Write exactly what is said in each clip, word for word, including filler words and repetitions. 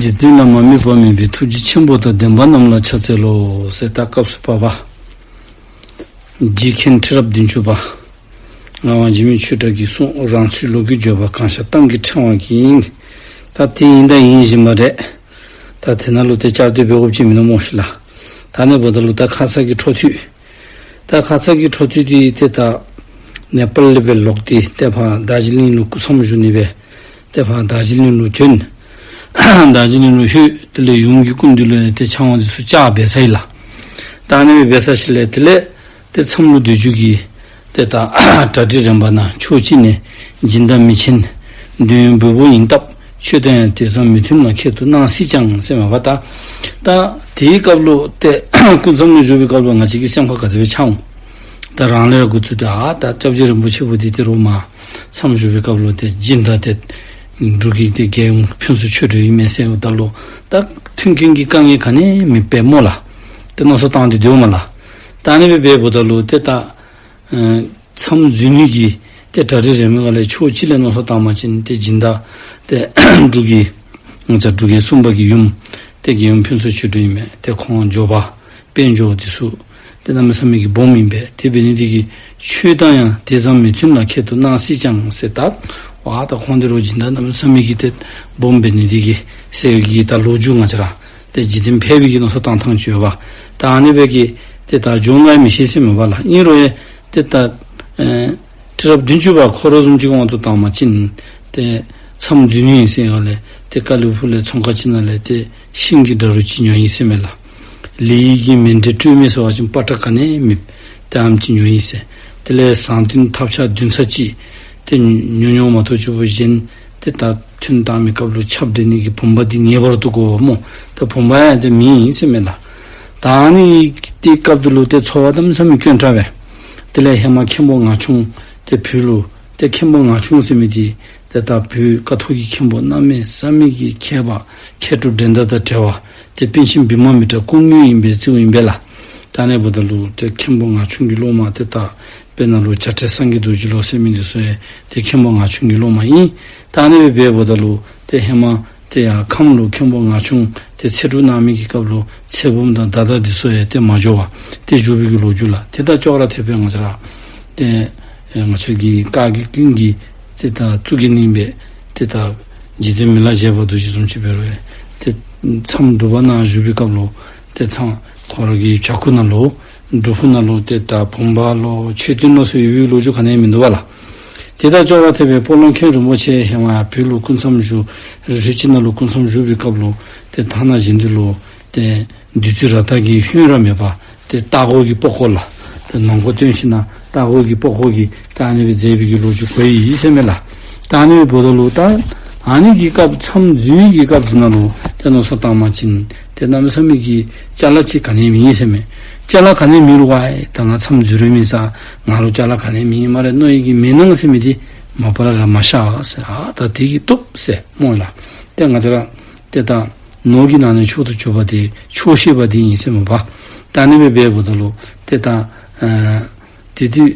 རྗེ་བཙུན་བླ་མ་དམིགས་པ་མེད་པའི། ཐུགས་རྗེ་ཆེན་པོ་དང་ལྡན་པ་རྣམས་ལ་ཕྱག་འཚལ་ལོ་ཟེར། ད་སྐབས་སུ་བབ་པ། རྗེ་མཁན་ཁྲི་རབས་བདུན་ཅུ་པ་ངག་དབང་འཇིགས་མེད་ཆོས་གྲགས་ཀྱི་གསུང་རང་ཚུལ་ལོ་རྒྱུས་བརྗོད་པ་གང་ཤར་གཏམ་གྱི་ཕྲེང་བ་གིས། ད་དེ་ཡིན་ད་ཡིན་བཞིན་པ་རེད། ད་དེ་ནང་ལུ་དེ་བསྐྱར་ཟློས་འབད་དགོཔ་ཅིག་མིན་ནུག་སྨོ་ཤིག་ལགས། ད་ཨ་ནི་འབདཝ་ད་ལུ་ད་ཁ་ཙ་གི་འཕྲོ་མཐུད། ད་ཁ་ཙ་གི་འཕྲོ་མཐུད་འདི་ཏེ་ད་ནེ་པཱལ་ལས་སྦེ་ལོག་སྟེ་ཏེ་ཕར་རྡོ་རྗེ་གླིང་ལུ་སྐུ་མཚམས་བཞུགས་ནི་སྦེ། ཏེ་ཕར་རྡོ་རྗེ་གླིང་ལུ་བྱོན། རྡོ་རྗེ་གླིང་ལུ་ལྷོད། དེ་ལས་ཡུམ་གྱི་སྐུ་མདུན་ལུ་ཏེ་ཕྱག་དབང་འདི་ཚུ་བཅར་འབད་ཚར་ཡི་ལགས། ད་ཨ་ནི་སྦེ་འབད་ཚར་ཞིནམ་ལས་དེ་ལས་ཏེ་མཚམས་ལུ་སྡོད་རྒྱུ་གི་ཏེ་ད་གྲ་སྒྲིག་རིམ་པ་ནང་ཕྱོགས་གཅིག་ནས་སྦྱིན་བདག་མི་ཆེན་འདོད་ཡོན་འབུལ་བོ་ཡིན་སྟབས། ཆོས་དང་ཡང་དེ་ཙམ་མི་མཐུན་ལ་ཁྱད་དུ་གནང་སྲིད་ཀྱང་ཟེར་མས་པ། ད་ད་དེའི་སྐབས་ལུ་ཏེ་སྐུ་མཚམས་ལུ་བཞུགས་པའི་སྐབས་ལུ་ང་བཅས་ཀྱི་སེམས་ཁར་ག་དེ་སྦེ་འཆར་འོང་། ད་རང་ལས་ར་འགོ་བཙུགས་ཏེ་ཨ་ད་སྐྱབས་རྗེ་རིན་པོ་ཆེ་བོ་འདི་ཏེ་རོགས་མར་མཚམས་བཞུགས་པའི་སྐབས་ལུ་ཏེ་སྦྱིན་བདག་ཏེ་འབྲུག་གི་ཏེ་རྒྱལ་ཡུམ་ཕུན་ཚོགས་ཆོས་སྒྲོན་ཨིན་མས་ཟེརཝ་ད་ལུ་ད་མཐུན་རྐྱེན་གྱི་དཀའ་ངལ་ག་ནི་མེད་པས་སྨོ་ལགས། ཏེ་མནོ་བསམ་བཏང་སྟེ་སྡོདཔ་མས་ལགས། ད་ཨ་ནི་སྦེ་འབདཝ་ད་ལུ་ཏེ་ད་ཨ་མཚམས་འཛུལ་ནི་གི་ཏེ་གྲ་སྒྲིག་རིམ་པ་ལས་ཕྱོགས་གཅིག་ལས་མནོ་བསམ་བཏང་བ་ཅིན་ཏེ་སྦྱིན་བདག་ཏེ་འབྲུག་གི་ང་བཅས་འབྲུག་རྒྱལ་གསུམ་པ་གི་ཡུམ་ཏེ་རྒྱལ་ཡུམ་ཕུན་ཚོགས་ཆོས་སྒྲོན་ཨིན་མས། ཏེ་ཁོང་འབྱོར་པ་དཔལ་འབྱོར་འདི་ཚུ་ཏེ་གནམ་མེད་ས་མེད་ཀྱི་སྦོམ་ཨིན་པས། དེ་འབད་ནི་འདི་གིས་ཆོས་དང་ཡང་དེ་ཙམ་མི་མཐུན་ལ་ཁྱད་དུ་གནང་སྲིད་ཀྱང་ཟེར། ད་ཝ་ད་ཁོང་འདི་རོགས་སྦྱིན་བདག་གནམ་མེད་ས་མེད་ཀྱི་ཏེ་སྦོམ་འབད་ནི་འདི་གིས་ཟེར་གྱི་ད་ལོ་རྒྱུས་ང་བཅས་ར་ཏེ་འཇིག་རྟེན་ཕལ་པའི་གི་མནོ་བསམ་བཏང་ཐངས་ཅིག་ཡོད་པ། ད་ཨ་ནི་སྦེ་གི་ཏེ་ད་འགྱོ་འོང་ག་མི་ཤེས་ཟེར་མས་པ་ལགས། ཨིན་རུང་ཡང་ཏེ་ད་ཨེ་ཁྲི་རབས་བདུན་ཅུ་པ་ཁོ་ར་བཟུམ་ཅིག་དབང་དུ་བཏང་བ་ཅིན་ཏེ་མཚམས་འཛུལ་ནི་ཨིན་ཟེར་ཡང་ལས་ཏེ་ཀ་ལི་ཕུག་ལས་ཚོང་ཁང་ཅིག་ནང་ལས་ཏེ་ཤིང་གི་འདྲ་རུ་ཅིག་ཉོ་ཡི་ཟེར་མས་ལགས། ལི་ཡི་གི་མཎྜལ་སྤྲོད་མི་ཟེར་བ་ཅིན་པ་ཏྲ་ག་ནི་མེད། ཏེ་ཨ་ནེམ་ཅིག་ཉོ་ཡི་ཟེར། དེ་ལས་ཟངས་ཐུན་ཐབ་ཆག་བདུན་ཚར་ཅིག་ཏེ་ཉོ་ཉོཝ་མ་གཏོགས་ཅིག་པོ་གཞན་ཏེ་ད་ཐུན་བཏང་མི་སྐབས་ལུ་ཆབ་འདྲེན་ནི་གི་བུམ་པ་འདི་ངེས་པར་དུ་དགོ་པས་སྨོ། ད་བུམ་པ་ཡང་ཏེ་མེད་ཟེར་མས་ལགས། ད་ཨ་ནི་ཏེ་སྐབས་དེ་ལུ་ཏེ་འཚོ་བ་གནམ་མེད་ས་མེད་དཀོན་དྲགས་པས། དེ་ལས་ཧེ་མ་མཁན་པོ་ངག་ཆུང་ཏེ་བོད་ལུ་ཏེ་མཁན་པོ་ངག་ཆུང་ཟེར་མི་འདི་ཏེ་ད་བོད་ཀཿཐོག་གི་མཁན་པོ་གནམ་མེད་ས་མེད་ཀྱི་མཁས་པ་མཁས་གྲུབ་འགྲན་ཟླ་དང་བྲལ་བ་ཏེ་པཎ་ཆེན་བི་མ་མི་ཏྲ་སྐུ་དངོས་ཨིན་པའི་གཙོ་བོ་ཨིན་པས་ལགས། ད་ཨ་ནི་འབདཝ་ད་ལུ་ཏེ་མཁན་པོ་ངག་ཆུང་གི་སློབ་མ་ཏེ་ད་དཔེར་ན་ལུ་བྱ་བྲལ་སངས་རྒྱས་རྡོ་རྗེ་ལོ་ཟེར་མི་འདི་ཚུ་ཡང་ཏེ་མཁན་པོ་ངག་ཆུང་གི་སློབ་མ་ཨིན། ད་ཨ་ནི་སྦེ་འབདཝ་ད་ལུ་ཏེ་ཧེ་མ་ཏེ་ཡར་ཁམས་ལུ་མཁན་པོ་ངག་ཆུང་ཏེ་ཚེ་སྒྲུབ་གནང་མི་གི་སྐབས་ལུ་ཚེ་བུམ་དང་མདའ་དར་འདི་ཚུ་ཡང་ཏེ་མ་འགྱོ་བར་ཏེ་བཞུགས་པའི་གི་ལོ་རྒྱུས་ལགས། ཏེ་ད་ཅོག་ར་འཐདཔ་སྦེ་ང་བཅས་ར་ཏེ་ང་བཅས་ཀྱི་བཀའ་བརྒྱུད་ཀུན་གྱི་ཏེ་ད་གཙུག་གི་གླིང་སྦེ་ཏེ་ད་རྗེ་བཙུན་མི་ལ་བཞད་པ་རྡོ་རྗེ་བཟུམ་ཅིག་འབད་རུང་ཡང་ཏེ་མཚམས་སྒྲུབ་པ་ནང་བཞུགས་པའི་སྐབས་ལུ་ཏེ་མཚམས་ཁོ་ར་གི་བྱག་ཁུག་ནང་ལུ་སྒྲུབ་ཕུག་ནང་ལུ་ཏེ་ད་བུམ་པ་ལོ་མཆོད་རྟེན་ལོ་ཟེར་ཡོད་པའི་ལོ་རྒྱུས་ག་ནི་ཡང་མིན་འདུག་པ་ལགས། ཏེ་ད་ཅོག་ར་འཐདཔ་སྦེ་སྤོ་ལོ་མཁན་རིན་པོ་ཆེ་ཧེ་མ་ཡར་བོད་ལུ་སྐུ་མཚམས་བཞུགས་རི་ཁྲོད་ཅིག་ནང་ལུ་སྐུ་མཚམས་བཞུགས་པའི་སྐབས་ལུ་ཏེ་ཐ་ན་གཞན་འདི་ལུ་ཏེ་བདུད་རྩི་རཀྟ་གི་ཧོད་ར་མེད་པར་ཏེ་སྟག་འོག་གི་པགས་ཀོ་ལགས། ཏེ་ནང་ཁོག་བཏོན་ཞིནམ་ལས་སྟག་འོག་གི་པགས་ཀོ་གིས་ད་ཨ་ནི་སྦེ་མཛད་པའི་གི་ལོ་རྒྱུས་གོ་ཡི་ཟེར་མས་ལགས། ད་ཨ་ནི་འབདཝ་ད་ལུ་ད་ཨ་ནི་གི་སྐབས་མཚམས་འཛུལ་གྱི་སྐབས་དེ་ནང་ལུ་ཏེ་མནོ་བསམ་བཏང་བ་ཅིན་ཏེ་གནམ་མེད་ས་མེད་ཀྱི་ཅ་ལ་ཅིག་ག་ནི་ཡང་མེད་ཟེར་མས། ཅ་ལ་ག་ནི་ཡང་མེད་རུང་ཝའི་ད་ང་མཚམས་འཛུལ་རུང་མེད་ས་ང་ལུ་ཅ་ལ་ག་ནི་ཡང་མེད་སྨ་རེ་མནོ་ཡི་གི་མེ་ནང་ཟེར་མི་འདི་མ་པ་ལས་ར་མ་ཤར་ཟེར། ཨ་ད་དེ་གིས་བཏུབ་ཟེར་སྨོ་ལགས། ཏེ་ང་བཅས་ར་ཏེ་ད་ནོར་གྱི་ནང་ནས་མཆོག་ཏུ་གྱུར་པ་དེ་ཆོག་ཤེས་པ་དེ་ཨིན་ཟེར་མས་པ། ད་ཨ་ནི་སྦེ་འབདཝ་ད་ལུ་ཏེ་ད་ཨ་དེ་དུས་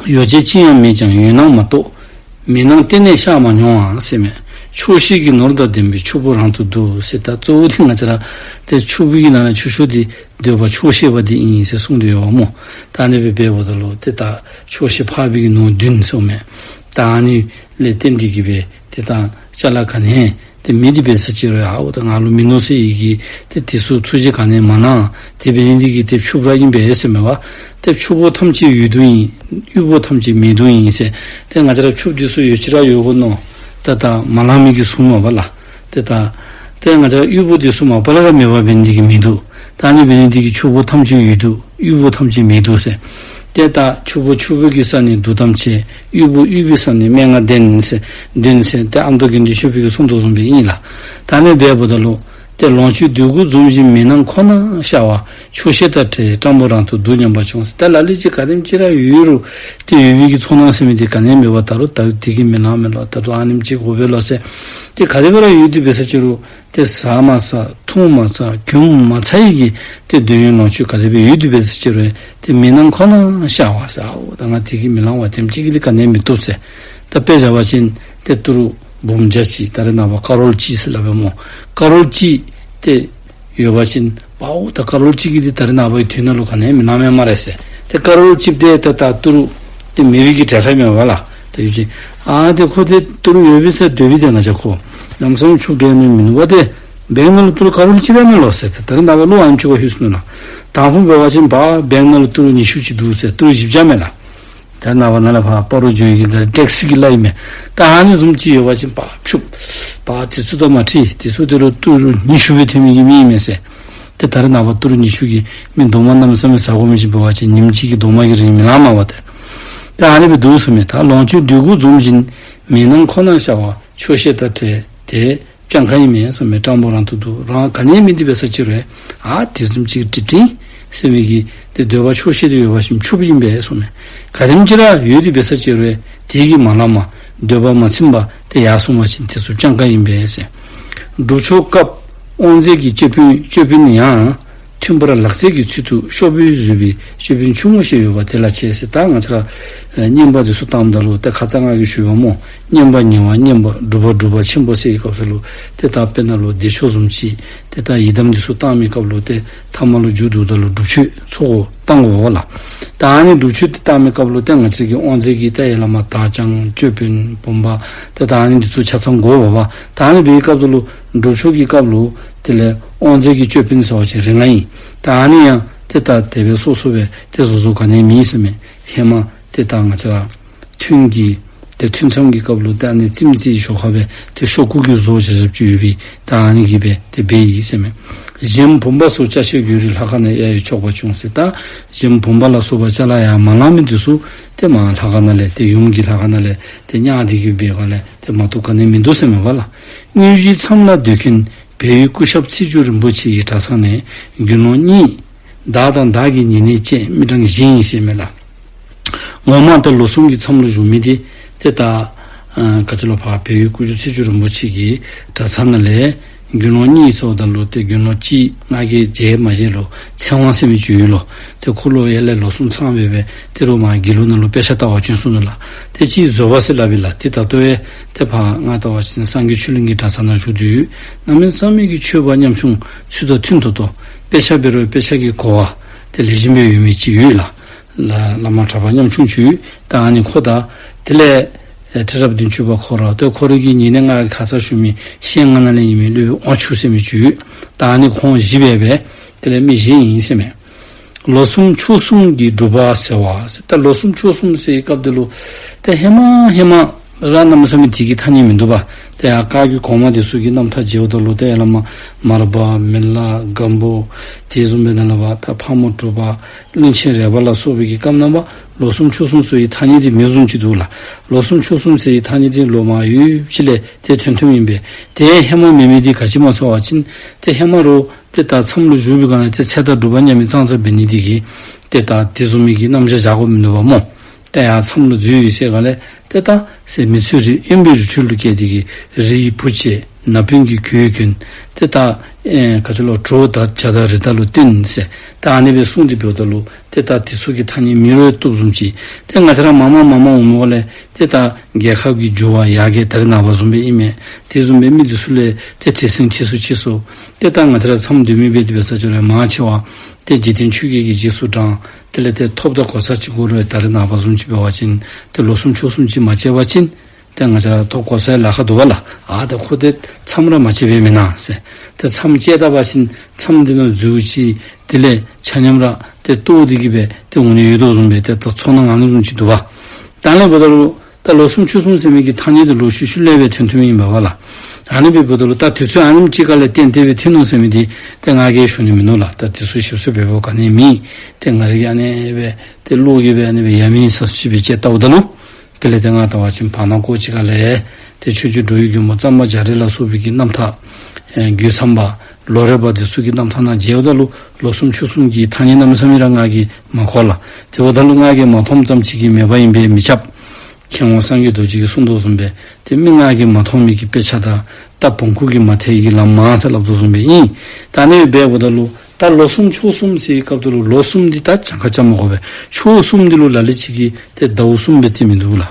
ཡོ་བྱད་ཅི་ཡང་མེད་ཀྱང་ཡོད་སྣང་མ་གཏོགས། མེད་སྣང་གཏན་ནས་ཤར་མ་མྱོང་ཨང་ཟེར་མས། ཆོག་ཤེས་ཀྱི་ནོར་དང་ལྡན་པའི་ཕྱུག་པོ་རང་དུ་འདུ་ཟེར། ད་གཙོ་བོ་དེ་ང་བཅས་ར་ཏེ་ཕྱུག་པོ་གི་ནང་ན་ཕྱུག་ཕྱུག་དེ་འདོད་པ་ཆོག་ཤེས་པ་དེ་ཨིན་ཟེར་གསུངས་ཏེ་ཡོདཔ་སྨོ། ད་ཨ་ནི་སྦེ་འབདཝ་ད་ལུ་ཏེ་ད་ཆོག་ཤེས་འཕགས་པའི་གི་ནོར་བདུན་ཟེར་མས། ད་ཨ་ནི་ལས་བརྟེན་ཏེ་གི་སྦེ་ཏེ་ད་ཅ་ལ་ག་ནི་ཡང་ཏེ་མེད་དེ་འབད་ས་ཅིག་རུང་ཡ་འོ་ད་ང་ལུ་མི་ནོར་ཟེར་ཡི་གི་ཏེ་དེ་ཚུ་ཐུགས་རྗེ་ག་ནི་ཡང་མ་གནང་། དེ་འབད་ནི་འདི་གིས་ཏེ་ཕྱུགཔོ་ར་ཨིན་པས་ཟེར་མས་པ། ཏེ་ཕྱུག་པོ་ཐམས་ཅད་ཡོད་དོ་ཨིན། གཡུས་པོ་ཐམས་ཅད་མེད་དོ་ཨིན་ཟེར། ཏེ་ང་བཅས་ར་ཕྱུགཔོ་འདི་ཚུ་ཡོད་ཅི་ར་ཡོད་དགོ་མནོ། ཏེ་ད་མ་ལང་མི་གི་གསུང་མས་པ་ལགས། ཏེ་ད་ཏེ་ང་བཅས་ར་གཡུས་པོ་འདི་ཚུ་མ་པ་ལས་ར་མེད་པ་འབད་ནི་འདི་གིས་མི་འདུག། ད་ཨ་ནི་འབད་ནི་འདི་གིས་ཕྱུག་པོ་ཐམས་ཅད་ཡོད་དོ། གཡུས་པོ་ཐམས་ཅད་མེད་དོ་ཟེར། ཏེ་ད་ཕྱུག་པོ་ཕྱུག་པོ་གི་ས་ནི་དུག་ཐམས་ཅད། གཡུས་པོ་གཡུས་པོའི་ས་ནི་སྨྲེ་སྔགས་ལྡན་ཟེར། ལྡན་ཟེར་ཏེ་ཨ་མདོ་དགེ་འདུན་ཆོས་འཕེལ་གྱིས་གསུངས་དོ་བཟུམ་སྦེ་ཨིན་ལགས། ད་ཨ་ནི་འབདཝ་ད་ལུ་ཏེ་ལོངས་སྤྱོད་འདོད་དགུ་འཛོམས་ཤིང་མེད་སྣང་ཁོ་ན་ཤར་བ། ཆོག་ཤེས་དང་བྲལ་བའི་སྤྲང་པོ་རང་དུ་འདུ་སྙམ་པ་བྱུང་ཟེར། ད་ལ་ལུ་ཅིག་ག་དེམ་ཅིག་ར་ཡོད་རུང་ཏེ་ཡོད་པའི་གི་ཚོར་སྣང་ཟེར་མི་འདི་ག་ནི་ཡང་མེད་པར་ད་རུང་ད་རུང་དེ་གིས་མི་ལང་མས་ལོ། ད་རུང་ཨ་ནེམ་ཅིག་དགོ་པས་ལོ་ཟེར་ཏེ་ག་དེ་སྦེ་ར་ཡོད་དེ་འབད་ས་ཅིག་རུང་ཏེ་ཟ་མ་ཟ་འཐུང་མ་ཚར་གྱོན་མ་ཚར་ཡི་གི་ཏེ་འདོད་ཡོན་ལོངས་སྤྱོད་ག་དེ་སྦེ་ཡོད་དེ་འབད་ས་ཅིག་རུང་ཏེ་མེད་སྣང་ཁོ་ན་ཤར་བ་ཟེར། ཨའོ་ད་ང་དེ་གིས་མི་ལང་བ་དེམ་ཅིག་གིས་ལས་ག་ནི་ཡང་མི་བཏུབ་ཟེར། ད་དཔེ་བཞག་པ་ཅིན་ཏེ་ཏི་རུ་ འབུམ་བརྒྱ་ཅིག་ད་རེས་ནངས་པ་ཀ་རོར་གཅིག་ཟེར་སླབ་པས་སྨོ། ཀ་རོར་གཅིག་ཏེ་ཡོད་པ་ཅིན་པའོ་ད་ཀ་རོར་གཅིག་གི་འདི་ད་རེས་ནངས་པའི་དུས་ནང་ལུ་ག་ནི་ཡང་མི་སྣང་མས་སྨ་རེ་ཟེར། ཏེ་ཀ་རོར་གཅིག་འདི་ཏེ་ད་ཏི་རུ་ཏེ་མེད་པའི་གི་གྲལ་ཁར་མེན་པ་ལགས། ཏེ་ཡོད་ཅི། ཨ་ཏེ་ཁོ་འདི་ཏི་རུ་ཡོད་པས་ཟེར་སྡོད་པའི་ཏེ་ང་བཅས་ཁོ་ལམ་སང་ཆུ་རྒལ་ནི་མིན་འདུག་པ། ཏེ་བེང་ནང་ལུ་ཏི་རུ་ཀ་རོར་གཅིག་ར་མས་ལོ་ཟེར། ཏེ་ད་རེས་ནངས་པ་ལུ་ཨ་ནི་ཅིག་པ་ལྷོད་སོ་ནུག་ལགས། དང་ཕུ་འབད་བ་ཅིན་པ་བེང་ནང་ལུ་ཏི་རུ་ཉི་ཤུ་ཅིག་འདུག་ཟེར། ཏི་རུ་བཞི་བརྒྱ་མས་ལགས། ད་རེས་ནངས་པ་ནཱ་ལས་ཕར་སྤ་རོ་འགྱོ་ཡི་གི་ད་ཊེག་སི་གི་ལཱ་ཨིན་མས། ད་ཨ་ནི་བཟུམ་ཅིག་ཡོད་པ་ཅིན་པ་ཕྱུགཔ་པ་དེ་ཚུ་དང་མ་འཁྲིལ། དེ་ཚུ་ཏི་རུ་ཏི་རུ་ཉི་ཤུ་སྦེ་ཐོན་མི་གི་མི་ཨིན་མས་ཟེར། ཏེ་ད་རེས་ནངས་པ་ཏི་རུ་ཉི་ཤུ་གིས་མི་རྡོག་མ་གནམ་མེད་ས་མེད་ཟ་དགོ་མི་ཅིག་འབད་བ་ཅིན་ཉིནམ་གཅིག་གི་རྡོག་མ་གིས་རིན་མི་ལང་མས་པ་ཏེ། ད་ཨ་ནི་སྦེ་འདུག་ཟེར་མས། ད་ལོངས་སྤྱོད་འདོད་དགུ་འཛོམས་ཤིང་མི་སྣང་ཁོ་ནར་ཤར་བ་ཆོག་ཤེས་དང་བྲལ་ཏེ་སྤྱང་ཀ་ཨིན་མས་ཟེར་མས། སྤྲང་པོ་རང་ཐོག་ཏུ་རང་ག་ནི་མེད་དེ་འབད་ས་ཅིག་རུང་ཨ་དེ་བཟུམ་ཅིག་ཏིང་ཏིང་ཟེར་མི་གི་ཏེ་འདོད་པ་ཆོག་ཤེས་དེ་ཡོད་པ་ཅིན་ཕྱུགཔ་ཨིན་པས་ཟེར་མས། ག་དེམ་ཅིག་ར་ཡོད་དེ་འབད་ས་ཅིག་རུང་དེ་གིས་མ་ལངམ་འདོད་པ་མ་ཚིམ་པར་ཏེ་ཡར་སོང་བ་ཅིན་དེ་ཚུ་སྤྱང་ཀ་ཨིན་པས་ཟེར། སྒྲུབ་མཆོད་སྐབས་དབང་རྫས་ཀྱི་ཅོད་པན་ཅོད་པན་ཡང་མཐུན་པར་ལག་རྩལ་གྱི་ཚུལ་དུ་ཤོག་བུས་བཟོས་པའི་ཅོད་པན་ཆུང་ངུ་ཞིག་ཡོད་པ་དེ་ལ་བྱས་ཟེར། ད་ང་བཅས་ར་ཨེ་བསྙེན་པ་འདི་ཚུ་བཏངམ་ད་ལུ་ཏེ་ཁ་ཙ་ང་གིས་ཞུ་བ་སྨོ། བསྙེན་པ་ཉེ་བ་བསྙེན་པ་སྒྲུབ་པ་སྒྲུབ་པ་ཆེན་པོ་ཟེར་བའི་སྐབས་སུ་ལུ་ཏེ་ད་དཔེར་ན་ལུ་བདེ་མཆོག་བཟུམ་ཅིག་ཏེ་ད་ཡི་དམ་འདི་ཚུ་བཏང་མི་སྐབས་ལུ་ཏེ་ཐ་མ་ལུ་མཇུག་བསྡུཝ་ད་ལུ་སྒྲུབ་མཆོད་ཚོགས་གུ་བཏང་དགོ་པས་ལགས། ད་ཨ་ནི་སྒྲུབ་མཆོད་འདི་བཏང་མི་སྐབས་ལུ་ཏེ་ང་བཅས་ཀྱི་དབང་རྫས་ཀྱི་ཏེ་ཡ་ལ་མ་དར་དཔྱངས་ཅོད་པན་བུམ་པ་ཏེ་ད་ཨ་ནི་འདི་ཚུ་ཆ་ཚང་དགོ་པས། ད་ཨ་ནི་འབད་བའི་སྐབས་སུ་ལུ་སྒྲུབ་མཆོད་ཀྱི་སྐབས་ལུ་དེ་ལས་དབང་རྫས་ཀྱི་ཅོད་པན་ཟེར་བ་ཅིན་རིང་ང་ཨིན། ད་ཨ་ནི་ཡང་ཏེ་ད་དེ་སྦེ་སོ་སོ་སྦེ་ཏེ་བཟོ་བཟོཝ་ག་ནི་མེད་ཟེར་མས། ཧེ་མ་ཏེ་ད་ང་བཅས་ར་ཐུན་གྱི་ཏེ་ཐུན་མཚམས་ཀྱི་སྐབས་ལུ་ཏེ་ཨ་ནི་རྩེདམོ་རྩེ་བའི་ཞོར་ཁར་སྦེ་ཏེ་ཤོག་གུ་གིས་བཟོ་བཞག་བཞགཔ་ཅིག་ཡོད་པས། ད་ཨ་ནི་གིས་སྦེ་ཏེ་འབད་ཡི་ཟེར་མས། གཞན་བུམ་པ་སོགས་ཅ་ཆས་གྱུར་རིགས་ལྷ་ཁང་ནས་གཡར་བས་ཆོག་པ་བྱུང་ཟེར། ད་གཞན་བུམ་པ་ལ་སོགས་པ་ཅ་ལ་ཡར་མ་ལང་མི་འདི་ཚུ་ཏེ་མར་ལྷ་ཁང་ནང་ལས་ཏེ་ཡུམ་གྱི་ལྷ་ཁང་ནང་ལས་ཏེ་བརྙ་སྟེ་གིས་འབད་བ་ལས་ཏེ་མ་གཏོགས་ག་ནི་མིན་འདུག་ཟེར་མས་པ་ལགས། དངོས་གཞིའི་མཚམས་ལ་སྡོད་མཁན་བལ་ཡུལ་སྐུ་ཞབས་ཚེས་བཅུ་རིན་པོ་ཆེ་ཡི་གྲྭ་ཚང་ནས་དགེ་སློང་གཉིས། བདག་དང་བདག་གི་ཉེ་གནས་བཅས་མི་གྲངས་བཞི་ཨིན་ཟེར་མས་ལགས། ངོ་མ་ད་ལོ་གསུམ་གྱི་མཚམས་ལུ་བཞུགས་མི་འདི་ཏེ་ད་ཨ་ག་ཅི་ལོ་ཕར་བལ་ཡུལ་སྐུ་ཞབས་ཚེས་བཅུ་རིན་པོ་ཆེ་གི་གྲྭ་ཚང་ནང་ལས་དགེ་སློང་གཉིས་ཟེརཝ་ད་ལུ་ཏེ་དགེ་སློང་གཅིག་ང་གིས་མཇལ་མ་མཇལ་ལོ་ཚེ་དབང་ཟེར་མི་ཅིག་ཡོད་ལོ། ཏེ་ཁོ་ལུ་ཡར་ལས་ལོ་གསུམ་ཚང་སྦེ་སྦེ་ཏེ་རུང་མར་དགེ་ལུགས་ནང་ལུ་དཔེ་ཆ་ལྟ་བར་བྱོན་སོ་ནུག་ལགས། ཏེ་གཅིག་བཟོད་པ་ཟེར་སླབ་ཨིན་ལགས། ཏེ་ད་ལྟོ་ཡང་ཏེ་ཕར་ང་བལྟ་བ་ཅིན་སངས་རྒྱས་ཆོས་གླིང་གི་གྲྭ་ཚང་ནང་བཞུགས་ཏེ་ཡོད། གནམ་མེད་ས་མེད་ཀྱི་ཆོས་པ་ཉམ་ཆུང་ཚུལ་དང་མཐུན་ཏོག་ཏོ། དཔེ་ཆ་འབད་རུང་དཔེ་ཆ་གི་གོ་བ་ཏེ་ལེགས་ཤོམ་སྦེ་ཡོད་མི་ཅིག་ཡོད་ལགས། ལ་བླ་མ་གྲྭ་པ་ཉམ་ཆུང་ཅིག་ཡོད། ད་ཨ་ནི་ཁོ་དང་དེ་ལས་ཨེ་ཁྲི་རབས་བདུན་ཅུ་པ་ཁོ་ར་ཏེ་ཁོ་རའི་གི་ཉེ་གནས་ང་གིས་ཁ་ཙ་ཞུ་མི་ཤེས་ལྔ་ནང་ལས་ཨིན་མི་སློབ་དཔོན་དབང་ཕྱུག་ཟེར་མི་ཅིག་ཡོད། ད་ཨ་ནི་ཁོང་བཞི་སྦེ་སྦེ་དེ་ལས་མི་བཞི་ཨིན་ཟེར་མས། ལོ་གསུམ་ཕྱོགས་གསུམ་གྱི་སྒྲུབ་པ་ཟེར་བ་ཟེར། ད་ལོ་གསུམ་ཕྱོགས་གསུམ་ཟེར་བའི་སྐབས་དེ་ལུ་ཏེ་ཧེ་མ་ཧེ་མ་ར་གནམ་མེད་ས་མེད་དེ་གི་ཐ་སྙད་མིན་འདུག་པ། ཏེ་ཡར་བཀའ་བརྒྱུད་གོང་མ་འདི་ཚུ་གི་རྣམ་ཐར་མཇལཝ་ད་ལུ་ཏེ་ཡ་བླ་མ་མར་པ་མི་ལ་སྒམ་པོ་དེ་བཟུམ་སྦེ་ནཱ་ལས་ཕར་ད་ཕག་མོ་གྲུ་པ་གླིང་ཆེན་རས་པ་ལ་སོགས་པའི་གི་སྐབས་ནང་པ་ལོ་གསུམ་ཕྱོགས་གསུམ་ཟེར་བའི་ཐ་སྙད་འདི་མེདཔ་བཟུམ་ཅིག་འདུག་ལགས། ལོ་གསུམ་ཕྱོགས་གསུམ་ཟེར་བའི་ཐ་སྙད་འདི་ལོ་མ་ཡུན་ཅིག་ལས་ཏེ་ཐོན་ཐོནམ་ཨིན་པས། ཏེ་ཧེ་མ་མེད་མི་འདི་ག་ཅི་སྨོ་ཟེར་བ་ཅིན་ཏེ་ཧེ་མ་རུང་ཏེ་ད་མཚམས་ལུ་བཞུགས་པའི་སྒང་ལས་ཏེ་ཚེ་དང་སྒྲུབ་པ་མཉམ་མེད་ཙང་ཙང་འབད་ནི་འདི་གིས་ཏེ་ད་དེ་བཟུམ་མའི་གི་རྣམ་གཞག་བཞག་དགོཔ་མིན་འདུག་པ་སྨོ། ཏེ་ཡར་མཚམས་ལུ་འཛུལ་ཡི་ཟེར་སྒང་ལས་ཏེ་ད་ཟེར་མི་ཚུ་རིགས་དབེན་པའི་རི་ཁྲོད་ལུ་བསྐྱལ་ཏེ་གིས་རིའི་བུ་བྱས་ན་བུན་གྱི་གོས་གྱོན། ཏེ་ད་ཨེ་ག་ཅི་ལོ་གྲོགས་དང་བྱ་དང་རི་དྭགས་ལུ་བསྟུན་ཟེར། ད་ཨ་ནི་སྦེ་གསུངས་ཏེ་འབདཝ་ད་ལུ་ཏེ་ད་དེ་ཚུ་གི་ཐ་སྙད་མེད་རུང་བཏུབ་བཟུམ་ཅིག། ཏེ་ང་བཅས་ར་མར་མར་མར་མར་འོངམ་ལས་ཏེ་ད་རྒྱལ་ཁབ་ཀྱི་འགྱུར་བ་ཡར་རྒྱས་ད་རེས་ནངས་པ་བཟུམ་སྦེ་ཨིན་མས། དེ་བཟུམ་སྦེ་མི་འདི་ཚུ་ལས་ཏེ་བྲེལ་ཟིང་ཆེ་སུ་ཆེ་སུ། ཏེ་ད་ང་བཅས་ར་མཚམས་སྡོད་མི་འབད་དེ་འབད་ས་ཅིག་རུང་མང་ཆེ་བ་ཏེ་འཇིག་རྟེན་ཆོས་བརྒྱད་ཀྱི་རྗེས་སུ་འབྲང་། དེ་ལས་ཏེ་ཐོབ་དང་གོ་ས་ཅིག་དགོ་རུང་ད་རེས་ནངས་པ་བཟུམ་ཅིག་འབད་བ་ཅིན་ཏེ་ལོ་གསུམ་ཕྱོགས་གསུམ་ཅིག་མ་བཅད་པ་ཅིན་ཏེ་ང་བཅས་ར་ཐོབ་གོ་སའི་ལཱ་ཁག་འདུག་པ་ལགས། ཨ་ད་ཁོ་ཏེ་མཚམས་ར་མ་བཅད་པས་མེན་ན་ཟེར། ཏེ་མཚམས་བཅད་ད་པ་ཅིན་མཚམས་འདི་ནང་འཛུལ་ཅི། དེ་ལས་ཆ་མཉམ་ར་ཏེ་ལྟོ་འདི་གིས་སྦེ་ཏེ་འོང་ནི་ཡོད་དོ་བཟུམ་སྦེ་ཏེ་ད་ཚོར་སྣང་ཨ་ནི་བཟུམ་ཅིག་འདུག་པ། ད་ཨ་ནི་འབདཝ་ད་ལུ་ད་ལོ་གསུམ་ཕྱོགས་གསུམ་ཟེར་མི་གི་ཐ་སྙད་འདི་ལོག་ཤུལ་ཤུལ་ལས་སྦེ་ཐོན་ཐོནམ་ཨིན་པས་པ་ལགས། ཨ་ནི་སྦེ་འབདཝ་ད་ལུ་ད་དུས་ཚོད་ཨ་ནེམ་ཅིག་ཁ་ལས་གཏན་གཏན་སྦེ་ཐོན་ནུག་ཟེར་མི་འདི་ཏེ་ང་གིས་ཞུ་ནི་མིན་ནུག་ལགས། ད་དེ་ཚུ་ཞིབ་འཚོལ་འབད་བའི་སྒང་ནི་མེད། ཏེ་ང་ར་གིས་ཨ་ནི་སྦེ་ཏེ་ལོག་གིས་སྦེ་ཨ་ནི་སྦེ་ཡ་མེད་ས་སུ་ཅིག་སྦེ་ཅིག་བལྟཝ་ད་ལུ་དེ་ལས་ཏེ་ང་བལྟ་བ་ཅིན་བར་ན་ཀོ་ཅིག་ཁ་ལས་ཏེ་ཆོས་རྗེ་འགྲོ་བའི་མགོན་པོ་གཙང་པ་རྒྱ་རས་ལ་སོགས་པའི་གི་རྣམ་ཐར་ཨེ་རྒོད་ཚང་པ་ལོ་རས་པ་འདི་ཚུ་གི་རྣམ་ཐར་ནང་མཇལཝ་ད་ལུ་ལོ་གསུམ་ཕྱོགས་གསུམ་གྱི་ཐ་སྙད་གནམ་མེད་ས་མེད་ར་ང་གིས་མ་གོ་ལགས། དེ་འབདཝ་ད་ལུ་ང་གིས་མ་མཐོངམ་ཙམ་ཅིག་གིས་མེད་པ་ཨིན་པས་མི་ཁྱབ། མཁས་དབང་སངས་རྒྱས་རྡོ་རྗེ་གིས་གསུངས་དོ་བཟུམ་སྦེ་ཏེ་མི་ང་གིས་མ་མཐོང་མི་གི་དཔེ་ཆ་དང་རྟ་བོང་ཀུ་གིས་མ་ཐེག་ཡི་གི་ལམ་མང་ཟེར་སླབ་དོ་བཟུམ་སྦེ་ཨིན། ད་ཨ་ནི་འབདཝ་ད་ལུ་ད་ལོ་གསུམ་ཕྱོགས་གསུམ་ཟེར་བའི་སྐབས་ད་ལུ་ལོ་གསུམ་འདི་ད་གྱངས་ཁ་རྐྱབ་མ་དགོ་པས། ཕྱོགས་གསུམ་འདི་ལུ་ལ་ལུ་ཅིག་གིས་ཏེ་ཟླཝ་གསུམ་སྦེ་བརྩི་མི་འདུག་ལགས།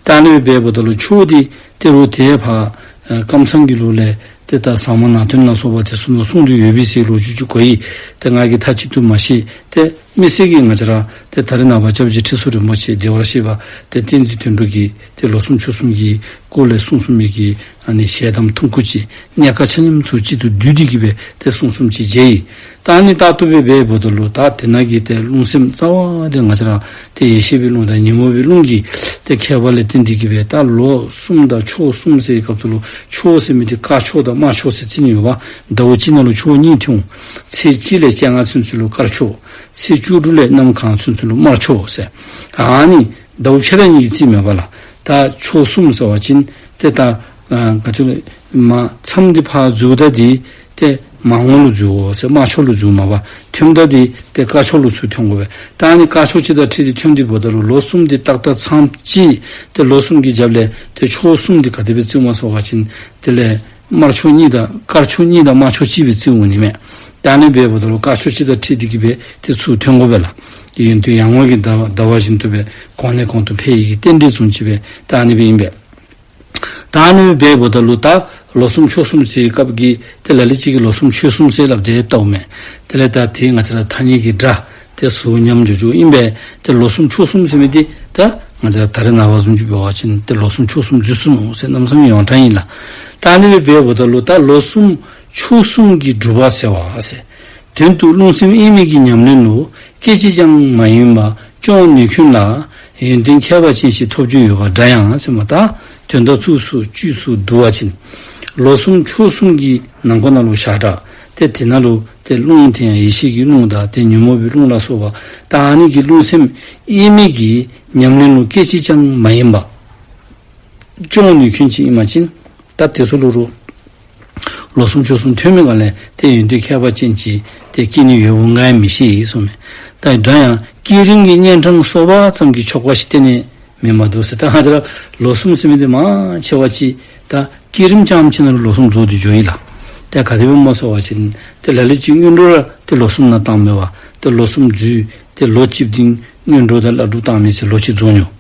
ད་ཨ་ནི་སྦེ་འབདཝ་ད་ལུ་ཆུ་བོ་འདི་ཏེ་རུང་ཏེ་ཕར་ཨ་ཀམ་ཚང་གི་ལུགས་ལས་ཏེ་ད་ཟབ་མོ་ནང་དོན་ལ་སོགས་པ་དེ་ཚུ་ནང་གསུངས་ཏེ་ཡོད་པའི་ཟེར་ལོ་རྒྱུས་ཅིག་གོ་ཡི། ཏེ་ང་གིས་མཐའ་གཅིག་ཏུ་མ་ཤེས། ཏེ་མི་སེར་གྱིས་ང་བཅས་ར་ཏེ་ད་རེས་ནངས་པ་སྐྱབས་རྗེ་ཁྲི་ཟུར་རིན་པོ་ཆེ་བདེ་བར་གཤེགས་པ་ཏེ་བསྟན་འཛིན་དོན་གྲུབ་ཀྱིས་ཏེ་ལོ་གསུམ་ཕྱོགས་གསུམ་གྱི་སྐོར་ལས་གསུངས་གསུངས་མི་གི་ཨ་ནི་ཞལ་གདམས་ཐུང་ཀུ་ཅིག་གནད་ཀ་ཆ་མཉམ་ཚུ་གཅིག་ཏུ་བསྡུས་ཏེ་གི་སྦེ་ཏེ་གསུངས་གསུངསམ་ཅིག་མཇལ་ཡི། ད་ཨ་ནི་ལྟར་དུ་སྦེ་འབདཝ་ད་ལུ་ད་དེ་ནང་གི་ཏེ་རླུང་སེམས་རྩ་བ་འདི་ང་བཅས་ར་ཏེ་ཡེ་ཤེས་པའི་རླུང་དང་ཉོན་མོངས་པའི་རླུང་གི་ཏེ་ཁྱད་པར་ལས་བརྟེན་ཏེ་གི་སྦེ་ད་ལོ་གསུམ་དང་ཕྱོགས་གསུམ་ཟེར་བའི་སྐབས་སུ་ལུ་ཕྱོགས་ཟེར་མི་འདི་དཀར་ཕྱོགས་དང་དམར་ཕྱོགས་ཟེར་རྩི་ནི་ཡོདཔ། ཟླཝ་གཅིག་ནང་ལུ་ཕྱོགས་གཉིས་ཐོན་འོང་། ཚེས་གཅིག་ལས་བཅོ་ལྔ་ཚུན་ཚོད་ལུ་དཀར་ཕྱོགས། ཚེས་བཅུ་དྲུག་ལས་གནམ་གང་ཚུན་ཚོད་ལུ་དམར་ཕྱོགས་ཟེར། ཨ་ནི་ཟླཝ་ཕྱེད་དང་གཉིས་ཀྱི་རྩིས་མས་པ་ལགས། ད་ཕྱོགས་གསུམ་ཟེར་བ་ཅིན་ཏེ་ད་ཨ་ག་ཅི་ལོ་མ་མཚམས་འདི་ཕར་འཛུལཝ་ད་འདི་ཏེ་མར་ངོ་ལུ་འཛུལ་དགོ་ཟེར། དམར་ཕྱོགས་ལུ་འཛུལཝ་མས་པ། ཐོནམ་ད་འདི་ཏེ་དཀར་ཕྱོགས་ལུ་ཚུར་ཐོན་དགོ་པས། ད་ཨ་ནི་དཀར་ཕྱོགས་ཅིག་དང་འཁྲིལ་ཏེ་ཐོན་ཏེ་འབདཝ་ད་ལུ་ལོ་གསུམ་འདི་ཏག་ཏག་མཚམས་གཅིག་ཏེ་ལོ་གསུམ་གྱི་རྒྱབ་ལས་ཏེ་ཕྱོགས་གསུམ་འདི་ག་དེ་སྦེ་རྩིཝ་སྨོ་ཟེར་བ་ཅིན་དེ་ལས་དམར་ཕྱོགས་གཉིས་དང་དཀར་ཕྱོགས་གཉིས་དང་དམར་ཕྱོགས་གཅིག་སྦེ་རྩིཝ་འོང་ནི་མས། ད་ཨ་ནི་སྦེ་འབདཝ་ད་ལུ་དཀར་ཕྱོགས་ཅིག་དང་འཁྲིལ་ཏེ་གི་སྦེ་ཏེ་ཚུར་ཐོན་དགོ་པས་ལགས། ཏེ་ཡོན་ཏན་ཡར་ངོ་གི་ཟླ་བ་ཟླ་བ་བཞིན་དུ་སྦེ་གོང་ནས་གོང་དུ་འཕེལ་ཡི་གི་རྟེན་འབྲེལ་བཟུམ་ཅིག་སྦེ་ད་ཨ་ནི་སྦེ་ཨིན་པས། ད་ཨ་ནི་སྦེ་འབདཝ་ད་ལུ་ད་ལོ་གསུམ་ཕྱོགས་གསུམ་ཟེར་བའི་སྐབས་ཀྱི་ཏེ་ལ་ལུ་ཅིག་གིས་ལོ་གསུམ་ཕྱོགས་གསུམ་ཟེར་སླབ་སྟེ་བལྟཝ་མས། དེ་ལས་ད་ཏེ་ང་བཅས་ར་ཐ་སྙད་ཀྱི་སྒྲ་ཏེ་ཟུར་ཉམས་འགྱོ་འགྱོཝ་ཨིན་པས། ཏེ་ལོ་གསུམ་ཕྱོགས་གསུམ་ཟེར་མི་འདི་ད་ང་བཅས་ར་ད་རེས་ནངས་པ་བཟུམ་ཅིག་འབད་བ་ཅིན་ཏེ་ལོ་གསུམ་ཕྱོགས་གསུམ་འཛུལ་སོ་ནུག་ཟེར་གནམ་མེད་ས་མེད་ཡོངས་གྲགས་ཨིན་ལགས། ད་ཨ་ནི་སྦེ་འབདཝ་ད་ལུ་ད་ལོ་གསུམ་ཕྱོགས་གསུམ་གྱི་སྒྲུབ་པ་ཟེར་བ་ཟེར། དོན་དུ་རླུང་སེམས་དབྱེར་མེད་ཀྱི་ཉམས་ལེན་ལུ་སྐད་ཅིག་ཀྱང་མ་ཡེངས་པར་སྐྱོང་ནུས་མཁན་ལ་ཡོན་ཏན་ཁྱད་པར་ཅན་ཞིག་ཐོབ་རྒྱུ་ཡོད་པ་འདྲ་ཡང་ཟེར་མས། ད་དོན་དག་བཅུ་གསུམ་བཅུ་གསུམ་བསྡུ་བ་ཅིན་ལོ་གསུམ་ཕྱོགས་གསུམ་གྱི་ནང་འཁོད་ནང་ལུ་བཞག་ད་ཏེ་དེ་ནང་ལུ་ཏེ་རླུང་དེ་ཡང་ཡེ་ཤེས་ཀྱི་རླུང་དང་ཏེ་ཉོན་མོངས་པའི་རླུང་ལ་སོགས་པ་ད་ཨ་ནི་གི་རླུང་སེམས་དབྱེར་མེད་ཀྱི་ཉམས་ལེན་ལུ་སྐད་ཅིག་ཀྱང་མ་ཡེངས་པར་སྐྱོང་ནུས་མཁན་ཅིག་ཨིན་པ་ཅིན་ད་དེ་ཚུ་ལུ་རུང་ལོ་གསུམ་ཕྱོགས་གསུམ་ཐོན་མི་ག་ལས་ཏེ་ཡོན་ཏན་ཁྱད་པར་ཅན་ཅིག་ཏེ་སྐྱེ་ནི་ཡོདཔ་ང་ཡང་མི་ཤེས་གསུངམ་མས། ད་འདྲ་ཡང་བསྐྱེད་རིམ་གྱི་གཉན་འཕྲང་སོ་པ་ཙམ་གྱི་ཆོག་པ་ཞིག་གཏན་ནས་མེད་མ་འདུག་ཟེར། ད་ང་བཅས་ར་ལོ་གསུམ་ཟེར་མི་འདི་མང་ཆེ་བ་ཅིག་ད་བསྐྱེད་རིམ་རྐྱངམ་ཅིག་ནང་ལུ་ལོ་གསུམ་རྫོགས་ཏེ་འགྱོ་ཡི་ལགས། ཏེ་ག་དེ་སྦེ་སྨོ་ཟེར་བ་ཅིན་ཏེ་ལ་ལུ་ཅིག་སྔོན་འགྲོ་ར་ཏེ་ལོ་གསུམ་ནང་བཏང་མས་པ། ཏེ་ལོ་གསུམ་འཛུལ་ཏེ་ལོ་གཅིག་འདི་སྔོན་འགྲོ་དང་བླ་སྒྲུབ་བཏང་མི་ཚུ་ལོ་གཅིག་རྫོགས་ནུག།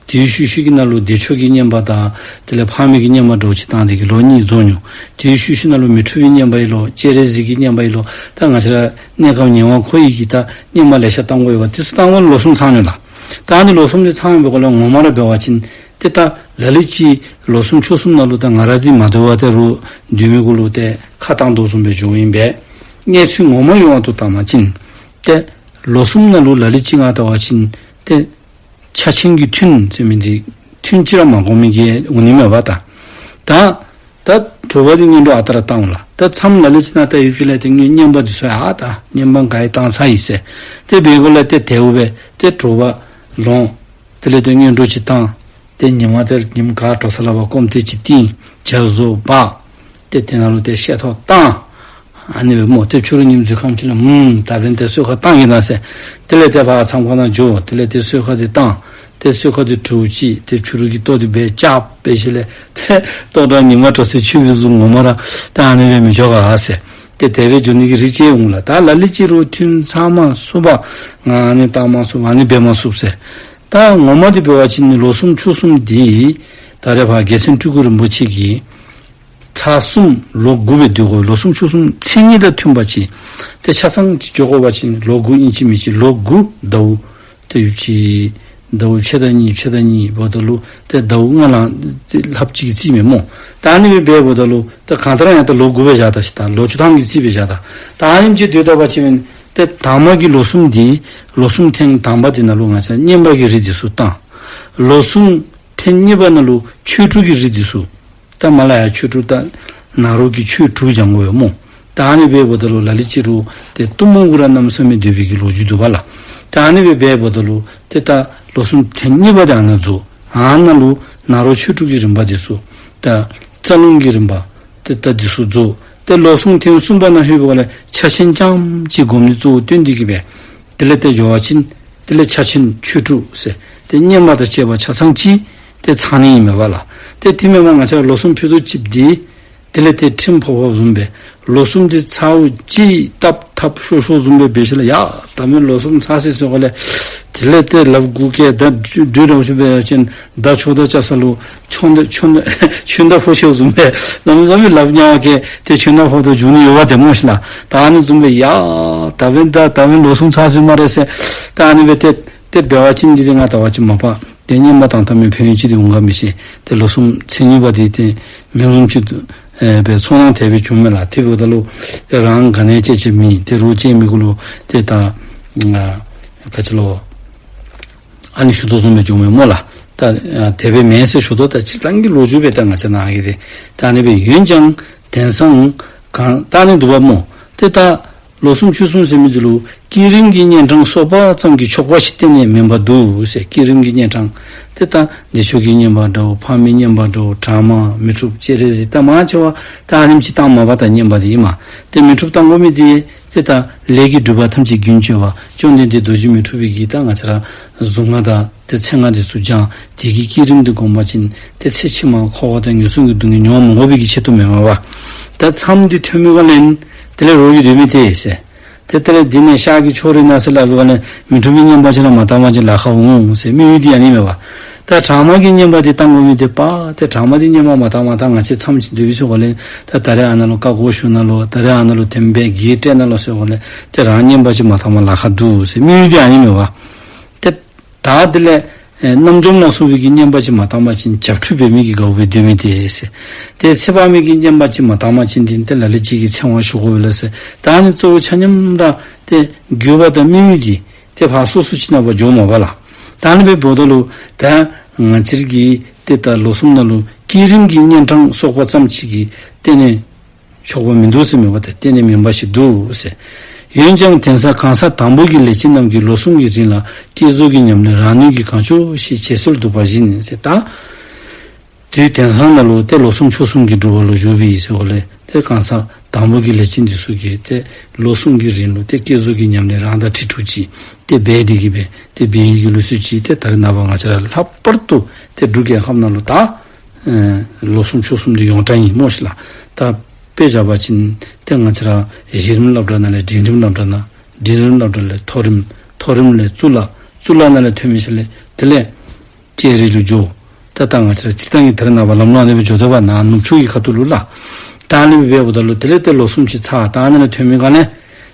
དེའི་ཤུལ་ཤུལ་གྱི་ནང་ལུ་བདེ་མཆོག་གི་བསྙེན་པ་དང་དེ་ལས་ཕག་མོའི་གི་བསྙེན་པ་འདྲཝ་ཅིག་བཏང་སྟེ་གི་ལོ་གཉིས་རྫོགས་ནུག། དེའི་ཤུལ་ཤུལ་ནང་ལུ་མི་འཁྲུགས་པའི་བསྙེན་པ་ཡི་ལོ་སྤྱན་རས་གཟིགས་ཀྱི་བསྙེན་པ་ཡི་ལོ། ད་ང་བཅས་ར་གནས་སྐབས་ཉེ་བར་འཁོར་ཡི་གི་ད་བསྙེན་པ་ལེ་ཤ་བཏང་དགོ་ཡོདཔ་དེ་ཚུ་བཏང་དགོ་ལོ་གསུམ་ཚང་ནུག་ལགས། ད་ཨ་ནི་ལོ་གསུམ་འདི་ཚང་ཡོདཔ་ག་ལས་ངོ་མ་ར་འབད་བ་ཅིན་ཏེ་ད་ལ་ལུ་ཅིག་ལོ་གསུམ་ཕྱོགས་གསུམ་ནང་ལུ་ད་ང་ར་འདི་མ་སྡོད་པར་ཏེ་རུང་སྡོད་མི་གུ་ལུ་ཏེ་ཁ་བཏང་དོ་བཟུམ་སྦེ་འགྱོཝ་ཨིན་པས། གནས་ཚུལ་ངོ་མ་ཡོངས་ལུ་བལྟ་བ་ཅིན་ཏེ་ལོ་གསུམ་ནང་ལུ་ལ་ལུ་ཅིག་ང་བལྟ་བ་ཅིན་ཏེ་ཕྱག་ཆེན་གྱི་ཐུན་ཟེར་མི་འདི་ཐུན་གཅིག་ར་མ་འགོར་མི་གི་འོང་ནི་མས་པ། ད་ད་ད་དྲོ་པ་འདི་སྔོན་འགྲོ་ཨ་རྟག་ར་བཏང་འོང་ལགས། ད་མཚམས་ལ་ལུ་ཅིག་ནང་ད་ཡུལ་གྱི་ལས་ཏེ་བསྙེན་པ་འདི་ཚུ་ཡང་ཨ་ད་བསྙེན་པ་ག་ཡི་བཏང་ཚར་ཡི་ཟེར། ཏེ་འབད་གུ་ལས་ཏེ་དེ་སྦེ་ཏེ་དྲོ་པ་ལོངས། དེ་ལས་ཏེ་སྔོན་འགྲོ་ཅིག་བཏང་། ཏེ་ཉིན་མ་དེར་ཉིནམ་ག་དྲོ་ས་ལས་ཕར་སྐོམ་དེ་ཅིག་བཏིང་། ཇ་བཟོ་འབག། ཏེ་དེ་ནང་ལུ་ཏེ་ཤེལ་ཏོག་བཏང་། ཨ་ནི་སྦེ་སྨོ། ཏེ་ཕྱི་རུ་ཉིམ་འཛུལ་ཁམས་ཅིག་ལུ་ཨུམ་ད་རིས་ཏེ་གསོལ་ཁ་བཏང་གི་ན་ཟེར། དེ་ལས་ཏེ་ཕར་མཚམས་ཁང་ནང་འགྱོ། དེ་ལས་ཏེ་གསོལ་ཁ་དེ་བཏང་། ཏེ་གསོལ་ཁ་དེ་གྲོལ་ཅི། ཏེ་ཕྱི་རུ་གི་ལྟོ་དེ་སྦེ་རྐྱབ་སྦེ་ཞིནམ་ལས་ཏེ་ལྟོ་དང་ཉིན་མ་དྲོ་སའི་ཆུ་བོའི་གཟུགས་ངོ་མ་ར་ད་ཨ་ནི་སྦེ་མི་འགྱོ་ག་ཟེར། ཏེ་དེ་སྦེ་འགྱོ་ནི་གི་རིགས་ཅིག་འོང་ལགས། ད་ལ་ལུ་ཅིག་རུང་ཐུན་ཚང་མ་བསྲུབ་པ་ང་ཨ་ནི་བཏང་མ་ཚུགས་ཨ་ནི་འབད་མ་ཚུགས་ཟེར། ད་ངོ་མ་འདི་འབད་བ་ཅིན་ལོ་གསུམ་ཕྱོགས་གསུམ་འདི་ད་རེས་ཕར་རྒྱལ་མཚན་སྤྲུལ་སྐུ་རིན་པོ་ཆེ་གིས་ཚར་གསུམ་ལོ་དགུ་སྦེ་སྡོད་དགོ། ལོ་གསུམ་ཕྱོགས་གསུམ་མཚན་ཉིད་དང་མཐུན་པ་ཅིག་ཏེ་ཆ་ཚང་ཅིག་འགྱོ་དགོ་པ་ཅིན་ལོ་དགུ་ཨིན་ཅི་མིན་ཅི་ལོ་དགུ་ཟླཝ་ཏེ་ཡུདཔ་ཅིག་ཟླཝ་ཕྱེད་དང་གཉིས་ཕྱེད་དང་གཉིས་འབདཝ་ད་ལུ་ཏེ་ཟླཝ་ལྔ་ལང་ཏེ་ལྷགཔ་ཅིག་གི་རྩིས་མས་སྨོ། ད་ཨ་ནི་སྦེ་འབདཝ་ད་ལུ་ད་གང་ལྟར་ཡང་ད་ལོ་དགུ་སྦེ་བཞག་ད་ཤིག། ད་ལོ་བཅུ་ཐམ་གྱི་རྩིས་སྦེ་བཞག་ད། ད་ཨ་ནེམ་ཅིག་སྡོད་ད་པ་ཅིན་ཏེ་དང་པ་གི་ལོ་གསུམ་འདི་ལོ་གསུམ་ཐེངས་དང་པ་འདི་ནང་ལུ་ང་བཅས་བསྙེན་པ་གི་རིགས་འདི་ཚུ་བཏང་། ལོ་གསུམ་ཐེངས་གཉིས་པ་ནང་ལུ་ཆོས་དྲུག་གི་རིགས་འདི་ཚུ། ད་མ་ལ་ཡ་ཆོས་དྲུག་ད་ནཱ་རོ་གི་ཆོས་དྲུག་སྦྱང་དགོ་པས་སྨོ། ད་ཨ་ནི་སྦེ་འབདཝ་ད་ལུ་ལ་ལུ་ཅིག་རུང་ཏེ་གཏུམ་མོ་གུ་ར་གནམ་མེད་ས་མེད་སྡོད་པའི་གི་ལོ་རྒྱུས་འདུག་པ་ལགས། ད་ཨ་ནི་སྦེ་འབདཝ་ད་ལུ་ཏེ་ད་ལོ་གསུམ་ཐེངས་གཉིས་པ་འདི་ཨ་ནཱ་རྫོགས། ཨ་ནཱ་ལུ་ནཱ་རོ་ཆོས་དྲུག་གི་རིམ་པ་འདི་ཚུ་ད་རྩ་རླུང་གི་རིམ་པ་ཏེ་ད་འདི་ཚུ་རྫོགས། ཏེ་ལོ་གསུམ་ཐེངས་གསུམ་པ་ནང་ལྷོད་པའི་སྒང་ལས་ཕྱག་ཆེན་རྐྱངམ་ཅིག་སྒོམ་ནི་གཙོ་བོ་བཏོན་ཏེ་གི་སྦེ་དེ་ལས་ཏེ་འགྱོ་བ་ཅིན་དེ་ལས་ཕྱག་ཆེན་ཆོས་དྲུག་ཟེར་ཏེ་བསྙེན་པ་དང་བཅས་པ་ཆ་ཚང་ཅིག་ཏེ་ཚང་ནི་ཨིན་མས་པ་ལགས། ཏེ་དེ་མེན་པར་ང་བཅས་ར་ལོ་གསུམ་ཕྱོགས་གཅིག་འདི་ དེ་ལས་ཏེ་ཁྲིམས་ཕོག་པ་བཟུམ་སྦེ་ལོ་གསུམ་དེ་ཚརཝ་ཅིག་བཏབ་ཐབ་ཤོར་ཤོརཝ་བཟུམ་སྦེ་འབད་ཞིནམ་ལས་ཡ་ད་མི་ལོ་གསུམ་ཚར་སོ་ཟེརཝ་ལས་དེ་ལས་ཏེ་ལགཔ་གུག་ཀྱི་ད་སྦྲུལ་ར་ཅིག་འབད་བ་ཅིན་མདའ་ཆོག་མདའ་རྐྱབ་ས་ལུ་ཆོག་མདའ་ཆོག་མདའ་ཆོག་མདའ་ཕོག་ཤོརཝ་བཟུམ་སྦེ་གནམ་མེད་ས་མེད་ལགཔ་ཉམས་པ་གིས་ཏེ་ཆོག་མདའ་ཕོག་དོ་བྱུང་ནི་ཡོདཔ་དེ་སྨོ་ཤིག་ལགས། ད་ཨ་ནི་བཟུམ་སྦེ་ཡ་ད་མི་ད་ད་མི་ལོ་གསུམ་ཚར་སོ་སྨ་རེ་ཟེར། ད་ཨ་ནི་སྦེ་ཏེ་ཏེ་འབད་བ་ཅིན་འདི་ཏེ་ང་ལྟ་བ་ཅིན་མ་པ་ཏེ་རྔོན་པ་བཏང་བཏངམ་མས་ཕན་ཡོན་ཅིག་ཏེ་འོང་ག་མི་ཤེས། ཏེ་ལོ་གསུམ་ཚེ་གཉིས་པ་འདི་ཏེ་མེདཔ་བཟུམ་ཅིག་ཏུ་ཨེ་སྦེ་ཚོར་སྣང་དེ་སྦེ་བྱུངམ་མས་ལགས། དེ་འབདཝ་ད་ལུ་ཏེ་རང་ག་ནི་ཡང་ཅིག་ཅིག་མེད། ཏེ་རོགས་ཅིག་མི་གུ་ལུ་ཏེ་ད་ཨ་ག་ཅི་ལོ་ཨ་ནི་ཞུ་དོ་བཟུམ་སྦེ་བྱུངམ་མས་སྨོ་ལགས། ད་ཨ་དེ་སྦེ་མེན་ཟེར་ཞུ་དོ། ད་སྤྱིར་བཏང་གི་ལོ་རྒྱུས་སྦེ་ད་ང་བཅས་ནཱ་གི་ཏེ་ད་ཨ་ནི་སྦེ་འོན་ཀྱང་དེང་སང་གང་ད་ཨ་ནི་འདུག་པ་སྨོ། ཏེ་ད་ལོ་གསུམ་ཕྱོགས་གསུམ་ཟེར་མི་འདི་ལུ་བསྐྱེད་རིམ་གྱི་གཉན་འཕྲང་གསོག་པ་ཙམ་གྱིས་ཆོག་པ་ཞིག་གཏན་ནས་མིན་པར་འདུག་ཟེར། བསྐྱེད་རིམ་གྱི་གཉན་འཕྲང་ཏེ་ད་བདེ་མཆོག་གི་བསྙེན་པ་འདྲཝ་ཕག་མོའི་བསྙེན་པ་འདྲཝ་དྲག་མ་མི་འཁྲུགས་སྤྱན་རས་གཟིགས་ད་མང་ཆེ་བ་ད་ཨ་ནེམ་ཅིག་བཏངམ་མས་པ། ད་བསྙེན་པ་འདི་ཨིན་མས། ཏེ་མི་འཁྲུགས་བཏང་དགོ་མི་འདི་ཏེ་ད་ལས་ཀྱི་སྒྲིབ་པ་ཐམས་ཅད་རྒྱུན་གཅོད་པ་བཅོམ་ལྡན་འདས་རྡོ་རྗེ་མི་འཁྲུགས་པའི་གི་ད་ང་བཅས་ར་གཟུངས་སྔགས་དང་ཏེ་མཚན་སྔགས་འདི་ཚུ་བགྱང་། དེ་གི་བསྐྱེད་རིམ་འདི་བསྒོམ་པ་ཅིན་ཏེ་ཚེ་ཕྱི་མ་འཁོར་བ་དང་ངན་སོང་གི་སྡུག་བསྔལ་མྱོང་མི་དགོ་པའི་གི་ཆེད་དུ་མེན་མས་པ། ད་མཚམས་འདི་ཐོན་མི་ག་ལས་དེ་ལས་རོགས་ཀྱིས་སྡོད་མི་དེ་ཟེར། ཏེ་དེ་ལས་འདི་ནས་ཤར་གྱི་ཕྱོགས་རིས་ནང་ཟེར་སླབ་པའི་ག་ལས་མི་འཁྲུགས་པའི་བསྙེན་པ་ཅིག་ར་མ་བཏང་བ་ཅིན་ལཱ་ཁག་འོང་ཟེར་དམིགས་ཡུལ་འདི་ཨ་ནི་མས་པ། ད་དྲག་མ་གི་བསྙེན་པ་འདི་བཏང་དགོ་མི་འདི་པ་ཏེ་དྲག་མ་འདི་བསྙེན་པ་མ་བཏང་མ་བཏང་ང་བཅས་མཚམས་ཅིག་སྡོད་པའི་ཚེ་ག་ལས་ད་ད་རེས་ཨ་ནཱ་ལུ་བཀའ་བསྒོ་ཞུ་ནི་ལོ་ད་རེས་ཨ་ནཱ་ལུ་དེམ་སྦེ་གི་སྤྲད་ནི་ལོ་ཟེར་ག་ལས་ཏེ་རང་བསྙེན་པ་ཅིག་མ་བཏང་མ་ལཱ་ཁག་འདུག་ཟེར་དམིགས་ཡུལ་འདི་ཨ་ནི་མས་པ། ཏེ་ད་དེ་ལས་ཨེ་རྣམ་འཇོམས་ལ་སོགས་པའི་གི་བསྙེན་པ་ཅིག་མ་བཏང་པ་ཅིན་བྱབས་ཁྲུས་འབད་མི་གི་དགའ་བོ་སྦེ་སྡོད་མི་དེ་ཟེར། ཏེ་ཚེ་དཔག་མེད་ཀྱི་བསྙེན་པ་ཅིག་མ་བཏང་པ་ཅིན་འདི་ཏེ་ལ་ལུ་ཅིག་གིས་ཚེ་དབང་ཞུ་དགོ་པས་ལགས་ཟེར། ད་ཨ་ནི་གཙོ་བོ་ཆ་མཉམ་ར་ཏེ་དགོས་པ་དང་དམིགས་ཡུལ་འདི་ཏེ་ཕར་སོ་སོ་ཅིག་ནང་འབད་འགྱོཝ་མས་པ་ལགས། ད་ཨ་ནི་སྦེ་འབདཝ་ད་ལུ་ད་ང་བཅས་ར་གི་ཏེ་ད་ལོ་གསུམ་ནང་ལུ་བསྐྱེད་རིམ་གྱི་གཉན་འཕྲང་གསོག་པ་ཙམ་ཅིག་གིས་གཏན་ནས་ཆོག་པ་མིན་འདུག་ཟེར་མས་པ། ཏེ་གཏན་ནས་མིན་པ་ཞིག་འདུག་ཟེར། འོན་ཀྱང་དེང་སང་གང་ཟག་དང་པོ་གི་ལས་ཅན་རྣམས་ཀྱིས་ལོ་གསུམ་གྱི་རིང་ལ་བསྐྱེད་རྫོགས་ཀྱི་ཉམས་ལེན་རང་ནུས་ཀྱིས་གང་ལྕོགས་ཤིག་བྱེད་སྲོལ་འདུག་པ་བཞིན་ཟེར། ད་དུས་དེང་སང་ནང་ལུ་ཏེ་ལོ་གསུམ་ཕྱོགས་གསུམ་གྱི་སྒྲུབ་པ་ལུ་བཞུགས་པའི་ཟེར་ག་ལས་ཏེ་གང་ཟག་དང་པོ་གི་ལས་ཅན་འདི་ཚུ་གིས་ཏེ་ལོ་གསུམ་གྱི་རིང་ལུ་ཏེ་བསྐྱེད་རྫོགས་ཀྱི་ཉམས་ལེན་རང་དང་ཁྲིག་ཁྲི་ཅིག་ཏེ་འབད་དེ་གིས་སྦེ་ཏེ་འབད་ཡི་གི་ལུགས་སྲོལ་ཅིག་ཏེ་ད་རེས་ནངས་པ་ང་བཅས་ར་ལྷག་པར་དུ་ཏེ་འབྲུག་རྒྱལ་ཁབ་ནང་ལུ་ད་ཨེ་ལོ་གསུམ་ཕྱོགས་གསུམ་འདི་ཡོངས་གྲགས་ཨིན་སྨོ་ཤིག་ལགས། ད་དཔེ་བཞག་པ་ཅིན་ཏེ་ང་བཅས་ར་གཞི་རིམ་སློབ་གྲྭ་ནང་ལས་འབྲིང་རིམ་སློབ་གྲྭ་ནང་འབྲིང་རིམ་སློབ་གྲྭ་ལས་མཐོ་རིམ་མཐོ་རིམ་ལས་གཙུག་ལག་གཙུག་ལག་ནང་ལས་ཐོན་མི་ཅིག་ལས་དེ་ལས་ལྕགས་རི་ལུ་འགྱོ། ད་ད་ང་བཅས་ར་སྤྱིར་བཏང་གི་ད་རེས་ནངས་པ་ལམ་ལུགས་ཨ་ནི་སྦེ་འགྱོ་དོ་བ་ནཱ་ནུབ་ཕྱོགས་ཀྱི་ཁ་ཐུག་ལུ་ལགས། ད་ཨ་ནི་སྦེ་འབདཝ་ད་ལུ་དེ་ལས་ཏེ་ལོ་གསུམ་ཅིག་ཚར། ད་ཨ་ནི་ལས་ཐོན་མི་ག་ལས་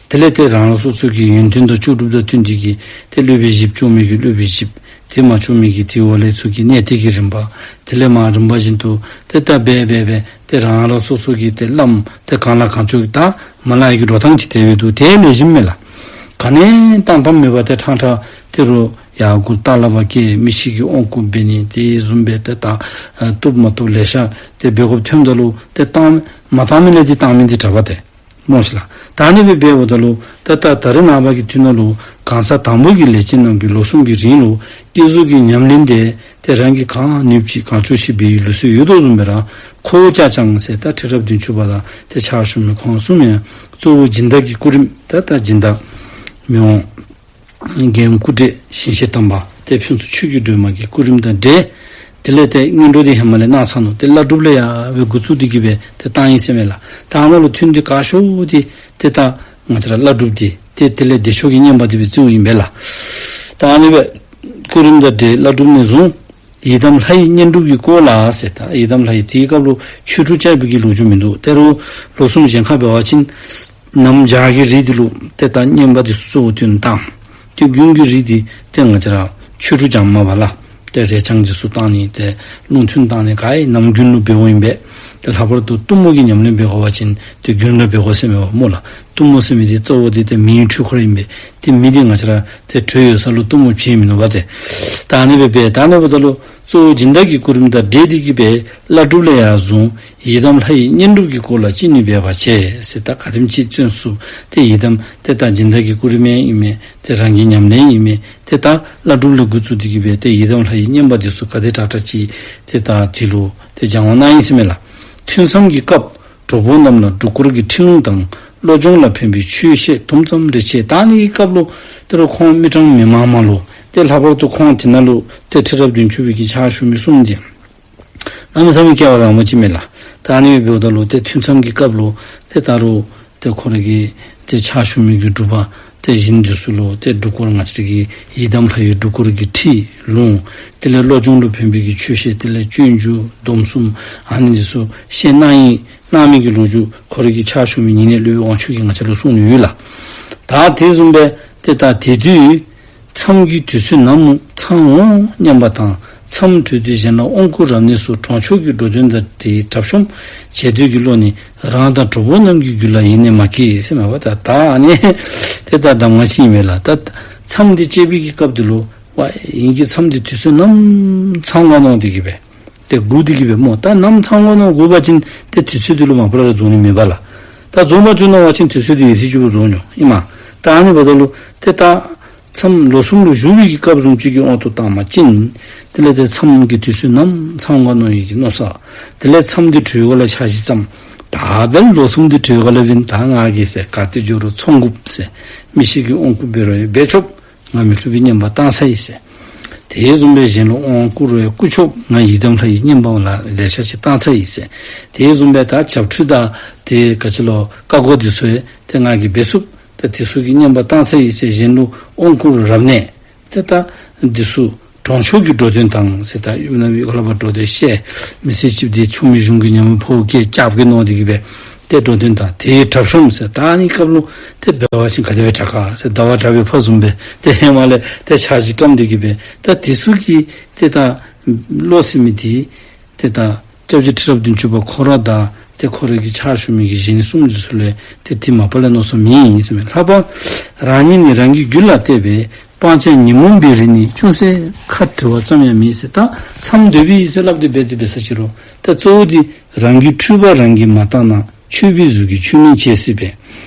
དེ་ལས་ཏེ་རང་རང་སོ་སོ་གི་ཡོན་ཏན་དང་ལྕོགས་གྲུབ་དང་བསྟུན་ཏེ་གིས་ཏེ་སློབ་དཔོན་བཞི་བཅུ་མི་གིས་སློབ་དཔོན་བཞི་དེ་མ་བཅུ་མི་གིས་དེ་འོག་ལས་ཚུ་གི་གནས་བརྟན་གྱི་རིམ་པ་དེ་ལས་མར་རིམ་པ་བཞིན་དུ་ཏེ་ད་འབད་འབད་འབད་ཏེ་རང་རང་སོ་སོ་གི་ཏེ་བླམ་ཏེ་གང་ལ་གང་ལྕོགས་ཀྱི་ད་མ་ལ་ཡ་གི་འགྲོ་སྟངས་ཅིག་དེ་སྦེ་འདུག། དེ་ལེགས་ཤོམ་མས་ལགས། ག་ནི་བཏང་བཏངམ་མེད་པར་ཏེ་ཕྲང་ཕྲང་ཏེ་རུང་ཡར་མགུ་ཏ་ལ་བ་བཀལ། མི་ཤི་གི་དབང་བསྐུར་འབད་ནི་དེ་བཟུམ་སྦེ་ཏེ་ད་བཏུབ་མ་བཏུབ་ལེ་ཤ་ཏེ་འབད་དགོཔ་ཐོནམ་ད་ལུ་ཏེ་བཏང་མ་བཏང་མི་ལས་ཏེ་བཏང་མི་འདི་དྲག་པ་ཏེ་སྨོ་ཤིག་ལགས། ད་ཨ་ནི་སྦེ་འབདཝ་ད་ལུ་ད་ད་ད་རེས་ནངས་པ་གི་དུས་ནང་ལུ་གང་ཟག་དང་པོ་གི་ལས་ཅན་རྣམས་ཀྱིས་ལོ་གསུམ་གྱི་རིང་ལུ་བསྐྱེད་རྫོགས་ཀྱི་ཉམས་ལེན་དེ་ཏེ་རང་གིས་གང་ནུས་ཅིག་གང་ལྕོགས་ཤིག་འབད་བའི་ལུགས་སྲོལ་ཡོད་དོ་བཟུམ་སྦེ་ར་ཁོ་བོ་ཅག་ཀྱང་ཟེར་ད་ཁྲི་རབས་བདུན་ཅུ་པ་དང་ཏེ་ཕྱག་ཞུ་མི་ཁོང་གསུམ་ཡང་གཙོ་བོ་སྦྱིན་བདག་གི་སྐུ་རིམ་ད་ད་སྦྱིན་བདག་མི་དབང་རྒྱལ་ཡུམ་སྐུ་བགྲེས་ཞིང་གཤེགས་དམ་པ་ཏེ་ཕུན་ཚོགས་ཆོས་ཀྱི་སྒྲོན་མ་གི་སྐུ་རིམ་དང་འབྲེལ། དེ་ལས་ཏེ་སྔོན་འགྲོ་འདི་ཧེ་མ་ལས་གནང་ཚར་ནུག། ཏེ་བླ་སྒྲུབ་ལས་ཡར་སྦེ་འགོ་བཙུགས་ཏེ་གིས་སྦེ་ཏེ་བཏང་ཡི་ཟེར་མས་ལགས། ད་ཨ་ནཱ་ལུ་ཐུན་འདི་ཁག་ཤོས་འདི་ཏེ་ད་ང་བཅས་ར་བླ་སྒྲུབ་འདི་ཏེ་དེ་ལས་བདེ་མཆོག་གི་བསྙེན་པ་འདི་སྦེ་བརྩིཝ་ཨིན་པས་ལགས། ད་ཨ་ནི་སྦེ་སྐུ་རིམ་དང་འབྲེལ་བླ་སྒྲུབ་ནས་བཟུང་ཡི་དམ་ལྷ་ཡི་བསྙེན་སྒྲུབ་ཀྱི་སྐོར་ལ་ཟེར། ད་ཡི་དམ་ལྷ་ཡི་དེའི་སྐབས་ལུ་ཆོས་དྲུག་བཅའ་བའི་གི་ལོ་རྒྱུས་མིན་འདུག། ད་རུང་ལོ་གསུམ་གཞན་ཁར་འབད་བ་ཅིན་ནམ་བྱཱར་གྱི་རིགས་འདི་ལུ་ཏེ་ད་བསྙེན་པ་འདི་གཙོ་བོ་བཏོན་བཏང་། ཏེ་དགུན་གྱི་རིགས་འདི་ཏེ་ང་བཅས་ར་ཆོས་དྲུག་བཅའ་མ་པ་ལགས། ཏེ་རས་བྱང་འདི་ཚུ་བཏང་ནི་ཏེ་རླུང་ཐུན་བཏང་ནི་ག་ཡི་ནམ་དགུན་ལུ་འབདཝ་ཨིན་པས། ཏེ་ལྷག་པར་དུ་གཏུམ་མོ་གི་ཉམས་ལེན་འབད་དགོ་པ་ཅིན་ཏེ་དགུན་ལུ་འབད་དགོ་ཟེར་མས་པ་སྨོ་ལགས། གཏུམ་མོ་ཟེར་མི་འདི་གཙོ་བོ་འདི་ཏེ་མེའི་འཕྲུལ་འཁོར་ཨིན་པས། ཏེ་མེ་འདི་ང་བཅས་ར་ཏེ་དྲོད་ཡོད་ས་ལུ་གཏུམ་མོ་བྱིན་མི་ནུས་པས་ཏེ། ད་ཨ་ནི་སྦེ་འབད་ད་ཨ་ནི་འབདཝ་ད་ལུ་གཙོ་བོ་སྦྱིན་བདག་གི་སྐུ་རིམ་དང་འབྲེལ་ཏེ་གིས་སྦེ་བླ་སྒྲུབ་ལས་ཡར་བཟུང་ཡི་དམ་ལྷ་ཡི་བསྙེན་སྒྲུབ་ཀྱི་སྐོར་ལ་ཅི་ནུས་འབད་པར་བྱེད་ཟེར། ད་ག་དེམ་ཅིག་བརྩོན་ཤུགས་ཏེ་ཡི་དམ་ཏེ་ད་སྦྱིན་བདག་གི་སྐུ་རིམ་ཨིན་མས། ཏེ་རང་གི་ཉམས་ལེན་ཨིན་མས། ཏེ་ད་བླ་སྒྲུབ་ལས་འགོ་བཙུགས་ཏེ་གིས་སྦེ་ཏེ་ཡི་དམ་ལྷ་ཡི་བསྙེན་པ་འདི་ཚུ་ག་དེ་དྲག་དྲག་ཅིག་ཏེ་ད་དེ་ལུ་ཏེ་སྦྱང་བ་གནང་ཡི་ཟེར་མས་ལགས། ཐུན་མཚམས་ཀྱི་སྐབས་གྲོགས་པོ་རྣམས་ལ་སྒྲུབ་སྐོར་གྱི་ཁྲིད་ལུང་དང་བློ་སྦྱོང་ལ་ཕན་པའི་ཆོས་བཤད་དུམ་ཙམ་རེ་བྱས། ད་ཨ་ནི་སྐབས་ལུ་ཏེ་རུང་ཁོང་མི་གྲངས་མི་མང་མང་ལུ་ཏེ་ལྷག་པར་དུ་ཁོང་དེ་ནང་ལུ་ཏེ་ཁྲི་རབས་བདུན་ཅུ་པའི་གི་ཕྱག་ཞུ་མི་གསུམ་འདི་གནམ་མེད་ས་མེད་སྐལ་བ་བཟང་པོ་ཅིག་མས་ལགས། ད་ཨ་ནི་འབདཝ་ད་ལུ་ཏེ་ཐུན་མཚམས་ཀྱི་སྐབས་ལུ་ཏེ་ད་རུང་ཏེ་ཁོ་ར་གི་ཏེ་ཕྱག་ཞུ་མི་གི་སྒྲུབ་པ་ཏེ་གཞན་འདི་ཚུ་ལུ་ཏེ་སྒྲུབ་སྐོར་ང་བཅས་ཀྱི་ཡི་དམ་ལྷ་ཡི་སྒྲུབ་སྐོར་གྱི་ཁྲིད་ལུང་། དེ་ལས་བློ་སྦྱོང་ལུ་ཕན་པའི་གི་ཆོས་བཤད། དེ་ལས་སྤྱོད་འཇུག་སྡོམ་གསུམ་ཨ་ནི་འདི་ཚུ་བཤད་གནང་ཡི་གནང་མི་གི་ལོ་རྒྱུས་ཁོ་ར་གི་ཕྱག་ཞུ་མི་ཉེ་གནས་སློབ་དཔོན་དབང་ཕྱུག་གིས་ང་བཅས་ལུ་གསུངས་ནི་ཡོད་ལགས། ད་དེ་བཟུམ་སྦེ་ཏེ་ད་དེ་དུས་མཚམས་ཀྱི་དུས་ཚོད་ནམ་ཚང་འོང་སྙམ་པ་དང་། མཚམས་གྲོལ་ཏེ་གཞན་ལ་དབང་བསྐུར་རབ་གནས་སོགས་གྲོང་ཆོག་གི་འགྲོ་དོན་དང་འབྲེལ་གྲབས་གཤོམ་བྱེད་འདོད་ཀྱི་བློ་ནི་རང་དང་གྲོགས་པོ་རྣམས་ཀྱི་རྒྱུད་ལ་ཡེ་ནས་མ་སྐྱེས་ཟེར་མས་པ། ད་ད་ཨ་ནི་ཏེ་ད་གདམས་ངག་ཅིག་ཨིན་མས་ལགས། ད་མཚམས་འདི་བཅད་པའི་གི་སྐབས་འདི་ལུ་ཝ་ཨིན་གྱི་མཚམས་འདི་དུས་ཚོད་ནམ་ཚང་ག་མནོ་སྟེ་གི་སྦེ་ཏེ་སྒུག་སྟེ་གི་སྦེ་སྨོ། ད་ནམ་ཚང་ག་མནོ་སྒུག་པ་ཅིན་ཏེ་དུས་ཚོད་འདི་ལུ་མ་པ་ལས་ར་རྫོགས་ནི་མེད་པ་ལགས། ད་རྫོགས་པ་བྱུང་ནུག་པ་ཅིན་དུས་ཚོད་འདི་ཡེ་ཤེས་ཅིག་པོ་རྫོགས་འགྱོ་ཨིན་མས། ད་ཨ་ནི་འབདཝ་ད་ལུ་ཏེ་ད་མཚམས་ལོ་གསུམ་ལུ་བཞུགས་པའི་གི་སྐབས་བཟུམ་ཅིག་གི་དབང་དུ་བཏང་བ་ཅིན་དེ་ལས་ཏེ་མཚམས་ཀྱི་དུས་ཚོད་ནམ་ཚང་ག་མནོ་ཡི་གི་མནོ་ས། དེ་ལས་མཚམས་འདི་གྲོལ་ག་ལས་འཆར་གཞི་བརྩམ། ད་འབདན་ལོ་གསུམ་འདི་གྲོལ་ག་ལས་འབདན་ད་ང་གིས་ཟེར་ག་ཏེ་འགྱོ་རུང་ཚོང་འགུགས་ཟེར་མི་ཤི་གི་དབང་བསྐུར་འབད་རུང་འབད་ཆོག། ང་མི་འཁྲུགས་པའི་བསྙེན་པ་བཏང་ཚར་ཡི་ཟེར། དེ་བཟུམ་སྦེ་གཞན་ལུ་དབང་བསྐུར་རུང་བསྐུར་ཆོག། ང་ཡི་དམ་ལྷ་ཡི་བསྙེན་པ་ལ་ལེ་ཤ་ཅིག་བཏང་ཚར་ཡི་ཟེར། དེ་བཟུམ་སྦེ་ད་བྱབས་ཁྲུས་དང་ཏེ་ག་ཅི་ལོ་བཀའ་བསྒོ་འདི་ཚུ་ཡང་ཏེ་ང་གིས་འབད་ཚུགས། ད་དེ་ཚུ་གི་བསྙེན་པ་བཏང་ཚར་ཡི་ཟེར། གཞན་ལུ་དབང་བསྐུར་རབ་གནས་ཏེ་ད་འདི་ཚུ་གྲོང་ཆོག་གི་འགྲོ་དོན་དང་ཟེར། ད་ཡུམ་ནང་གི་ག་ལ་བ་འགྲོ་དོན་བཤད། མི་ཚེ་གཅིག་འདི་ཆུང་མི་གཞུང་གི་ཉམས་མི་ཕོ་སྐྱེས་སྐྱབས་ཀྱི་ནང་འདི་གི་སྦེ་ཏེ་འགྲོ་དོན་དང་ཏེ་གྲབས་གཤོམ་ཟེར། ད་ཨ་ནི་སྐབས་ལུ་ཏེ་འབད་བ་ཅིན་ག་དེ་སྦེ་དྲག་ག་ཟེར། ཟླ་བ་གྲགས་པའི་ཕ་བཟུམ་སྦེ་ཏེ་ཧེ་མ་ལས་ཏེ་འཆར་གཞི་བཀྲམ་འདི་གི་སྦེ་ད་དེ་ཚུ་གི་ཏེ་ད་བློ་ཟེར་མི་འདི་ཏེ་ད་སྐྱབས་རྗེ་ཁྲི་རབས་བདུན་ཅུ་པ་ཁོ་ར་དང་ཏེ་ཁོ་ར་གི་ཕྱག་ཞུ་མི་གི་གཞན་གསུམ་འདི་ཚུ་ལུ་ཏེ་དེ་མ་པ་ལས་མནོ་བསམ་མེད་ཨིན་ཟེར་མས། ལྷག་པར་རང་ཉིད་ནི་རང་གི་རྒྱུད་ལ་གཏད་པས། སྤང་བྱ་ཉོན་མོངས་པའི་རིགས་ནི་ཅུང་ཟད་ཁ་བྲི་བ་ཙམ་ཡང་མེད་ཟེར། ད་མཚམས་འདོད་པའི་ཡིད་ཟེར་སླབ་སྟེ་འབད་དེ་འབད་ས་ཅི་རུང་ད་གཙོ་བོ་འདི་རང་གི་འཁྲུལ་པ་རང་གིས་མ་བརྟགས་ན། ཆོས་པའི་གཟུགས་ཀྱིས་ཆོས་མིན་བྱེད་སྲིད་པས།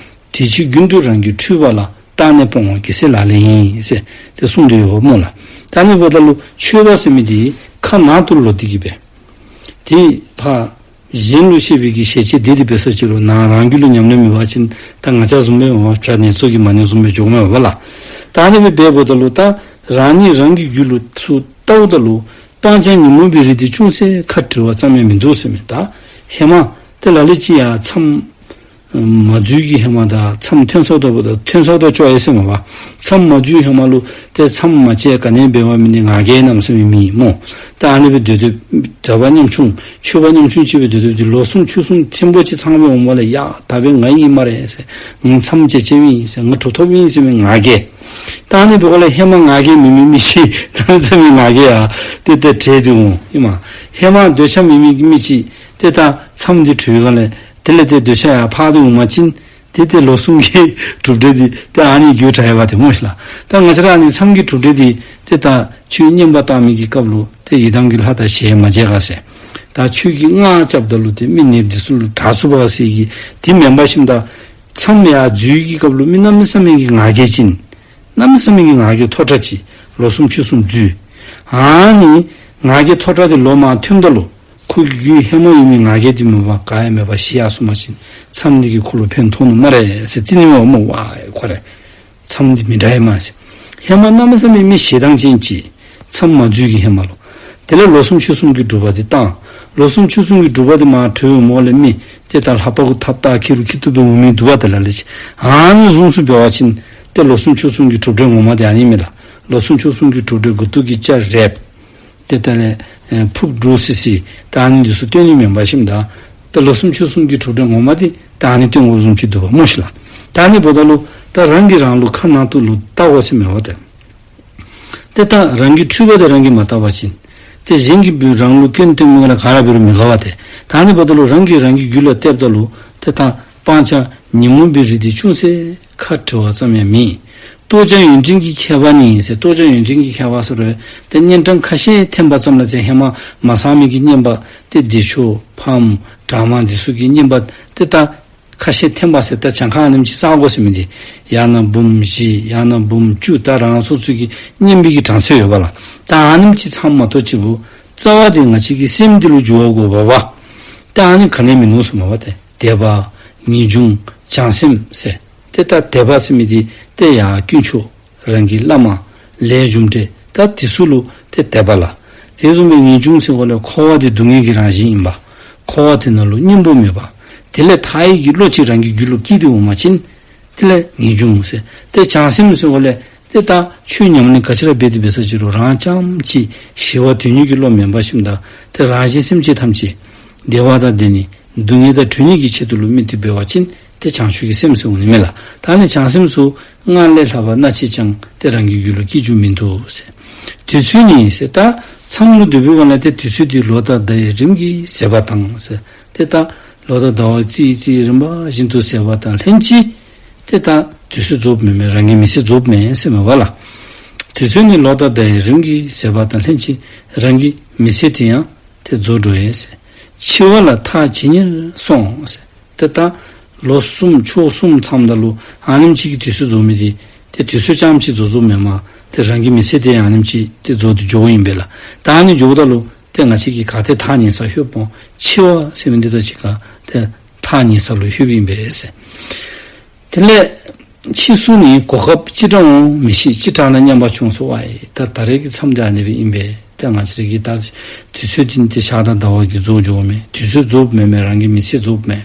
དེ་ཕྱིར་རྒྱུན་དུ་རང་གི་འཁྲུལ་པ་ལ། བརྟགས་ནས་སྤོང་བ་གེགས་སེལ་ལག་ལེན་ཡིན་ཟེར་ཏེ་གསུངས་ཏེ་ཡོདཔ་སྨོ་ལགས། ད་ཨ་ནི་འབདཝ་ད་ལུ་འཁྲུལ་པ་ཟེར་མི་འདི་ཁ་ནང་དུ་ལོག་སྟེ་གི་སྦེ་ཏེ་ཕར་གཞན་ལུ་བཤད་པའི་གི་ཞལ་ཆད་འདི་འདི་འབད་ས་ཅི་རུང་ནང་རང་རྒྱུད་ལུ་ཉམས་ལེན་མེད་པ་ཅིན་ད་ང་བཅས་བཟུམ་སྦེ་འོ་བྱ་ནེ་ཚོགས་ཀྱིས་མ་ནེ་བཟུམ་སྦེ་འགྱོཝ་མས་པ་ལགས། ད་ཨ་ནི་སྦེ་འབདཝ་ད་ལུ་ད་རང་ཉིད་རང་གི་རྒྱུད་ལུ་ཚུར་བལྟཝ་ད་ལུ་སྤང་བྱ་ཉོན་མོངས་པའི་རིགས་འདི་ཅུང་ཟད་ཁ་བྲི་བ་ཙམ་ཡང་མིན་འདུག་ཟེར་མས། ད་ཧེ་མ་ཏེ་ལ་ལུ་ཅིག་ཡང་མཚམས་མ་འཛུལ་གྱི་ཧེ་མ་དང་མཚམས་ཐོན་སོངམ་ད་ཐོན་སོངམ་ད་ཅོག་ཡང་ཟེར་མས་པ། མཚམས་མ་འཛུལ་ཧེ་མ་ལུ་ཏེ་མཚམས་མ་བཅད་ག་ནི་འབད་བ་མེད་ནི་ང་རྒྱལ་གནམ་མེད་ས་མེད་མེད་སྨོ། ད་ཨ་ནི་སྦེ་སྡོད་སྡོདཔ་གྲྭ་པ་ཉམ་ཆུང་ཆོས་པ་ཉམ་ཆུང་ཅིག་སྦེ་སྡོད་སྡོདཔ་འདི་ལོ་གསུམ་ཕྱོགས་གསུམ་ཐེངས་པོ་ཅིག་ཚང་སྦེ་འོངམ་ལས་ཡ་ད་འབདན་ང་ཨིན་སྨ་རེ་ཟེར། ང་མཚམས་བཅད་བཅདཔ་ཨིན་ཟེར། ང་གྲུབ་ཐོབ་ཨིན་ཟེར་མི་ང་རྒྱལ། ད་ཨ་ནི་འབདཝ་ལས་ཧེ་མ་ང་རྒྱལ་མེད་མི་མི་ཅིག་གནམ་མེད་ས་མེད་ང་རྒྱལ་ཡང་ཏེ་ཏེ་བྲལ་ཏེ་འོང་ཨིན་མས། ཧེ་མ་འདོད་ཆགས་མེད་མི་གི་མི་ཅིག་ཏེ་ད་མཚམས་འདི་གྲོལ་ག་ལས་དེ་ལས་ཏེ་འདོད་ཆགས་ཡར་འཕར་ཏེ་འོང་པ་ཅིན་ཏེ་ཏེ་ལོ་གསུམ་གྱི་གྲུབ་འབྲས་འདི་ཏེ་ཨ་ནི་རྒྱུ་དྲག་ཡོདཔ་འདི་སྨོ་ཤིག་ལགས། ད་ང་བཅས་ར་ཨ་ནི་མཚམས་ཀྱི་གྲུབ་འབྲས་འདི་ཏེ་ད་ཆོས་བསྙེན་པ་བཏང་མི་གི་སྐབས་ལུ་ཏེ་ཡི་དམ་གྱི་ལྷ་དང་ཞལ་མ་མཇལ་ག་ཟེར། ད་ཆོས་ཀྱི་སྔགས་རྐྱབ་ད་ལུ་ཏེ་མི་ནདཔ་འདི་ཚུ་ལུ་དྲག་ཚུགས་པ་ཟེར་གི་འདི་མེན་པར་ཞིནམ་ད་མཚམས་ཡར་འཛུལ་གྱི་སྐབས་ལུ་མི་གནམ་མེད་ས་མེད་ཀྱི་ང་རྒྱལ་ཅན། གནམ་མེད་ས་མེད་ཀྱི་ང་རྒྱལ་མཐོ་དྲགས་ཅིག་ལོ་གསུམ་ཕྱོགས་གསུམ་འཛུལ། ཨ་ནི་ང་རྒྱལ་མཐོ་དྲགས་འདི་ལོག་མར་ཐོནམ་ད་ལུ་ཁོ་གི་རྒྱུད་ཧེ་མ་ཡོད་མི་ང་རྒྱལ་འདི་མེད་པར་ག་ཡང་མེད་པར་ཞི་ཡར་སོང་པ་ཅིན་མཚམས་འདི་གིས་ཁོ་ལུ་ཕན་ཐོགས་ནུག་སྨ་རེ་ཟེར་རྩིས་ནི་མས་པ་སྨོ། ཝའི་ཁོ་རེ་མཚམས་འདི་མི་དྲག་ཡི་སྨ་ཟེར། ཧེ་མ་གནམ་མེད་ས་མེད་མི་ཞེ་སྡང་ཅན་ཅིག་མཚམས་མ་འཛུལ་གྱི་ཧེ་མ་ལུ། དེ་ལས་ལོ་གསུམ་ཕྱོགས་གསུམ་གྱི་སྒྲུབ་པ་འདི་བཏང་། ལོ་གསུམ་ཕྱོགས་གསུམ་གྱི་སྒྲུབ་པ་འདི་མར་གྲོལ་འོངམ་ལས་མི་ཏེ་ད་ལྷ་པ་གུ་ཐབས་བརྟག་ཁེལ་རུང་ཁེལ་བཏུབ་སྦེ་འོང་མི་འདུག་པ། དེ་ལ་ལས་ཅིག་ཨ་ནི་བཟུམ་ཚུ་འབད་བ་ཅིན་ཏེ་ལོ་གསུམ་ཕྱོགས་གསུམ་གྱི་གྲུབ་འབྲས་ངོ་མ་འདི་ཨ་ནི་མས་ལགས། ལོ་གསུམ་ཕྱོགས་གསུམ་གྱི་གྲུབ་འབྲས་མགུ་ཏོ་གིས་ལྕགས་རེགཔ། ཏེ་དེ་ལས་ཨེ་ཕུབ་འདྲུ་སི་སི་ད་ཨ་ནི་འདི་ཚུ་སྟོན་ནི་མེན་པར་ཞིནམ་ད་ཏེ་ལོ་གསུམ་ཕྱོགས་གསུམ་གྱི་གྲུབ་འབྲས་ངོ་མ་འདི་ད་ཨ་ནི་སྟོན་དགོཔ་བཟུམ་ཅིག་འདུག་པ་སྨོ་ཤིག་ལགས། ད་ཨ་ནི་འབདཝ་ད་ལུ་ད་རང་གིས་རང་ལུ་ཁ་ནང་དུ་ལུ་བལྟ་དགོ་ཟེར་མས་པ་ཏེ། ཏེ་ད་རང་གི་འཁྲུལ་པ་འདི་རང་གིས་མ་བལྟ་བ་ཅིན་ཏེ་གཞན་གྱིས་འབད་རང་ལུ་སྐྱོན་སྟོན་མི་ག་ར་ག་ར་འབད་རུང་མི་དགའ་བ་ཏེ། ད་ཨ་ནི་འབདཝ་ད་ལུ་རང་གིས་རང་གི་རྒྱུད་ལུ་བལྟཝ་ད་ལུ་ཏེ་ད་སྤང་བྱ་ཉོན་མོངས་པའི་རིགས་འདི་ཅུང་ཟད་ཁ་བྲི་བ་ཙམ་ཡང་མེད། རྟོགས་བྱ་ཡོན་ཏན་གྱི་ཁྱད་པར་ནི་ཟེར། རྟོགས་བྱ་ཡོན་ཏན་གྱི་ཁྱད་པར་ཟེར་རུང་ཏེ་གཉན་འཕྲང་ཁ་ཤས་འཐེན་པ་ཙམ་ལས་ཏེ་ཧེ་མ་མ་ཚང་མི་གི་བསྙེན་པ་ཏེ་བདེ་མཆོག་ཕག་མོ་དྲག་དམར་འདི་ཚུ་གི་བསྙེན་པ་ཏེ་ད་ཁ་ཤས་འཐེན་པ་ཟེར་ད་གྱངས་ཁ་ཨ་ནེམ་ཅིག་བསག་དགོ་ཟེར་མི་འདི་ཡང་ན་འབུམ་བཞི་ཡང་ན་འབུམ་བཅུ་ད་རང་སོ་སོ་གི་བསྙེན་པའི་གི་གྲངས་ཚད་ཡོད་པ་ལགས། ད་ཨ་ནེམ་ཅིག་ཚངམ་མ་གཏོགས་ཅིག་པོ་རྩ་བ་འདི་ང་བཅས་ཀྱི་སེམས་འདི་ལུ་འགྱུར་བ་དགོ་པ་བ། ད་ཨ་ནི་ག་ནི་མིན་ནུག་ཟེར་མས་པ་ཏེ། དད་པ་ངེས་འབྱུང་བྱང་སེམས་ཟེར། ཏེ་ད་དད་པ་ཟེར་མི་འདི་ཏེ་ཡར་དཀོན་མཆོག་རང་གི་བླ་མ་ལས་རྒྱུ་འབྲས་ད་འདི་ཚུ་ལུ་ཏེ་དད་པ་ལགས། དེ་བཟུམ་སྦེ་ངེས་འབྱུང་ཟེར་གོ་ལས་འཁོར་བ་འདི་སྡུག་བསྔལ་གྱི་རང་བཞིན་ཨིན་པ། འཁོར་བ་དེ་ནང་ལུ་གཉེན་པོ་མེད་པ། དེ་ལས་ཐར་ནི་གི་བློ་ཅིག་རང་གི་རྒྱུད་ལུ་སྐྱེས་ཏེ་འོང་པ་ཅིན་དེ་ལས་ངེས་འབྱུང་ཟེར། ཏེ་བྱང་སེམས་ཟེརཝ་ལས་ཏེ་ད་ཆོས་ཉམས་ལེན་ག་ཅི་ར་འབད་དེ་འབད་ས་ཅིག་རུང་རང་རྐྱངམ་གཅིག་ཞི་བ་དོན་གཉེར་གྱི་བློ་མེན་པར་ཞིནམ་ད་ཏེ་རང་གཞན་སེམས་ཅན་ཐམས་ཅད་བདེ་བ་དང་ལྡན་ནི་སྡུག་བསྔལ་དང་གྲོལ་ནི་གི་ཆེད་དུ་ལུ་དམིགས་ཏེ་འབད་བ་ཅིན་ཏེ་བྱང་ཆུབ་ཀྱི་སེམས་ཟེར་འོང་ནི་མས་ལགས། ད་ནི་བྱང་སེམས་སུ་སྔར་ལས་ལྷག་པ་སྣ་གཅིག་ཀྱང་ཏེ་རང་གི་རྒྱུད་ལུ་སྐྱེ་རྒྱུ་མིན་འདུག་ཟེར། དུས་ཚོད་ནི་ཟེར་ད་མཚམས་ལུ་སྡོད་པའི་སྒང་ལས་ཏེ་དུས་ཚོད་འདི་ལོ་དང་ཟླ་བའི་རིམ་གྱིས་ཟད་པ་དང་ཟེར། ཏེ་ད་ལོ་དང་ཟླ་བ་རྩིས་རྩིས་རིམ་པ་བཞིན་དུ་ཟད་པ་དང་ལྷན་ཅིག་ཏེ་ད་དུས་ཚོད་རྫོགསཔ་མེན་མས། རང་གི་མི་ཚེ་རྫོགསཔ་མེན་ཟེར་མས་པ་ལགས། དུས་ཚོད་ནི་ལོ་དང་ཟླ་བའི་རིམ་གྱིས་ཟད་པ་དང་ལྷན་ཅིག་རང་གི་མི་ཚེ་དེ་ཡང་ཏེ་རྫོགས་འགྲོ་ཡི་ཟེར། འཆི་བ་ལ་ཐག་ཇི་སྙེད་སོང་ཟེར། ཏེ་ད་ལོ་གསུམ་ཕྱོགས་གསུམ་མཚམས་ད་ལུ་ཨ་ནེམ་ཅིག་གི་དུས་ཚོད་རྫོགས་མི་འདི་ཏེ་དུས་ཚོད་རྐྱངམ་ཅིག་རྫོགས་རྫོགསཔ་མེན་མས། ཏེ་རང་གི་མི་ཚེ་དེ་ཡང་ཨ་ནེམ་ཅིག་ཏེ་རྫོགས་ཏེ་འགྱོཝ་ཨིན་པས་ལགས། ད་ཨ་ནི་འགྱོཝ་ད་ལུ་ཏེ་ང་བཅས་ཀྱིས་ག་ཏེ་ཐག་ཉེ་ས་ལྷོདཔ་སྨོ། འཆི་བ་ཟེར་མི་འདི་དང་གཅིག་ཁར་ཏེ་ཐག་ཉེ་ས་ལུ་ལྷོདཔ་ཨིན་པས་ཟེར། དེ་ལས་འཆི་སོང་ནས་གོ་སྐབས་ཅི་འདྲ་འོང་མི་ཤེས། ཅི་དྲག་ན་སྙམ་པ་བྱུང་སོང་བ་ཡི། ད་ད་རེས་ཀྱི་མཚམས་འདི་ཨ་ནི་སྦེ་ཨིན་པས། ཏེ་ང་བཅས་ར་གི་ད་དུས་ཚོད་འདི་ཏེ་ཞག་དང་ཟླ་བ་གིས་རྫོགས་འགྱོཝ་མས། དུས་ཚོད་རྫོགསཔ་མེན་མས། རང་གི་མི་ཚེ་རྫོགསཔ་མས།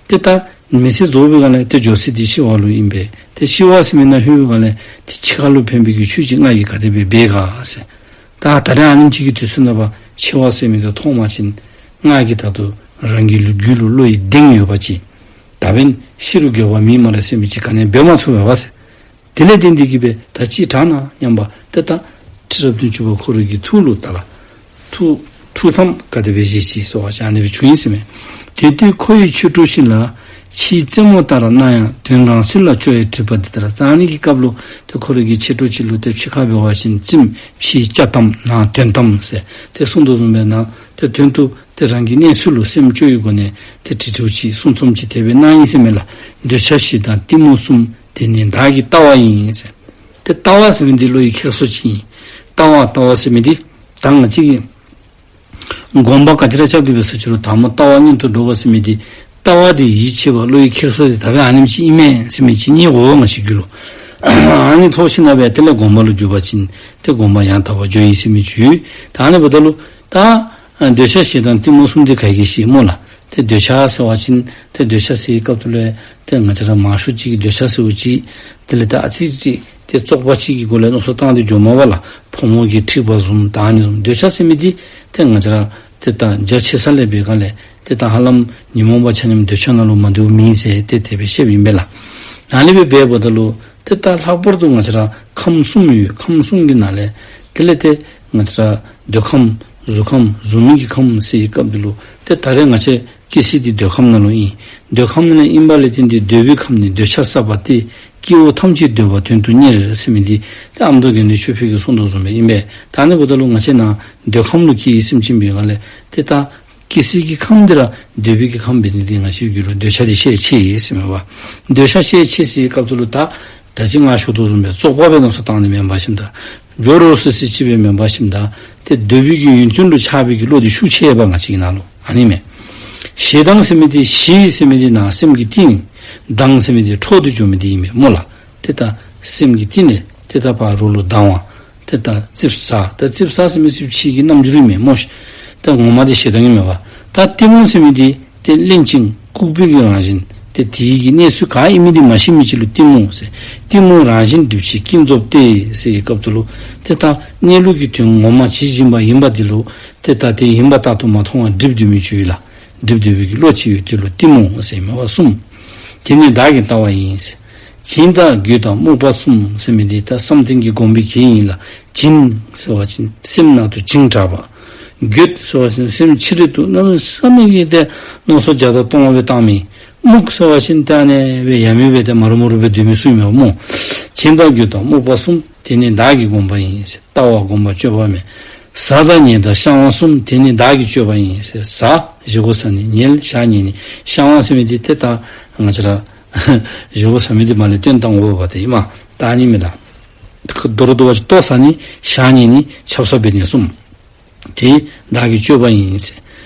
ཏེ་ད་མི་ཚེ་རྫོགས་པའི་སྒང་ལས་ཏེ་འགྱོ་ས་འདི་ཤི་བ་ལུ་ཨིན་པས། ཏེ་ཤི་བ་ཟེར་མི་ནང་ལྷོད་པའི་སྒང་ལས་ཏེ་འཆི་ཁ་ལུ་ཕན་པའི་གི་ཆོས་ཅིག་ང་གིས་ག་དེ་སྦེ་འབད་ག་ཟེར། ད་ད་རེས་ཨ་ནེམ་ཅིག་གི་དུས་ཚོད་ནང་འབད་འཆི་བ་ཟེར་མི་འདི་མཐོང་པ་ཅིན་ང་གིས་ད་ལྟོ་རང་གི་ལུ་རྒྱུད་ལུ་བློ་ཡི་གདེང་ཡོད་པ་ཅིན་ད་འབདན་ཤི་རུང་འགྱོད་པ་མེད་སྨ་རེ་ཟེར་མི་ཅིག་ག་ནི་འབད་མ་ཚུགས་པས་པ་ཟེར། དེ་ལས་བརྟེན་ཏེ་གིས་སྦེ་ད་ཅི་དྲག་ན་སྙམ་པ་ཏེ་ད་ཁྲི་རབས་བདུན་ཅུ་པ་ཁོ་རའི་གི་ཐུགས་ལུ་ད་ལགས། ཐུགས་ཐུགས་དམ་ག་དེ་སྦེ་བཞེས་ཅི་ཟེར་བ་ཅིན་ཨ་ནི་སྦེ་བྱུང་ཡི་ཟེར་མས། དེ་དུས་ཁོ་ཡི་ཆོས་དྲུག་བཞིན་ལ། ཕྱིའི་རྩེད་མོ་ལྟར་སྣང་ཡང་དོན་རང་ཚུལ་ལ་སྤྱོད་ཡོད་དྲིས་པ་འདི་ལྟར། ད་ཨ་ནི་གི་སྐབས་ལུ་ཏེ་ཁོ་རའི་གི་ཆོས་དྲུག་ཅིག་ལུ་ཏེ་ཕྱི་ཁར་འབད་བ་ཅིན་རྩེདམོ་ཕྱིའི་སྐྱ་གཏམ་ནང་དོན་གཏམ་ཟེར་ཏེ་གསུངས་དོ་བཟུམ་སྦེ་ནང་ཏེ་དོན་དུ་ཏེ་རང་གི་གནས་ཚུལ་ལུ་སེམས་སྐྱོ་བའི་སྒོ་ནས་ཏེ་དྲི་དྲིཝ་ཅིག་གསུང་རྩོམ་ཅིག་དེ་སྦེ་གནང་ཡི་ཟེར་མས་ལགས། འདོད་ཆགས་ཞེ་སྡང་གཏི་མུག་གསུམ། དེ་ནི་བདག་གི་ལྟ་བ་ཡིན་ཟེར། ཏེ་ལྟ་བ་ཟེར་མི་འདི་བློ་ཡི་འཁྱེར་སོ་ཅིག་ཨིན། ལྟ་བ་ལྟ་བ་ཟེར་མི་འདི་ད་ང་བཅས་ཀྱིས་དགོངས་པ་ག་དེ་ར་རྐྱབ་སྟེ་འབད་ས་ཅིག་རུང་དང་པ་ལྟ་བ་སྔོན་དུ་འགྲོ་བ་ཟེར་མི་འདི་ལྟ་བ་འདི་ཡིད་ཆེས་པ་བློ་ཡི་འཁྱེར་སོ་འདི་ད་འབདན་ཨ་ནེམ་ཅིག་ཨིན་མས་ཟེར་མི་ཅིག་རྙེད་དགོ་པས་ང་བཅས་རྒྱུད་ལུ། ཨ་ནི་ཐོབ་ཞིནམ་ལས་དེ་ལས་དགོངས་པ་ལུ་འཇུག་པ་ཅིན་ཏེ་དགོངས་པ་ཡང་དག་པར་འགྱོ་ཡི་ཟེར་མི་ཅིག་ཡོད། ད་ཨ་ནི་འབདཝ་ད་ལུ་ད་འདོད་ཆགས་ཞེ་སྡང་གཏི་མུག་གསུམ་འདི་ག་གིས་ཤེས་སྨོ་ལགས། ཏེ་འདོད་ཆགས་ཟེར་བ་ཅིན་ཏེ་འདོད་ཆགས་ཟེར་བའི་སྐབས་སུ་ལས་ཏེ་ང་བཅས་ར་མང་ཤོས་ཅིག་གིས་འདོད་ཆགས་ཟེརཝ་ཅིག་དེ་ལས་ཏེ་ཨ་ཙི་ཅིག་ཏེ་བཙོག་པ་ཅིག་གི་སྒོ་ལས་མནོ་བསམ་བཏང་སྟེ་འགྱོཝ་མས་པ་ལགས། ཕོ་མོ་གི་འཁྲིག་པ་བཟུམ་ད་ཨ་ནི་བཟུམ། འདོད་ཆགས་ཟེར་མི་འདི་ཏེ་ང་བཅས་ར་ཏེ་ད་རྒྱ་ཆེ་ས་ལས་འབད་སྒང་ལས་ཏེ་ད་ཧ་ལམ་ཉོན་མོངས་པ་ཆ་མཉམ་འདོད་ཆགས་ནང་ལུ་མ་འདུཝ་མེད་ཟེར་ཏེ་དེ་སྦེ་བཤདཔ་ཨིན་པས་ལགས། ཨ་ནི་སྦེ་འབདཝ་ད་ལུ་ཏེ་ད་ལྷག་པར་དུ་ང་བཅས་ར་ཁམས་གསུམ་ཡོད། ཁམས་གསུམ་གྱི་ནང་ལས་དེ་ལས་ཏེ་ང་བཅས་ར་འདོད་ཁམས་གཟུགས་ཁམས་གཟུགས་མེད་ཀྱི་ཁམས་ཟེར་བའི་སྐབས་འདི་ལུ་ཏེ་ད་རེས་ང་བཅས་སྐྱེ་ས་འདི་འདོད་ཁམས་ནང་ལུ་ཨིན། འདོད་ཁམས་ནང་ལུ་ཨིན་པ་ལས་བརྟེན་ཏེ་འདོད་པའི་ཁམས་ནི་འདོད་ཆགས་ཟབ་པ་སྟེ། སྐྱེ་བོ་ཐམས་ཅད་འདོད་པ་དོན་དུ་གཉེར་ཟེར་མི་འདི་ཏེ་ཨ་མདོ་དགེ་འདུན་ཆོས་འཕེལ་གྱིས་གསུངས་དོ་བཟུམ་སྦེ་ཨིན་པས། ད་ཨ་ནི་འབདཝ་ད་ལུ་ང་བཅས་ནཱ་འདོད་ཁམས་ལུ་སྐྱེས་ཡི་ཟེར་བ་ཅིན་འབད་སྒང་ལས་ཏེ་ད་སྐྱེ་ས་གི་ཁམས་འདི་ར་འདོད་པའི་གི་ཁམས་འབད་ནི་འདི་ང་བཅས་རྒྱུད་ལུ་འདོད་ཆགས་འདི་ཤས་ཆེ་ཡི་ཟེར་མས་པ། འདོད་ཆགས་ཤས་ཆེ་ཟེར་བའི་སྐབས་སུ་ལུ་ད་ད་ཅི་ང་ཞུ་དོ་བཟུམ་སྦེ་བཙོག་པ་སྦེ་མནོ་བསམ་བཏང་ནི་མེན་པར་ཞིནམ་ད་འགྱོ་རོགས་ཟེར་ཟེར་ཅིག་སྦེ་མེན་པར་ཞིནམ་ད་ཏེ་འདོད་པའི་གི་ཡོན་ཏན་ལུ་ཆགས་པའི་གི་བློ་འདི་ཤུགས་ཆེ་བ་ང་བཅས་ཀྱི་ནང་ལུ་ཨ་ནི་མས། ཞེ་སྡང་ཟེར་མི་འདི་ཞེ་ཟེར་མི་འདི་ནང་སེམས་ཀྱི་གཏིང་། སྡང་ཟེར་མི་འདི་འཕྲོག་སྟེ་འགྱོ་མི་འདི་ཨིན་མས་སྨོ་ལགས། ཏེ་ད་སེམས་ཀྱི་གཏིང་ལས་ཏེ་ད་ཕར་རོགས་ལུ་སྡང་བ། ཏེ་ད་ཙིགཔ་ཟ། ད་ཙིགཔ་ཟ་ཟེར་མི་ཙིགཔ་ཟ་གི་རྣམ་འགྱུར་ཨིན་མས་སྨོ་ཤིག། ད་ངོ་མ་འདི་ཞེ་སྡང་ཨིན་མས་པ། ད་གཏི་མུག་ཟེར་མི་འདི་ཏེ་གླེན་ཅིང་ལྐུགས་པའི་གི་རང་བཞིན། ཏེ་དེའི་གི་གནས་ཚུལ་ག་ཨིན་མི་འདི་མ་ཤེས་མི་ཅིག་ལུ་གཏི་མུག་ཟེར། གཏི་མུག་རང་བཞིན་སྒྲིབ་བྱེད་ཀུན་རྫོབ་སྟེ་ཟེར་བའི་སྐབས་སུ་ལུ་ཏེ་ད་གནས་ལུགས་ཀྱི་དོན་ངོ་མ་ཇི་བཞིན་པ་ཡིན་པ་འདི་ལུ་ཏེ་ད་དེ་ཡིན་པ་རྟག་ཏུ་མ་མཐོང་བར་སྒྲིབ་སྡོད་མི་ཅིག་ཡོད་ལགས། སྒྲིབ་སྡོད་པའི་གི་བློ་ཅིག་ཡོད། དེ་ལུ་གཏི་མུག་ཟེར་མས་པ་གསུམ། དེ་ནི་བདག་གི་ལྟ་བ་ཡིན་ཟེར། སྦྱིན་དང་དགོད་དང་རྨུགས་པ་གསུམ་ཟེར་མི་འདི་ད་བསམ་གཏན་གྱི་སྒོམ་པའི་གི་ཨིན་ལགས། སྦྱིན་ཟེར་བ་ཅིན་སེམས་ནང་དུ་བྱིང་དྲགས་པ། དགོད་ཟེར་བ་ཅིན་སེམས་ཕྱི་རོལ་དུ་གནམ་མེད་ས་མེད་ཀྱི་ཏེ་མནོ་བསམ་བརྒྱ་དང་སྟོང་བ་སྦེ་བཏང་མི། རྨུགས་ཟེར་བ་ཅིན་ད་ཨ་ནི་སྦེ་ཡ་མེད་སྦེ་ཏེ་མ་རུངས་མ་རུངས་སྦེ་སྡོད་མི་ཚུ་ཨིན་མས་སྨོ། སྦྱིན་དང་དགོད་དང་རྨུགས་པ་གསུམ། དེ་ནི་བདག་གི་སྒོམ་པ་ཡིན་ཟེར། ལྟ་བ་སྒོམ་པ་སྤྱོད་པ་མེད། བཟའ་དང་ཉལ་དང་བཤང་བ་གསུམ། དེ་ནི་བདག་གི་སྤྱོད་པ་ཡིན་ཟེར། བཟའ་བཞེས་སྒོ་བཟའ་ནི། ཉལ་ཞག་ཉལ་ནི། བཤང་བ་ཟེར་མི་འདི་ཏེ་ད་ང་བཅས་ར་བཞེས་སྒོ་བཟའ་མི་འདི་མ་ལས་བཏོན་བཏང་དགོ་པ་ཏེ་ཨིན་མས། ད་ཨ་ནི་མས་ལགས། དོ་རུང་དོ་བ་ཅིན་ལྟོ་བཟའ་ནི། ཞག་ཉལ་ནི། ཆབ་གསང་འབད་ནི་གསུམ། དེ་བདག་གི་སྤྱོད་པ་ཡིན་ཟེར།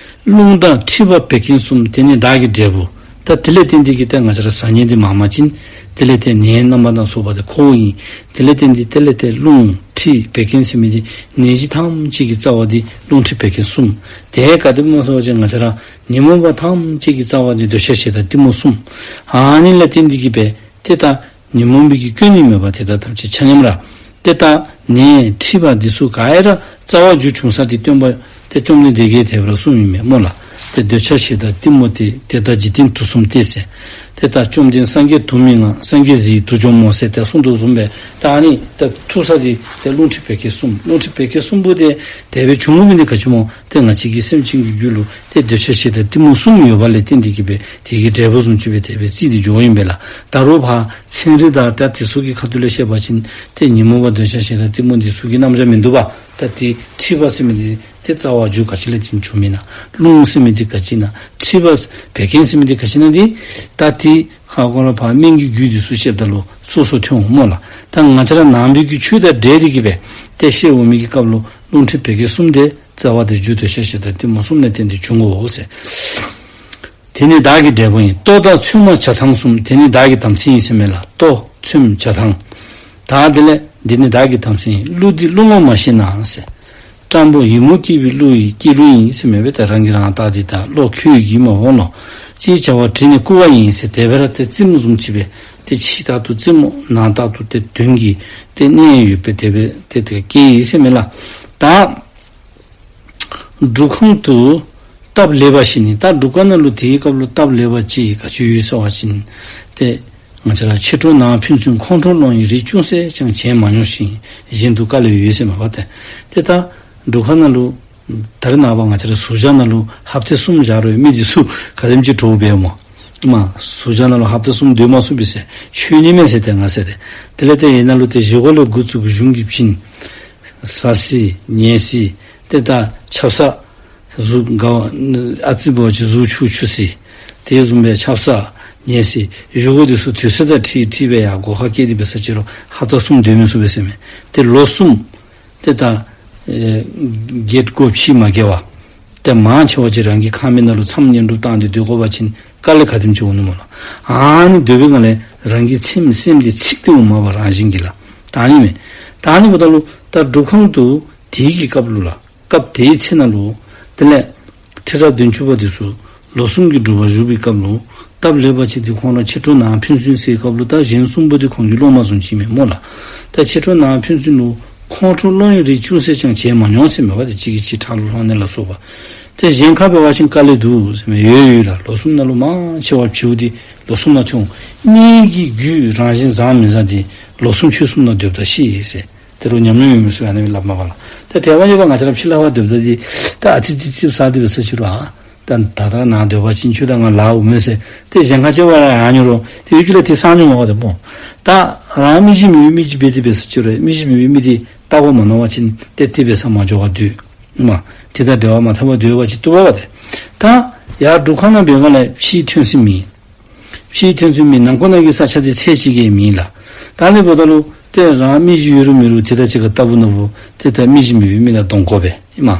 རླུང་དང་མཁྲིས་པ་བད་ཀན་གསུམ། དེ་ནི་བདག་གི་འབྲས་བུ། ད་དེ་ལས་བརྟེན་ཏེ་གིས་ད་ང་བཅས་ར་བཟའ་ནི་འདི་མངམ་ཅིན་དེ་ལས་ཏེ་ནད་རྣམ་པ་སྣ་ཚོགས་པ་འདི་འཁོརཝ་ཨིན། དེ་ལས་བརྟེན་ཏེ་དེ་ལས་ཏེ་རླུང་མཁྲིས་བད་ཀན་ཟེར་མི་འདི་ནད་གཞི་ཐམས་ཅད་ཀྱི་རྩ་བ་འདི་རླུང་མཁྲིས་བད་ཀན་གསུམ། དེ་ག་དེ་སྨོ་ཟེར་བ་ཅིན་ང་བཅས་ར་ཉོན་མོངས་པ་ཐམས་ཅད་ཀྱི་རྩ་བ་འདི་འདོད་ཆགས་ཞེ་སྡང་གཏི་མུག་གསུམ། ཨ་ནི་ལས་བརྟེན་ཏེ་གིས་སྦེ་ཏེ་ད་ཉོན་མོངས་པའི་གི་སྐྱོན་ནི་མེད་པ་དེ་དག་ཐམས་ཅད་ཆ་མཉམ་ར། ཏེ་ད་ནད་མཁྲིས་པ་འདི་ཚུ་ག་ར་རྩ་བ་རྒྱུ་བྱུང་ས་འདི་སྟོན་པ་ཏེ་བཅོམ་ལྡན་འདས་ཀྱིས་དེ་སྦེ་ར་གསུངས་ཡི་མས་སྨོ་ལགས། ཏེ་འདོད་ཆགས་ཞེ་སྡང་གཏི་མུག་སྟེ། དེ་དག་འཇིག་རྟེན་དུག་གསུམ་སྟེ་ཟེར། ཏེ་ད་བཅོམ་ལྡན་སངས་རྒྱས་དུག་མི་མངའ། སངས་རྒྱས་གཟིར་དུག་འཇོམས་མོ་ཟེར་ཏེ་གསུངས་དོ་བཟུམ་སྦེ་ད་ཨ་ནི་ད་ཐུག་ས་འདི་ཏེ་རླུང་མཁྲིས་བད་ཀན་གསུམ། རླུང་མཁྲིས་བད་ཀན་གསུམ་པོ་འདི་དེ་སྦེ་བྱུང་མི་འདི་ག་ཅི་སྨོ། ཏེ་ང་བཅས་ཀྱི་སེམས་ཅན་གྱི་རྒྱུད་ལུ་ཏེ་འདོད་ཆགས་ཞེ་སྡང་གཏི་མུག་གསུམ་ཡོད་པ་ལས་བརྟེན་ཏེ་གིས་སྦེ་དེ་གི་འབྲས་བུ་བཟུམ་ཅིག་སྦེ་དེ་སྦེ་བརྩིས་ཏེ་འགྱོཝ་ཨིན་པས་ལགས། ད་རུང་ཕར་ཚན་རིག་དང་ད་དེ་ཚུ་གི་ཁ་ཐུག་ལས་བཤད་པ་ཅིན་ཏེ་ཉོན་མོངས་པ་འདོད་ཆགས་ཞེ་སྡང་གཏི་མུག་འདི་ཚུ་གི་རྣམ་གཞག་མིན་འདུག་པ། ད་ཏེ་མཁྲིས་པ་ཟེར་མི་འདི་ཏེ་རྩ་བ་རྒྱུ་ག་ཅི་ལས་བརྟེན་བྱུངམ་ཨིན་ན། རླུང་ཟེར་མི་འདི་ག་ཅི་ཨིན་ན། མཁྲིས་པ་བད་ཀན་ཟེར་མི་འདི་ག་ཅི་ཨིན་ན་འདི་ད་ཏེ་ཁ་སྐོར་ལས་ཕར་སྨན་གྱི་རྒྱུད་འདི་ཚུ་བཤདཔ་ད་ལུ་སོ་སོ་ཐོན་འོང་སྨོ་ལགས། ད་ང་བཅས་ར་ནང་པའི་གི་ཆོས་དང་འབྲེལ་ཏེ་གིས་སྦེ་ཏེ་བཤད་འོང་མི་གི་སྐབས་ལུ་རླུང་མཁྲིས་བད་ཀན་གསུམ་འདི་རྩ་བ་འདི་རྒྱུ་འདོད་ཆགས་ཞེ་སྡང་གཏི་མུག་གསུམ་ལས་བརྟེན་ཏེ་བྱུང་ངོ་ཟེར། དེ་ནི་བདག་གི་འབྲས་བུ་ཡིན། ལྟོ་དང་ཚོད་མ་བྱ་ཐང་གསུམ། དེ་ནི་བདག་གི་དམ་ཚིག་ཡིན་ཟེར་མས་ལགས། ལྟོ་ཚོད་བྱ་ཐང་། ད་དེ་ལས་འདི་ནི་བདག་གི་དམ་ཚིག་ཡིན། གླུ་འདི་བླུ་ངོ་མ་ཤེས་ན་ཟེར། སྤྲང་པོ་ཡི་མུག་སྐྱེས་པའི་གླུ་ཡི་སྐྱེས་གླུ་ཡིན་ཟེར་མས་པས། ད་རང་གིས་རང་བལྟ་སྟེ་ད་བློ་ཁོལ་གྱིས་མ་འོང་ལོ། ཅེས་བྱ་བ་བྲིས་ནས་བསྐུར་བ་ཡིན་ཟེར། དེ་སྦེ་ར་ཏེ་རྩེདམོ་བཟུམ་ཅིག་སྦེ་ཏེ་ཕྱི་ལྟར་དུ་རྩེདམོ་ནང་ལྟར་དུ་ཏེ་དོན་གྱིས་ཏེ་གནས་ཡོད་པའི་དེ་སྦེ་ཏེ་ཏེ་སྐྱེས་ཡི་ཟེར་མས་ལགས། ད་སྒྲུབ་ཁང་དུ་སྟབས་ལེགས་པ་ཞིག་ནི། ད་སྒྲུབ་ཁང་ནང་ལུ་དེའི་སྐབས་ལུ་སྟབས་ལེགས་པ་ཅིག་ག་ཅི་ཡོད་ཟེར་བ་ཅིན་ཏེ་ང་བཅས་ར་ཕྱི་དྲོ་ནམ་ཕན་ཚུན་ཁོང་ཁྲོ་སློང་བའི་རིགས་ཅུང་ཟད་ཀྱང་བྱས་མ་མྱོང་ཞིང་གཞན་དུ་དཀའ་ལས་ཡོད་ཟེར་མས་པ། ཏེ་ཏེ་ད་སྒྲུབ་ཁང་ནང་ལུ་ད་རེས་ནངས་པ་ང་བཅས་ར་ཟུར་བཞག་ནང་ལུ་ཧབ་ཏ་གསུམ་བཞག་རུང་མི་འདི་ཚུ་ག་དེམ་ཅིག་འདྲོག་པས་སྨོ། ཨིན་མས། ཟུར་བཞག་ནང་ལུ་ཧབ་ཏ་གསུམ་སྡོད་མ་ཚུགས་པས་ཟེར། ཆོས་ཉིད་མེད་ཟེར་ཏེ་ང་ཟེར་ཏེ། དེ་ལས་ཏེ་ཨ་ནཱ་ལུ་ཏེ་བཞེས་སྒོ་ལས་འགོ་བཙུགས་གཞུང་གི་བྱིན། ཟ་ཟེར་ཉལ་ཟེར། ཏེ་ད་ཆབ་གསང་གཟུགས་དགའ་བ་ཨ་ཙི་འབད་བ་ཅིན་གཟུགས་འཁྱུ་འཁྱུ་ཟེར། དེ་བཟུམ་སྦེ་ཆབ་གསང་ཉལ་ཟེར། བཞེས་སྒོ་འདི་ཚུ་དུས་ཚོད་དང་འཁྲིལ་འཁྲིལ་སྦེ་ཡར་སྒོ་ཁར་བསྐྱལ་ཏེ་འབད་ས་ཅིག་རུང་ཧབ་ཏ་གསུམ་སྡོད་མི་ཚུགས་པས་ཟེར་མས། ཏེ་ལོ་གསུམ་ཏེ་ད་ཨེ་བརྒྱད་དགུ་ཕྱི་མ་འགྱངས་པར་ཏེ་མང་ཆེ་བ་ཅིག་རང་གི་ཁང་མིག་ནང་ལུ་མཚམས་བསྙེན་སྒྲུབ་བཏང་སྟེ་སྡོད་དགོ་པ་ཅིན་དཀའ་ལས་ག་དེམ་ཅིག་འོང་ནི་སྨོ་ལགས། ཨ་ནི་སྡོད་པའི་སྒང་ལས་རང་གི་ཚེམས་སེམས་འདི་ཚིག་སྟེ་འོང་མས་པ་རང་བཞིན་གྱིས་ལགས། ད་ཨ་ནི་མས། ད་ཨ་ནི་འབདཝ་ད་ལུ་ད་སྒྲུབ་ཁང་དུ་དེའི་གི་སྐབས་ལུ་ལགས། སྐབས་དེའི་ཚེ་ན་ལུ་དེ་ལས་ཁྲི་རབས་བདུན་ཅུ་པ་འདི་ཚུ་ལོ་གསུམ་གྱི་སྒྲུབ་པ་བཞུགས་པའི་སྐབས་ལུ་སྟབས་ལེགས་པ་ཅིག་འདི་ཁོང་ར་ཕྱི་དྲོ་ནམ་ཕན་ཚུན་ཟེར་བའི་སྐབས་ལུ་ད་གཞན་གསུམ་པོ་འདི་ཁོང་གི་སློབ་མ་བཟུམ་ཅིག་མས་སྨོ་ལགས། ད་ཕྱི་དྲོ་ནམ་ཕན་ཚུན་ལུ་ཁོང་ཁྲོ་སློང་བའི་རིགས་ཅུང་ཟད་ཀྱང་བྱས་མ་མྱོང་ཟེར་མས་པ། ཏེ་གཅིག་གིས་གཅིག་ཁྲག་ལུ་ལྷག་ནི་ལ་སོགས་པ། ཏེ་གཞན་ཁར་འབད་བ་ཅིན་དཀའ་ལས་འདུག་ཟེར་མས། ཡོད་ཡོད་ལགས། ལོ་གསུམ་ནང་ལུ་མང་ཆེ་བ་བྱིའུ་འདི་ལོ་གསུམ་ནང་ཐོན་འོང་། མི་གི་རྒྱུད་རང་བཞིན་བཟང་མི་བཟང་འདི་ལོ་གསུམ་ཕྱོགས་གསུམ་ནང་སྡོདཔ་ད་ཤེས་ཟེར། དེ་རུང་ཉམས་མྱོང་ཡོད་མི་ཚུ་ཨ་ནི་སྦེ་སླབ་མས་པ་ལགས། ཏེ་དེ་བ་ཡོད་པ་ང་བཅས་ར་ཕྱི་ལུ་ཕར་སྡོདཔ་ད་འདི་ད་ཨ་ཙི་ཙི་ཙིགཔ་ཟ་སྟེ་འབད་ས་ཅིག་རུང་ཨ་ད་ད་ད་ནཱ་སྡོད་པ་ཅིན་ཁྱོད་དང་ང་ལཱ་འོང་མས་ཟེར་ཏེ་གཞན་ཁར་ཅིག་འབད་རུང་ཡང་ཨ་ནི་རུང་ཏེ་ཡུལ་གྱི་ལས་ཏེ་སང་ཉོ་མ་པ་ཏེ་སྨོ། ད་རང་མི་གཞན་མི་མི་གཅིག་འབད་དེ་འབད་ས་ཅིག་རུང་མི་གཞན་མི་མི་འདི་བལྟ་དགོ་མ་མནོ་བ་ཅིན་ཏེ་དེ་འབད་ས་མ་འགྱོ་བར་སྡོད། ཨིན་མས། དེ་དང་འབྲེལ་བ་མ་འཐབ་པར་སྡོད་པ་ཅིན་བཏུབ་པས་པ་ཏེ། ད་ཡར་སྒྲུབ་ཁང་ནང་འབད་སྒང་ལས་ཕྱིའི་ཐོན་སེམས་མེད། ཕྱིའི་ཐོན་སེམས་མེད། ནང་ཁོག་ནང་གི་ས་ཆ་འདི་ཚད་ཅིག་གིས་མེད་ལགས། ད་ཨ་ནི་འབདཝ་ད་ལུ་ཏེ་རང་མི་གཞན་ཡོད་རུང་མེད་རུང་ཏེ་ད་གཅིག་ཁར་ལྟ་བུ་ན་བུ་ཏེ་ད་མི་གཞན་མི་མི་ལུ་གདོང་བསྐོར་བས་ཨིན་མས།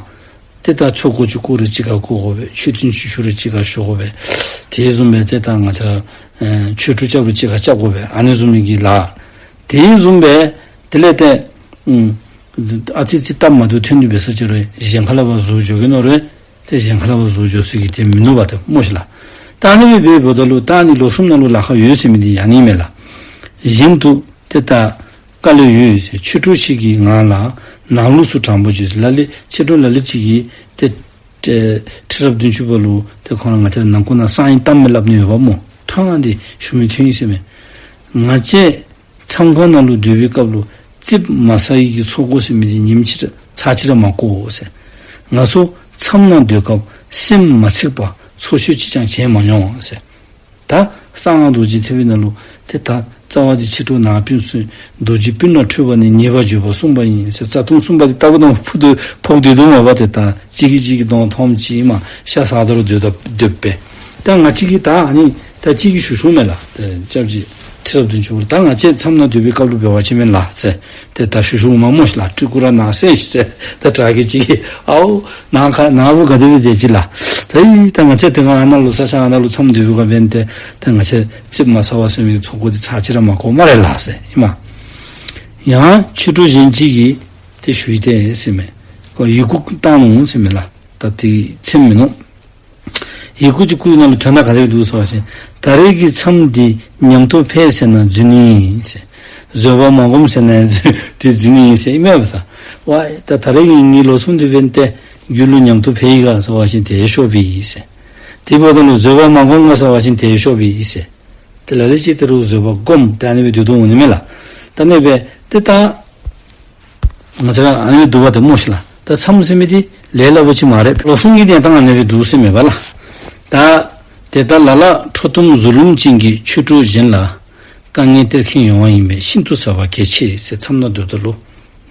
ཏེ་ད་ཚོགས་འགོ་ཅིག་བསྐོར་རུང་གཅིག་ཁར་བསྐོར་དགོ་པས། ཆོས་ཐུན་ཅིག་ཞུ་རུང་གཅིག་ཁར་ཞུ་དགོ་པས། དེ་བཟུམ་སྦེ་ཏེ་ད་ང་བཅས་ར་ཨེ་ཆོས་ཁྲུས་རྐྱབ་རུང་གཅིག་ཁར་རྐྱབ་དགོ་པས། ཨ་ནི་བཟུམ་མའི་གི་ལཱ། དེ་བཟུམ་སྦེ་དེ་ལས་ཏེ་ཨུམ་ཨ་ཙི་ཙི་སྟབས་མ་བདེཝ་ཐོན་ཏེ་འབད་ས་ཅིག་རུང་གཞན་ཁ་ལས་ཕར་ཟུར་འགྱོ་གེ་མནོ་རུང་ཏེ་གཞན་ཁ་ལས་ཕར་ཟུར་འགྱོ་ས་གི་ཏེ་མིན་ནུག་པ་ཏེ་སྨོ་ཤིག་ལགས། ད་ཨ་ནི་སྦེ་འབདཝ་ད་ལུ་ད་ཨ་ནི་ལོ་གསུམ་ནང་ལུ་ལཱ་ཁག་ཡོད་ཟེར་མི་འདི་ཨ་ནི་མས་ལགས། གཞན་དུ་ཏེ་ད་དཀའ་ལས་ཡོད་ཟེར། ཆོས་ཁྲུས་ཤིག་གི་ངང་ལ་ནང་ལུགས་སུ་དྲང་པོ་བྱོས་ཟེར། ལ་ལུ་ཕྱི་དྲོ་ལ་ལུ་ཅིག་གིས་ཏེ་ཏེ་ཁྲི་རབས་བདུན་ཅུ་པ་ལུ་ཏེ་ཁོང་ར་ང་བཅས་ར་ནང་ཁོག་ནང་གསང་བའི་གཏམ་སླབ་ནི་ཡོདཔ་སྨོ། ཕྲང་སྟེ་ཞུ་མི་ཐོན་ཡི་ཟེར་མས། ང་བཅས་མཚམས་ཁང་ནང་ལུ་སྡོད་པའི་སྐབས་ལུ་རྩིགཔ་མ་ཟ་ཡི་གི་ཚོགས་འགོ་ཟེར་མི་འདི་ཉིནམ་གཅིག་ར་ཚར་གཅིག་ར་མ་བསྐོར་ཟེར། ང་ཚོ་མཚམས་ནང་སྡོད་སྐབས་སེམས་མ་ཚིག་པར་ཚོགས་ཞུགས་ཅིག་ཀྱང་བྱས་མ་མྱོང་ཟེར། ད་གསང་སྔགས་རྡོ་རྗེ་ཐེག་པའི་ནང་ལུ་ཏེ་ད་རྩ་བ་འདི་ཕྱི་དྲོ་ནང་ཕན་ཚུན་རྡོ་རྗེ་སྤུན་ལ་འཁྲུལ་པ་ནི་ཉེས་པར་བརྗོད་པ་གསུངས་པ་ཡིན་ཟེར། རྩ་ལྟུང་གསུམ་པ་འདི་ལྟ་བུ་དང་ཕུག་ཏུ་ཕོག་སྟེ་འདུག་མས་པ་ཏེ། ད་གཅིག་གིས་གཅིག་གི་གདོང་མཐོངམ་ཅིག་མ་ཤ་ཟ་དོ་རུང་སྡོད་ད་སྡོདཔ་སྦེ། ད་ང་བཅས་ཀྱིས་ད་ཨ་ནི་ ད་ཅིག་གིས་ཞུ་ཞུཝ་མས་ལགས། ད་སྐྱབས་རྗེ་ཁྲི་རབས་བདུན་ཅུ་པ་ལུ་ད་ང་བཅས་མཚམས་ནང་སྡོད་པའི་སྐབས་ལུ་འབད་བ་ཅིན་མེན་ལགས་ཟེར། ཏེ་ད་ཞུ་ཞུཝ་མས་སྨོ་ཤིག་ལགས། སྤྲུལ་སྐུ་ར་ནཱ་གསན་ཤིག་ཟེར། ད་དྲག་གི་ཅིག་གིས་ཨའོ་ནཱ་ག་ནཱ་བུ་ག་དེ་སྦེ་མཛད་ཅི་ལགས། ད་ཡི་ད་ང་བཅས་དེ་སྒང་ཨ་ནཱ་ལུ་ས་ཆ་ཨ་ནཱ་ལུ་མཚམས་སྡོད་པའི་སྐབས་འབདན་ཏེ་ད་ང་བཅས་ཙིགཔ་མ་ཟ་བར་སོང་མི་གི་ཚོགས་འཁོར་འདི་ཚར་གཅིག་ར་མ་གོཝ་སྨ་རེ་ལགས་ཟེར་ཨིན་མས། ཡང་ཆོས་གྲོགས་གཞན་ཅིག་གིས་ཏེ་ཞུ་ཡི་ཏེ་ཟེར་མས། ཁོ་ཡི་གུ་བཏང་ནུག་ཟེར་མས་ལགས། ད་དེ་མཚན་མིན་ནུག། ཡི་གུ་ཅིག་བརྐུ་ནང་ལུ་དོན་དག་ག་དེ་སྦེ་འདུག་ཟེར་བ་ཅིན། ད་རེས་ཀྱི་མཚམས་འདི་ཉམས་རྟོགས་འཕེལ་ཟེར་ན་རྫུན་ཨིན་ཟེར། བཟོད་པ་མ་བསྒོམ་ཟེར་ན་དེ་རྫུན་ཨིན་ཟེར་ཨིན་མས་པ་ས། ཝའི་ད་ད་རེས་ཀྱི་ངེའི་ལོ་གསུམ་འདི་འབདན་ཏེ་རྒྱུད་ལུ་ཉམས་རྟོགས་འཕེལ་ཡི་ག་ཟེར་བ་ཅིན་དེ་ཤོབ་ཨིན་ཟེར། དེ་འབདཝ་ད་ལུ་བཟོད་པ་མ་བསྒོམ་ག་ཟེར་བ་ཅིན་དེ་ཤོབ་ཨིན་ཟེར། ཏེ་ལ་ལུ་ཅིག་ཏེ་རུང་བཟོད་པ་བསྒོམ་ཏེ་ཨ་ནི་སྦེ་སྡོད་དོ་འོང་ནི་མས་ལགས། ད་ཨ་ནི་སྦེ་ཏེ་ད་ང་བཅས་ར་ཨ་ནི་སྦེ་འདུག་པ་ཏེ་སྨོ་ཤིག་ལགས། ད་མཚམས་ཟེར་མི་འདི་ལས་སླ་པོ་ཅིག་མ་རེད། ལོ་གསུམ་གྱི་གནས་སྟངས་ཨ་ནི་སྦེ་འདུག་ཟེར་མས་པ་ལགས། ད་དེ་ལྟར་ལ་ལ་ཁྲོ་གཏུམ་གཟུ་ལུམ་ཅན་གྱི་ཆོས་གྲོགས་གཞན་ལ་དཀའ་ངལ་སྟེར་མཁན་ཡོང་བ་ཡིན་པས་ཤིན་ཏུ་བཟོད་པ་གལ་ཆེ་ཟེར། མཚམས་ནང་སྡོདཔ་ད་ལུ་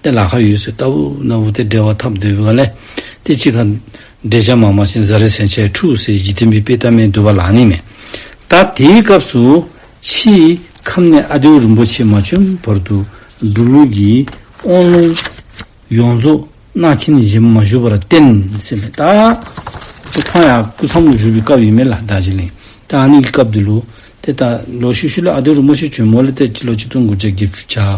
ཏེ་ལཱ་ཁག་ཡོད་ཟེར། ལྟ་བུ་ན་བུ་ཏེ་འབྲེལ་བ་འཐབ་སྡོད་པའི་སྒང་ལས་ཏེ་གཅིག་ཁར་འབྲེལ་ཆགས་མང་པ་ཅིན་བཟའ་རིགས་ཟན་ཆས་འཁྲུགས་ཟེར་འཇིག་རྟེན་པའི་དཔེ་ལྟ་མི་འདུག་པ་ལགས། ཨ་ནི་མས། ད་དེའི་སྐབས་སུ་ཕྱིའི་ཁམས་ནས་ཨ་ལྡེའུ་རིན་པོ་ཆེ་མ་བྱོན་བར་དུ་འབྲུག་ལུགས་ཀྱི་དབང་ལུང་ཡོངས་རྫོགས་གནང་མཁན་གཞན་མ་བཞུགས་པར་བརྟེན་ཟེར་མས། ད་ཁོང་ཡང་སྐུ་མཚམས་ལུ་བཞུགས་པའི་སྐབས་ཨིན་མས་ལགས། ད་ཅི་ལས་ད་ཨ་ནི་གི་སྐབས་འདི་ལུ་ཏེ་ད་ལོག་ཤུལ་ཤུལ་ལས་ཨ་ལྡེའུ་རིན་པོ་ཆེ་བྱོནམ་ལས་ཏེ་སྤྱི་ལོ་ཆིག་སྟོང་དགུ་བརྒྱ་བརྒྱད་ཅུ་གྱ་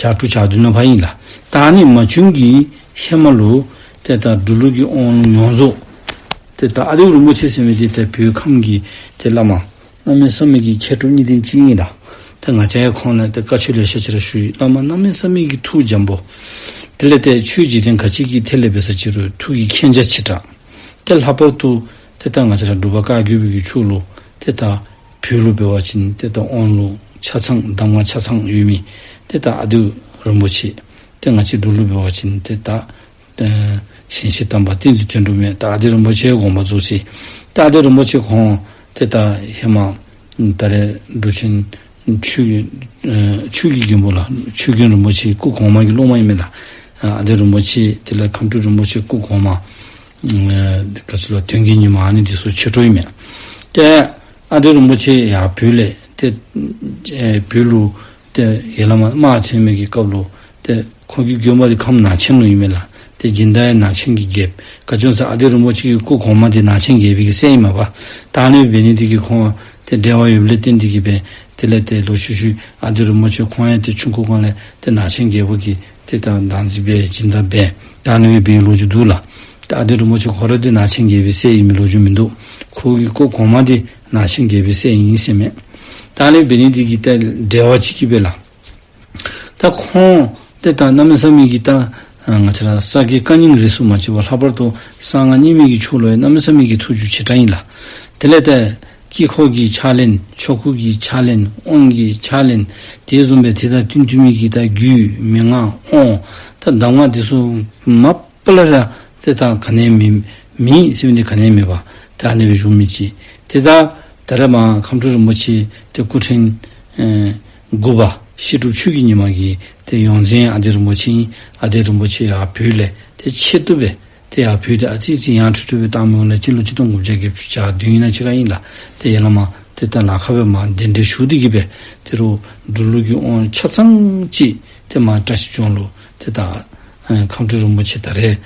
གྱ་དྲུག་གྱ་བདུན་ནང་ཕར་ཨིན་ལགས། ད་ཨ་ནི་མ་བྱོན་གྱི་ཧེ་མ་ལུ་ཏེ་ད་འབྲུག་ལུགས་ཀྱི་དབང་ལུང་ཡོངས་རྫོགས་ཏེ་ད་ཨ་ལྡེའུ་རིན་པོ་ཆེ་ཟེར་མི་འདི་ཏེ་བོད་ཁམས་ཀྱི་ཏེ་བླ་མ་གནམ་མེད་ས་མེད་ཀྱི་མཁས་གྲུབ་གཉིས་ལྡན་ཅིག་ཨིན་ལགས། ཏེ་ང་བཅས་ཡང་ཁོང་ལུ་ཏེ་བཀའ་ཆོས་ལེ་ཤ་ཅིག་ར་ཞུ་ཡི། བླ་མ་གནམ་མེད་ས་མེད་ཀྱི་ཐུགས་འཇམ་པོ། དེ་ལས་ཏེ་ཆོས་འཇིག་རྟེན་ག་ཅི་གི་ཐད་ལས་འབད་ས་ཅིག་རུང་ཐུགས་ཀྱི་མཁྱེན་རྒྱ་ཆེ་དྲགས། ཏེ་ལྷག་པར་དུ་ཏེ་ད་ང་བཅས་ར་འབྲུག་པ་བཀའ་བརྒྱུད་པའི་གི་ཆོས་ལུ་ཏེ་ད་བོད་ལུ་འབད་བ་ཅིན་ཏེ་ད་དབང་ལུང་ཆ་ཚང་གདམས་ངག་ཆ་ཚང་ཡོད་མི་ཏེ་ད་ཨ་ལྡེའུ་རིན་པོ་ཆེ། ཏེ་ང་བཅས་འབྲུག་ལུ་འབད་བ་ཅིན་ཏེ་ད་ཨེ་ཞིང་གཤེགས་དམ་པ་བསྟན་འཛིན་དོན་གྲུབ་མས། ད་ཨ་ལྡེའུ་རིན་པོ་ཆེ་དགོངས་པ་རྫོགས་ཅི། ད་ཨ་ལྡེའུ་རིན་པོ་ཆེ་ཁོང་ཏེ་ད་ཧེ་མ་ད་རེས་འབྲུག་ཆེན་ཆོས་ཀྱི་ཨེ་ཆོས་ཀྱི་མགོན་པོ་ལགས། ཆོས་མགོན་རིན་པོ་ཆེ་སྐུ་གོང་མ་གི་སློབ་མ་ཨིན་མས་ལགས། ཨ་ལྡེའུ་རིན་པོ་ཆེ་དེ་ལས་ཁམས་སྤྲུལ་རིན་པོ་ཆེ་སྐུ་གོང་མ། ཨེ་ག་ཅི་ལོ་དོན་གྱི་ཉི་མ་ཨ་ནི་འདི་ཚུ་ཆོས་གྲོགས་ཨིན་མས། ཏེ་ཨ་ལྡེའུ་རིན་པོ་ཆེ་ཡར་བོད་ལས་ཏེ་ཨེ་བོད་ལུ་ཏེ་ཡར་ལས་མར་དམག་ཐོན་མི་གི་སྐབས་ལུ་ཏེ་ཁོང་གི་དགོན་པ་འདི་ཁམས་ནང་ཆེན་ལུ་ཨིན་མས་ལགས། ཏེ་སྦྱིན་བདག་ཡང་ནང་ཆེན་གྱི་རྒྱལཔོ། ག་ཅི་སྨོ་ཟེར་ཨ་ལྡེའུ་རིན་པོ་ཆེ་གི་སྐུ་གོང་མ་འདི་ནང་ཆེན་རྒྱལ་པོའི་གི་སྲས་ཨིན་མས་པ། ད་ཨ་ནི་འབད་ནི་འདི་གིས་ཁོང་ཏེ་འབྲེལ་བ་ཡོདཔ་ལས་བརྟེན་འདི་གིས་སྦེ་དེ་ལས་ཏེ་ལོག་ཤུལ་ཤུལ་ཨ་ལྡེའུ་རིན་པོ་ཆེ་ཁོང་ཡང་ཏེ་ཆུང་ཀུ་སྒང་ལས་ཏེ་ནང་ཆེན་རྒྱལ་པོ་གི་ཏེ་ད་བདག་འཛིན་འབད་སྦྱིན་བདག་འབད་ད་ཨ་ནི་སྦེ་འབད་བའི་ལོ་རྒྱུས་འདུག་ལགས། ཏེ་ཨ་ལྡེའུ་རིན་པོ་ཆེ་ཁོ་ར་འདི་ནང་ཆེན་རྒྱལ་པོའི་སྲས་ཨིན་མི་ལོ་རྒྱུས་མིན་འདུག། ཁོ་གི་སྐུ་གོང་མ་འདི་ནང་ཆེན་རྒྱལ་པོའི་སྲས་ཨིན་ཟེར་མས། ད་ཨ་ནི་འབད་ནི་འདི་གིས་ཏེ་འབྲེལ་བ་ཅིག་གིས་སྦེ་ལགས། ད་ཁོང་ཏེ་ད་གནམ་མེད་ས་མེད་ཀྱི་ད་ང་བཅས་ར་ས་དགེ་བཀའ་རྙིང་རིས་སུ་མ་ཆད་པ་ལྷག་པར་དུ་གསང་སྔགས་རྙིང་མའི་གི་ཆོས་ལུ་ཡང་གནམ་མེད་ས་མེད་ཀྱི་ཐུགས་རྒྱུས་ཆེ་དྲགས་ཨིན་ལགས། དེ་ལས་ཏེ་དཀྱིལ་འཁོར་གྱི་ཕྱག་ལེན་ཆོ་ག་གི་ཕྱག་ལེན་དབང་གི་ཕྱག་ལེན་དེ་བཟུམ་སྦེ་ཏེ་ད་བསྟུན་བསྟུན་མི་གི་ད་རྒྱུད་མན་ངག་དབང་ད་གདམས་ངག་འདི་ཚུ་མ་པ་ལས་ར་ཏེ་ད་ག་ནི་མེད་མེད་ཟེར་མི་འདི་ག་ནི་མེད་པར་ད་ཨ་ནི་སྦེ་བཞུགས་མི་ཅིག། ཏེ་ད་ད་རེས་མར་ཁམས་སྤྲུལ་རིན་པོ་ཆེ་ཏེ་སྐུ་ཕྲེང་ཨེ་དགུ་པ་བཤད་སྒྲུབ་ཆོས་ཀྱི་ཉི་མ་གི་ཏེ་ཡོངས་འཛིན་ཨ་ལྡེ་རིན་པོ་ཆེ་ཨིན། ཨ་ལྡེ་རིན་པོ་ཆེ་ཡར་བོད་ལས་ཏེ་ཆེད་དུ་སྦེ་ཏེ་ཡར་བོད་འདི་ཨ་ཙི་ཙི་ཡང་ཁྲིག་ཁྲི་སྦེ་བཏང་མི་འོང་ལས་སྤྱི་ལོ་ཆིག་སྟོང་དགུ་བརྒྱ་བརྒྱད་ཅུ་གྱ་བདུན་ཨིན་ན་ཅིག་ཁར་ཨིན་ལགས། ཏེ་ཡར་ལས་མར་ཏེ་ད་ལཱ་ཁག་སྦེ་མར་གདན་འདྲེན་ཞུ་སྟེ་གིས་སྦེ་ཏེ་རུང་འབྲུག་ལུགས་ཀྱི་དབང་ཆ་ཚང་ཅིག་ཏེ་མར་བཀྲ་ཤིས་ལྗོངས་ལུ་ཏེ་ད་ཨེ་ཁམས་སྤྲུལ་རིན་པོ་ཆེ་ད་རེས་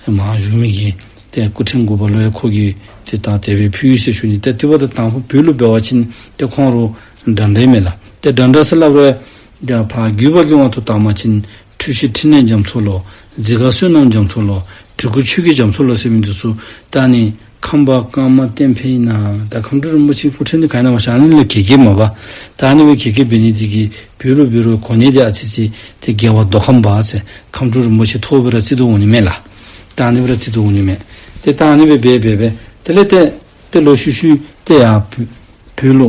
མར་བཞུགས་མི་གི་ཏེ་སྐུ་ཕྲེང་དགུ་པ་ལུ་ཡང་ཁོ་གིས་ཏེ་ད་དེ་སྦེ་ཕུལ་ཡི་ཟེར་ཞུ་ནི། ཏེ་དེ་འབདཝ་ད་དང་ཕུ་བོད་ལུ་འབད་བ་ཅིན་ཏེ་ཁོང་རུང་འདྲ་འདྲ་མས་ལགས། ཏེ་འདྲ་འདྲ་ཟེར་སླབ་རུང་ཡང་ཕར་བརྒྱུད་པ་གི་དབང་དུ་བཏང་བ་ཅིན་འཁྲུལ་ཞིག་འཕྲིན་ལས་རྒྱ་མཚོ་ལོ། འཛི་སྒར་བསོད་ནམས་རྒྱ་མཚོ་ལོ། གྲི་གུ་ཆོས་རྒྱལ་རྒྱ་མཚོ་ལོ་ཟེར་མི་འདི་ཚུ་ད་ཨ་ནི་ཁམས་པ་ཀརྨ་བསྟན་འཕེལ་ཨིན་ན་ད་ཁམས་སྤྲུལ་རིན་པོ་ཆེ་སྐུ་ཕྲེང་འདི་ག་ཨིན་ན་མ་ཤེས། ཨ་ནི་ལས་གེ་གེ་མས་པ། ད་ཨ་ནི་སྦེ་གེ་གེ་འབད་ནི་འདི་གིས་བོད་ལུ་འབད་རུང་གོ་གནས་འདི་ཨ་ཙི་ཙི་ཏེ་རྒྱལ་བ་མདོ་ཁམས་པ་ཟེར་ཁམས་སྤྲུལ་རིན་པོ་ཆེ་མཐོ་སྦེ་ར་བརྩི་དོ་འོང་ནི་མས་ལགས། ད་ཨ་ནི་སྦེ་ར་བརྩི་དོ་འོང་ནི་མས། ཏེ་ད་ཨ་ནི་སྦེ་འབད་འབད་འབད་དེ་ལས་ཏེ་ཏེ་ལོག་ཤུལ་ཤུལ་ཏེ་ཡར་བོད་བོད་ལུ་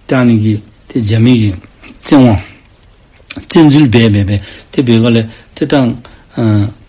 ད་ཨ་ནི་གི་ཏེ་རྒྱ་མི་གི་བཙན་དབང་བཙན་འཛུལ་འབད་འབད་འབད་དེ་འབད་སྒང་ལས་ཏེ་ད་ཨ་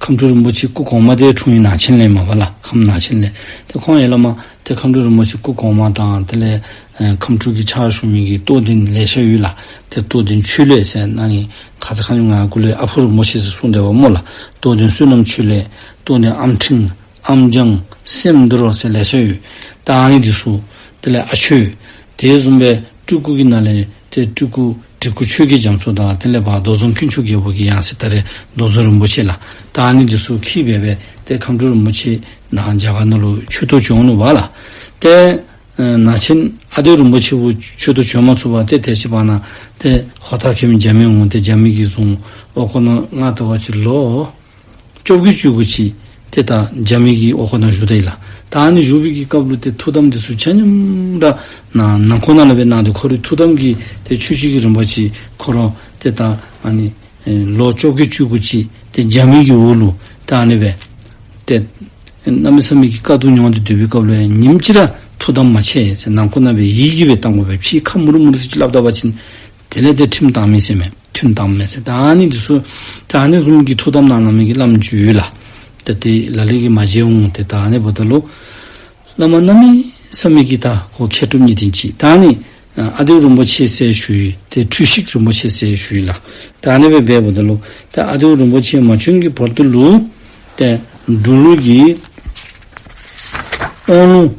ཁམས་སྤྲུལ་རིན་པོ་ཆེ་སྐུ་གོང་མ་འདི་འཁྲུངས་ཡུལ་ནང་ཆེན་ལས་མས་པ་ལགས། ཁམས་ནང་ཆེན་ལས། ཏེ་ཁོང་ཡར་ལས་མར་ཏེ་ཁམས་སྤྲུལ་རིན་པོ་ཆེ་སྐུ་གོང་མ་དང་དེ་ལས་ཨེ་ཁམས་སྤྲུལ་གྱི་ཕྱག་ཞུ་མི་གི་རྟོགས་ལྡན་ལེ་ཤ་ཡོད་ལགས། ཏེ་རྟོགས་ལྡན་ཆོས་གླིང་ཟེར་ཨ་ནི་ཁ་ཙ་ཁ་ཉིནམ་ང་གུ་ལུ་ཨ་ཕོ་རིན་པོ་ཆེ་ཟེར་གསུངས་དེས་པ་སྨོ་ལགས། རྟོགས་ལྡན་བསོད་ནམས་ཆོས་གླིང་། རྟོགས་ལྡན་ཨམ་ཕྲིན། ཨམ་རྒྱང་། སེམས་རྡོར་ཟེར་ལེ་ཤ་ཡོད། ད་ཨ་ནི་འདི་ཚུ་དེ་ལས་ཨ་ཆོས་ དེ་བཟུམ་སྦེ་སྤྲུལ་སྐུ་གི་ནང་ལས་ཏེ་སྤྲུལ་སྐུ་བྲིས་སྐུ་ཆོས་རྒྱལ་རྒྱ་མཚོ་དང་དེ་ལས་ཕར་རྡོར་འཛོམས་དཀོན་མཆོག་རྒྱལ་པོ་གི་ཡང་སྲིད་ད་རེས་རྡོར་འཛོམས་རིན་པོ་ཆེ་ལགས། ད་ཨ་ནི་འདི་ཚུ་འཁྱིད་སྦེ་སྦེ་ཏེ་ཁམས་སྤྲུལ་རིན་པོ་ཆེ་ནཱ་རྒྱ་གར་ནང་ལུ་ཆོས་ཐོག་བྱོན་ནུག་པ་ལགས། ཏེ་ཨེ་ནང་ཆེན་ཨ་ལྡེའུ་རིན་པོ་ཆེ་བོ་ཆོས་ཐོག་བྱོན་མ་ཚུགས་པར་ཏེ་དེ་ཅིག་བར་ན་ཏེ་ཧོར་ཐར་མཁན་རྒྱ་མི་འོང་སྟེ་རྒྱ་མི་གིས་བཟུང་འོག་ཁང་ནང་ང་བལྟ་བ་ཅིན་ལོ་བཅོ་བརྒྱད་བཅུ་དགུ་ཅིག་ཏེ་ད་རྒྱ་མི་གི་འོག་ཁང་ནང་བཞུགས་ད་ཡི་ལགས། ད་ཨ་ནི་བཞུགས་པའི་གི་སྐབས་ལུ་ཏེ་ཐུགས་དམ་འདི་ཚུ་ཆ་མཉམ་ར་ནང་ནང་ཁོག་ནང་ལུ་སྦེ་གནང་སྟེ་ཁོ་རའི་ཐུགས་དམ་གྱི་ཏེ་ཆོས་ཀྱི་རིམ་པ་ཅིག་ཁོ་ར་ཏེ་ད་ཨ་ནི་ཨེ་ལོ་བཅོ་བརྒྱད་བཅུ་དགུ་ཅིག་ཏེ་རྒྱ་མི་གི་འོག་ལུ་ད་ཨ་ནི་སྦེ་ཏེ་གནམ་མེད་ས་མེད་ཀྱི་དཀའ་སྡུག་མྱོང་སྟེ་སྡོད་པའི་སྐབས་ལུ་ཡང་ཉིནམ་གཅིག་ར་ཐུགས་དམ་མ་ཆད་ཟེར། ནང་ཁོག་ནང་སྦེ་ཡི་གུ་སྦེ་བཏང་དགོ་པས། ཕྱིས་ཁ་མུར་མུར་ཟེར་ཅིག་སླབ་ད་པ་ཅིན་དེ་ལས་ཏེ་ཁྲིམས་བཏང་མི་ཟེར་མས། ཁྲིམས་བཏང་མི་ཟེར། ད་ཨ་ནི་འདི་ཚུ་ད་ཨ་ནི་བཟུམ་གྱི་ཐུགས་དམ་གནང་གནང་མི་གི་བླམ་ཅིག་ཡོད་ལགས། ད་དེ་ལ་ལུ་གིས་མ་མཇལ་འོང་། ཏེ་ད་ཨ་ནི་འབདཝ་ད་ལུ་བླ་མ་གནམ་མེད་ས་མེད་ཀྱི་ད་ཁོ་མཁས་གྲུབ་གཉིས་ལྡན་ཅིག་ད་ཨ་ནི་ཨ་ལྡེའུ་རིན་པོ་ཆེ་ཟེར་ཞུ་ཡི། ཏེ་འཁྲུལ་ཞིག་རིན་པོ་ཆེ་ཟེར་ཞུ་ཡི་ལགས། ད་ཨ་ནི་སྦེ་འབདཝ་ད་ལུ་ཏེ་ཨ་ལྡེའུ་རིན་པོ་ཆེ་མ་བྱོན་གྱི་བར་དུ་ལུ་ཏེ་འབྲུག་ལུགས་ཀྱི་དབང་ལུང་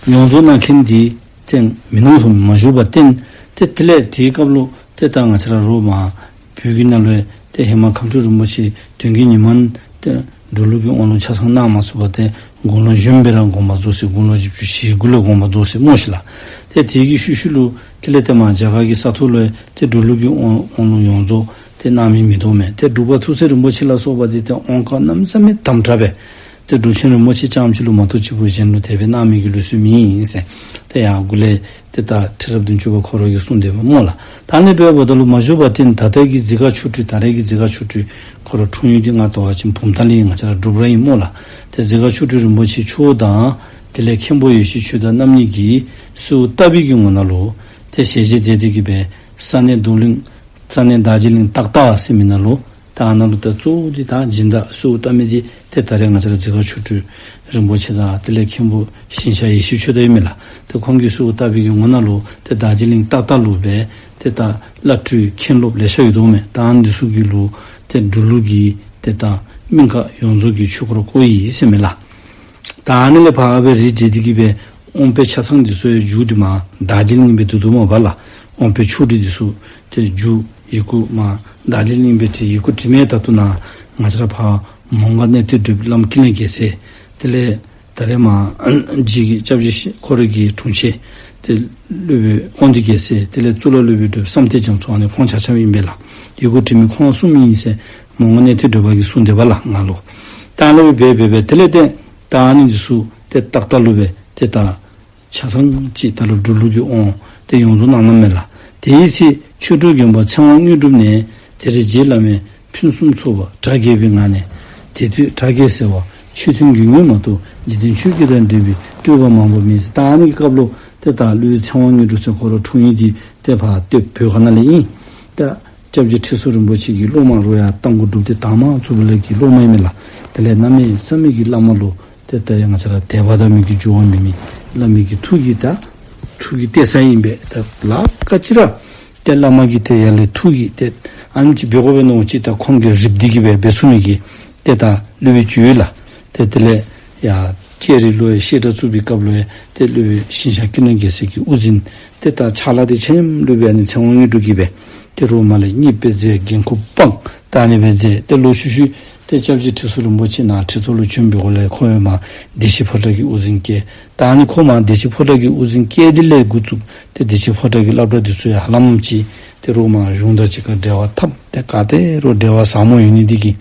ཡོངས་རྫོགས་གནང་མཁན་འདི་ཏེ་མིན་ནུག་གསུངས། མ་བཞུགས་པར་བརྟེན་ཏེ་དེ་ལས་དེའི་སྐབས་ལུ་ཏེ་ད་ང་བཅས་ར་རོགས་མ་བོད་ཀྱི་ནང་ལུ་ཏེ་ཧེ་མ་ཁམས་སྤྲུལ་རིན་པོ་ཆེ་དོན་བརྒྱུད་ཉི་མ་ཏེ་འབྲུག་ལུགས་ཀྱི་དབང་ལུང་ཆ་ཚང་གནང་མ་ཚུགས་པར་ཏེ་དགུང་ལོ་གཞོན་པའི་རང་དགོངས་པ་རྫོགས་ཟེར། དགུང་ལོ་བཞི་བཅུ་ཞེ་དགུ་ལུ་དགོངས་པ་རྫོགས་ཟེར་སྨོ་ཤིག་ལགས། ཏེ་དེ་གི་ཤུལ་ཤུལ་ལུ་དེ་ལས་ཏེ་མར་རྒྱ་གར་གྱི་ས་ཐོག་ལུ་ཏེ་འབྲུག་ལུགས་ཀྱི་དབང་དབང་ལུང་ཡོངས་རྫོགས་ཏེ་གནང་མི་མི་འདུག་མས། ཏེ་འབྲུག་པ་ཐུགས་སྲས་རིན་པོ་ཆེ་ལ་སོགས་པ་འདི་ཏེ་དབང་བཀའ་གནམ་མེད་ས་མེད་དམ་དྲགས་སྦེ་ཏེ་འབྲུག་ཆེན་རིན་པོ་ཆེ་རྐྱངམ་ཅིག་ལུ་མ་གཏོགས་ཅིག་པོ་གཞན་ལུ་དེ་སྦེ་གནང་མི་གི་ལུགས་སྲོལ་མེད་ཟེར། ཏེ་ཡར་མགུ་ལས་ཏེ་ད་ཁྲི་རབས་བདུན་ཅུ་པ་ཁོ་ར་གིས་གསུངས་ཏེ་སྦེ་སྨོ་ལགས། ད་ཨ་ནི་སྦེ་འབདཝ་ད་ལུ་མ་བཞུགས་པར་བརྟེན་ད་ལྟ་གི་འཛི་སྒར་ཆོ་འཕྲུལ་ད་རེས་ཀྱི་འཛི་སྒར་ཆོ་འཕྲུལ་ཁོ་ར་འཁྲུངས་ཡུལ་འདི་ང་བལྟ་བ་ཅིན་བུམ་ཐང་ལས་ང་བཅས་ར་འབྲུག་ར་ཨིན་སྨོ་ལགས། ཏེ་འཛི་སྒར་ཆོ་འཕྲུལ་རིན་པོ་ཆེ་མཆོག་དང་དེ་ལས་མཁན་པོ་ཡེ་ཤེས་ཆོས་དར་རྣམ་གཉིས་ཀྱིས་གསོལཝ་བཏབ་པའི་གི་ངོ་ནང་ལུ་ཏེ་ཞལ་བཞེས་མཛད་དེ་གི་སྦེ་ས་གནས་རྡོར་གླིང་ས་གནས་དར་རྗེ་གླིང་ཏག་ཏ་ཟེར་མི་ནང་ལུ་ད་ཨ་ནཱ་ལུ་ད་གཙོ་བོ་འདི་ད་སྦྱིན་བདག་གསོལཝ་བཏབ་མི་འདི་ཏེ་ད་རེས་ང་བཅས་ར་འཛི་སྒར་ཆོ་འཕྲུལ་རིན་པོ་ཆེ་དང་དེ་ལས་མཁན་པོ་ཞིང་གཤེགས་ཡེ་ཤེས་ཆོས་དར་ཨིན་མས་ལགས། ཏེ་ཁོང་གིས་གསོལཝ་བཏབ་པའི་གི་ངོ་ནང་ལུ་ཏེ་དར་རྗེ་གླིང་ཏག་ཏ་ལུ་སྦེ་ཏེ་ད་བླ་སྤྲུལ་མཁན་སློབ་ལེ་ཤ་ཡོད་དོ་མས། ད་ཨ་ནི་འདི་ཚུ་གི་ལུ་ཏེ་འབྲུག་ལུགས་ཀྱི་ཏེ་ད་སྨན་ཁང་ཡོངས་རྫོགས་ཀྱི་ཆོས་སྐོར་བསྐོར་ཡི་ཟེར་མས་ལགས། ད་ཨ་ནི་ལས་ཕར་སྦེ་རིགས་བསྒྲེས་ཏེ་གི་སྦེ་དབང་པོའི་ཆ་ཚང་འདི་ཚུ་ཡང་མཇུག་འདི་མར་དར་རྗེ་གླིང་སྦེ་བྲིས་འདུག་སྨོ་པ་ལགས། དབང་པོའི་ཆོས་ཁྲིད་འདི་ཚུ་ཏེ་མཇུག་ཡི་གུ་མར་དར་རྗེ་གླིང་སྦེ་བྲིས། ཡི་གུ་བྲིས་མི་ད་ལྟོ་ནཱ་ང་བཅས་ར་ཕར་མོང་སྒར་གནས་བརྟན་སྒྲུབ་བླམ་ཀུན་ལེགས་རྒྱལ་མཚན་དེ་ལས་ད་རེས་མར་རྗེ་གི་སྐྱབས་རྗེ་ཁོ་ར་གི་དྲུང་ཆེན་ཏེ་སློབ་དཔོན་དབང་འདུས་རྒྱལ་མཚན་དེ་ལས་གཙུག་ལག་སློབ་དཔོན་སྒྲུབ་བསམ་གཏན་རྒྱ་མཚོ་ཨ་ནི་ཁོང་ཆ་ཁྱབ་ཨིན་པས་ལགས། ཡི་གུ་བྲིས་མི་ཁོང་གསུམ་ཨིན་ཟེར་མོང་སྒར་གནས་བརྟན་སྒྲུབ་པ་གིས་གསུངས་དེས་པ་ལགས་ང་ལུ། ད་ཨ་ནི་སྦེ་འབད་འབད་དེ་ལས་ཏེ་ད་ཨ་ནི་འདི་ཚུ་ཏེ་ཏག་ཏ་ལུ་སྦེ་ཏེ་ད་ཆ་ཚང་ཅིག་ད་ལུ་འབྲུག་ལུགས་ཀྱི་དབང་ཏེ་ཡོངས་རྫོགས་གནང་གནངམ་མས་ལགས། དེའི་ཚེ་ཆོས་གྲོགས་དགོན་པ་ཚེ་དབང་དངོས་གྲུབ་ནས་དེར་རྗེ་བླ་མའི་ཕུན་སུམ་ཚོགས་པ་གྲ་རྒྱས་པའི་ངང་ནས་དེ་དུས་གྲ་རྒྱས་ཟེར་བ་ཆོས་མཐུན་དགེ་བསྙེན་མ་གཏོགས་འཇིག་རྟེན་ཆོས་བརྒྱད་དང་འབྲེལ་བའི་སྤྲོས་པ་མང་པོ་མེད་ཟེར། ད་ཨ་ནི་གི་སྐབས་ལུ་ཏེ་ད་སློབ་དཔོན་ཚེ་དབང་དངོས་གྲུབ་ཟེར་ཁོ་ར་འཁྲུངས་ཡུལ་འདི་ཏེ་ཕར་སྟོད་བོད་ཁ་ནང་ལས་ཨིན། ད་སྐྱབས་རྗེ་ཁྲི་ཟུར་རིན་པོ་ཆེ་གི་སློབ་མ་རུ་ཡང་རྟ་མགོ་སྒྲུབ་སྡེ་དར་མ་ཚུ་བ་ལས་ཀྱི་སློབ་མ་ཨིན་མས་ལགས། དེ་ལས་གནམ་མེད་ས་མེད་ཀྱི་བླ་མ་ལུ་ཏེ་ད་ཡང་ང་བཅས་ར་དད་པ་དང་མོས་གུས་འགྱུར་བ་མེད་མི་བླ་མའི་གི་ཐུགས་ཀྱི་ད་ཐུགས་ཀྱི་གཏད་ས་ཨིན་པས། ད་ལ་ཀ་ཅི་ར་ཏེ་བླ་མ་གི་ཏེ་ཡར་ལས་ཐུགས་ཀྱི་ཏེ་ཨ་ནེམ་ཅིག་འབད་དགོ་པས་མནོ་ཅིག་ད་ཁོང་གིས་རིགཔ་འདི་གིས་སྦེ་འབད་ཚུགས་མི་གི་ཏེ་ད་སློབ་དཔོན་ཅིག་ཡོད་ལགས། ཏེ་དེ་ལས་ཡར་ལྕགས་རི་ལུ་ཡང་བཤད་གྲྭ་བཙུགས་པའི་སྐབས་ལུ་ཡང་ཏེ་སློབ་དཔོན་ཞིང་གཤེགས་ཀུན་ལེགས་རྒྱལ་མཚན་གྱིས་དབུ་འཛིན། ཏེ་ད་ཕྱག་ལཱ་འདི་ཆ་མཉམ་སློབ་དཔོན་ཨ་ནི་ཚེ་དབང་དངོས་གྲུབ་ཀྱིས་སྦེ་ཏེ་རོགས་མ་ལས་གཉེར་སྦེ་མཛད། འགན་ཁུར་འཕངས། ད་ཨ་ནི་སྦེ་མཛད། ཏེ་ལོག་ཤུལ་ཤུལ་ཏེ་སྐྱབས་རྗེ་ཁྲི་ཟུར་རིན་པོ་ཆེ་ནཱ་ཁྲི་ཐོག་ལུ་བྱོན་པའི་སྒང་ལས་ཁོ་ཡང་མར་བདེ་ཆེན་ཕོ་བྲང་གི་དབུ་འཛིན་བཀལ། ད་ཨ་ནི་ཁོ་མར་བདེ་ཆེན་ཕོ་བྲང་གི་དབུ་འཛིན་བཀལ་དེ་ལས་འགོ་བཙུགས་ཏེ་བདེ་ཆེན་ཕོ་བྲང་གི་སློབ་གྲྭ་འདི་ཚུ་ཡང་ཧ་ལམ་ཅིག་ཏེ་རོགས་མར་གཞུང་དང་གཅིག་ཁར་འབྲེལ་བ་འཐབ། ཏེ་ག་ཏེ་རོགས་འབྲེལ་བ་ཟབ་མོ་ཡོད་ནི་འདི་གིས་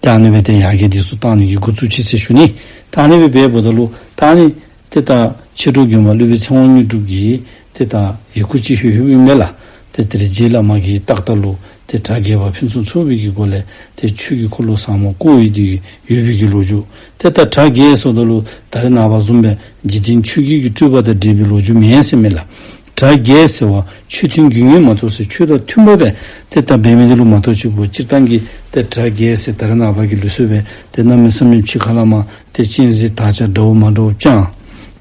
ཏེ་ཨ་ནི་སྦེ་ཏེ་ཡར་རྒྱས་འདི་ཚུ་བཏང་ནི་གི་འགོ་བཙུགས་ཅི་ཟེར་ཞུ་ནི། ད་ཨ་ནི་སྦེ་འབདཝ་ད་ལུ་ད་ཨ་ནི་ཏེ་ད་ཆོས་གྲོགས་དགོན་པ་སློབ་དཔོན་ཚེ་དབང་དངོས་གྲུབ་ཀྱིས་ཏེ་ད་ཡི་གུ་ཅིག་ལྷོད་ལྷོདཔ་ཨིན་མས་ལགས། ཏེ་དེར་རྗེ་བླ་མ་གིས་ཏག་ཏ་ལུ་ཏེ་གྲ་རྒྱས་པ་ཕུན་སུམ་ཚོགས་པའི་གི་སྒོ་ལས་ཏེ་ཆོས་ཀྱི་འཁོར་ལོ་ཟབ་མོ་བསྐོར་ཡི་དེ་ཡོད་པའི་གི་ལོ་རྒྱུས། ཏེ་ད་གྲ་རྒྱས་ཟེརཝ་ད་ལུ་ད་རེས་ནངས་པ་བཟུམ་སྦེ་འཇིག་རྟེན་ཆོས་བརྒྱད་ཀྱི་སྤྲོས་པ་དང་འདྲེས་པའི་ལོ་རྒྱུས་མེན་ཟེར་མས་ལགས། གྲ་རྒྱས་ཟེར་བ་ཆོས་མཐུན་དགེ་བསྙེན་མ་གཏོགས་ཟེར་ཆོས་དང་མཐུན་པ་སྦེ་ཏེ་ད་འབད་མི་འདི་ལུ་མ་གཏོགས་ཅིག་པོ་སྤྱིར་བཏང་གི་ཏེ་གྲ་རྒྱས་ཟེར་ད་རེས་ནངས་པ་གི་ལུགས་སྲོལ་སྦེ་ཏེ་གནམ་མེད་ས་མེད་ཕྱི་ཁ་ལས་མར་ཏེ་གཅན་གཟན་དར་ཕྱར་འདྲཝ་མ་འདྲཝ་བཅང་།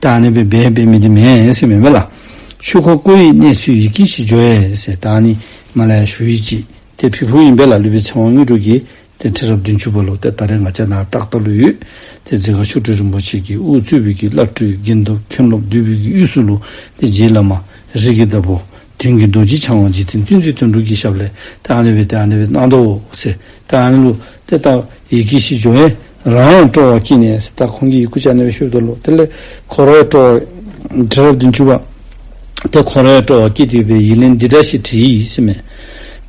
ད་ཨ་ནི་སྦེ་འབད་འབད་མི་འདི་མེན་ཟེར་མས་མས་ལགས། ཆོས་འཁོར་བསྐོར་བའི་གནས་ཚུལ་ཡི་གེ་ཞིག་བརྗོད་ཟེར་ད་ཨ་ནི་མར་ལས་ཞུ་ཡི་ཅིག་ཏེ་ཕུལ་ཕུལཝ་ཨིན་པས་ལགས། སློབ་དཔོན་ཚེ་དབང་དངོས་གྲུབ་ཀྱིས་ ཏེ་ཁྲི་རབས་བདུན་ཅུ་པ་ལུ་ཏེ་ད་རེས་ང་བཅས་ནཱ་ཏག་ཏག་ལུ་ཡོད། ཏེ་རྫི་སྒར་མཆོག་སྤྲུལ་རིན་པོ་ཆེ་གིས་དབུ་གཙོས་པའི་གི་བླ་སྤྲུལ་དགེ་འདུན་མཁན་སློབ་འདུས་པའི་གི་དབུས་སུ་ལུ་ཏེ་རྗེ་བླ་མ་རིགས་ཀྱི་བདག་པོ་དོན་གྱི་རྡོ་རྗེ་འཆང་བ་རྗེ་བཙུན་བསྟན་འཛིན་དོན་གྲུབ་ཀྱི་ཞབས་ལས་ཏེ་ཨ་ནི་སྦེ་ཏེ་ཨ་ནི་སྦེ་གནང་དོ་ཟེར། ཏེ་ཨ་ནི་ལུ་ཏེ་ད་ཡི་གེ་བཞི་སྦྱོར་ཡང་རང་ཡང་སྤྲོ་བ་སྐྱེས་ནས་ཟེར། ད་ཁོང་གིས་ཡི་གུ་ཅིག་ཨ་ནི་སྦེ་ཞུཝ་ད་ལུ་དེ་ལས་ཁོ་ར་ཡང་སྤྲོ་བ་ཁྲི་རབས་བདུན་ཅུ་པ་ཏེ་ཁོ་ར་ཡང་སྤྲོ་བ་སྐྱེས་ཏེ་སྦེ་ཡིག་ལན་འདི་འདྲ་ཞིག་བྲིས་ཡི་ཟེར་མས།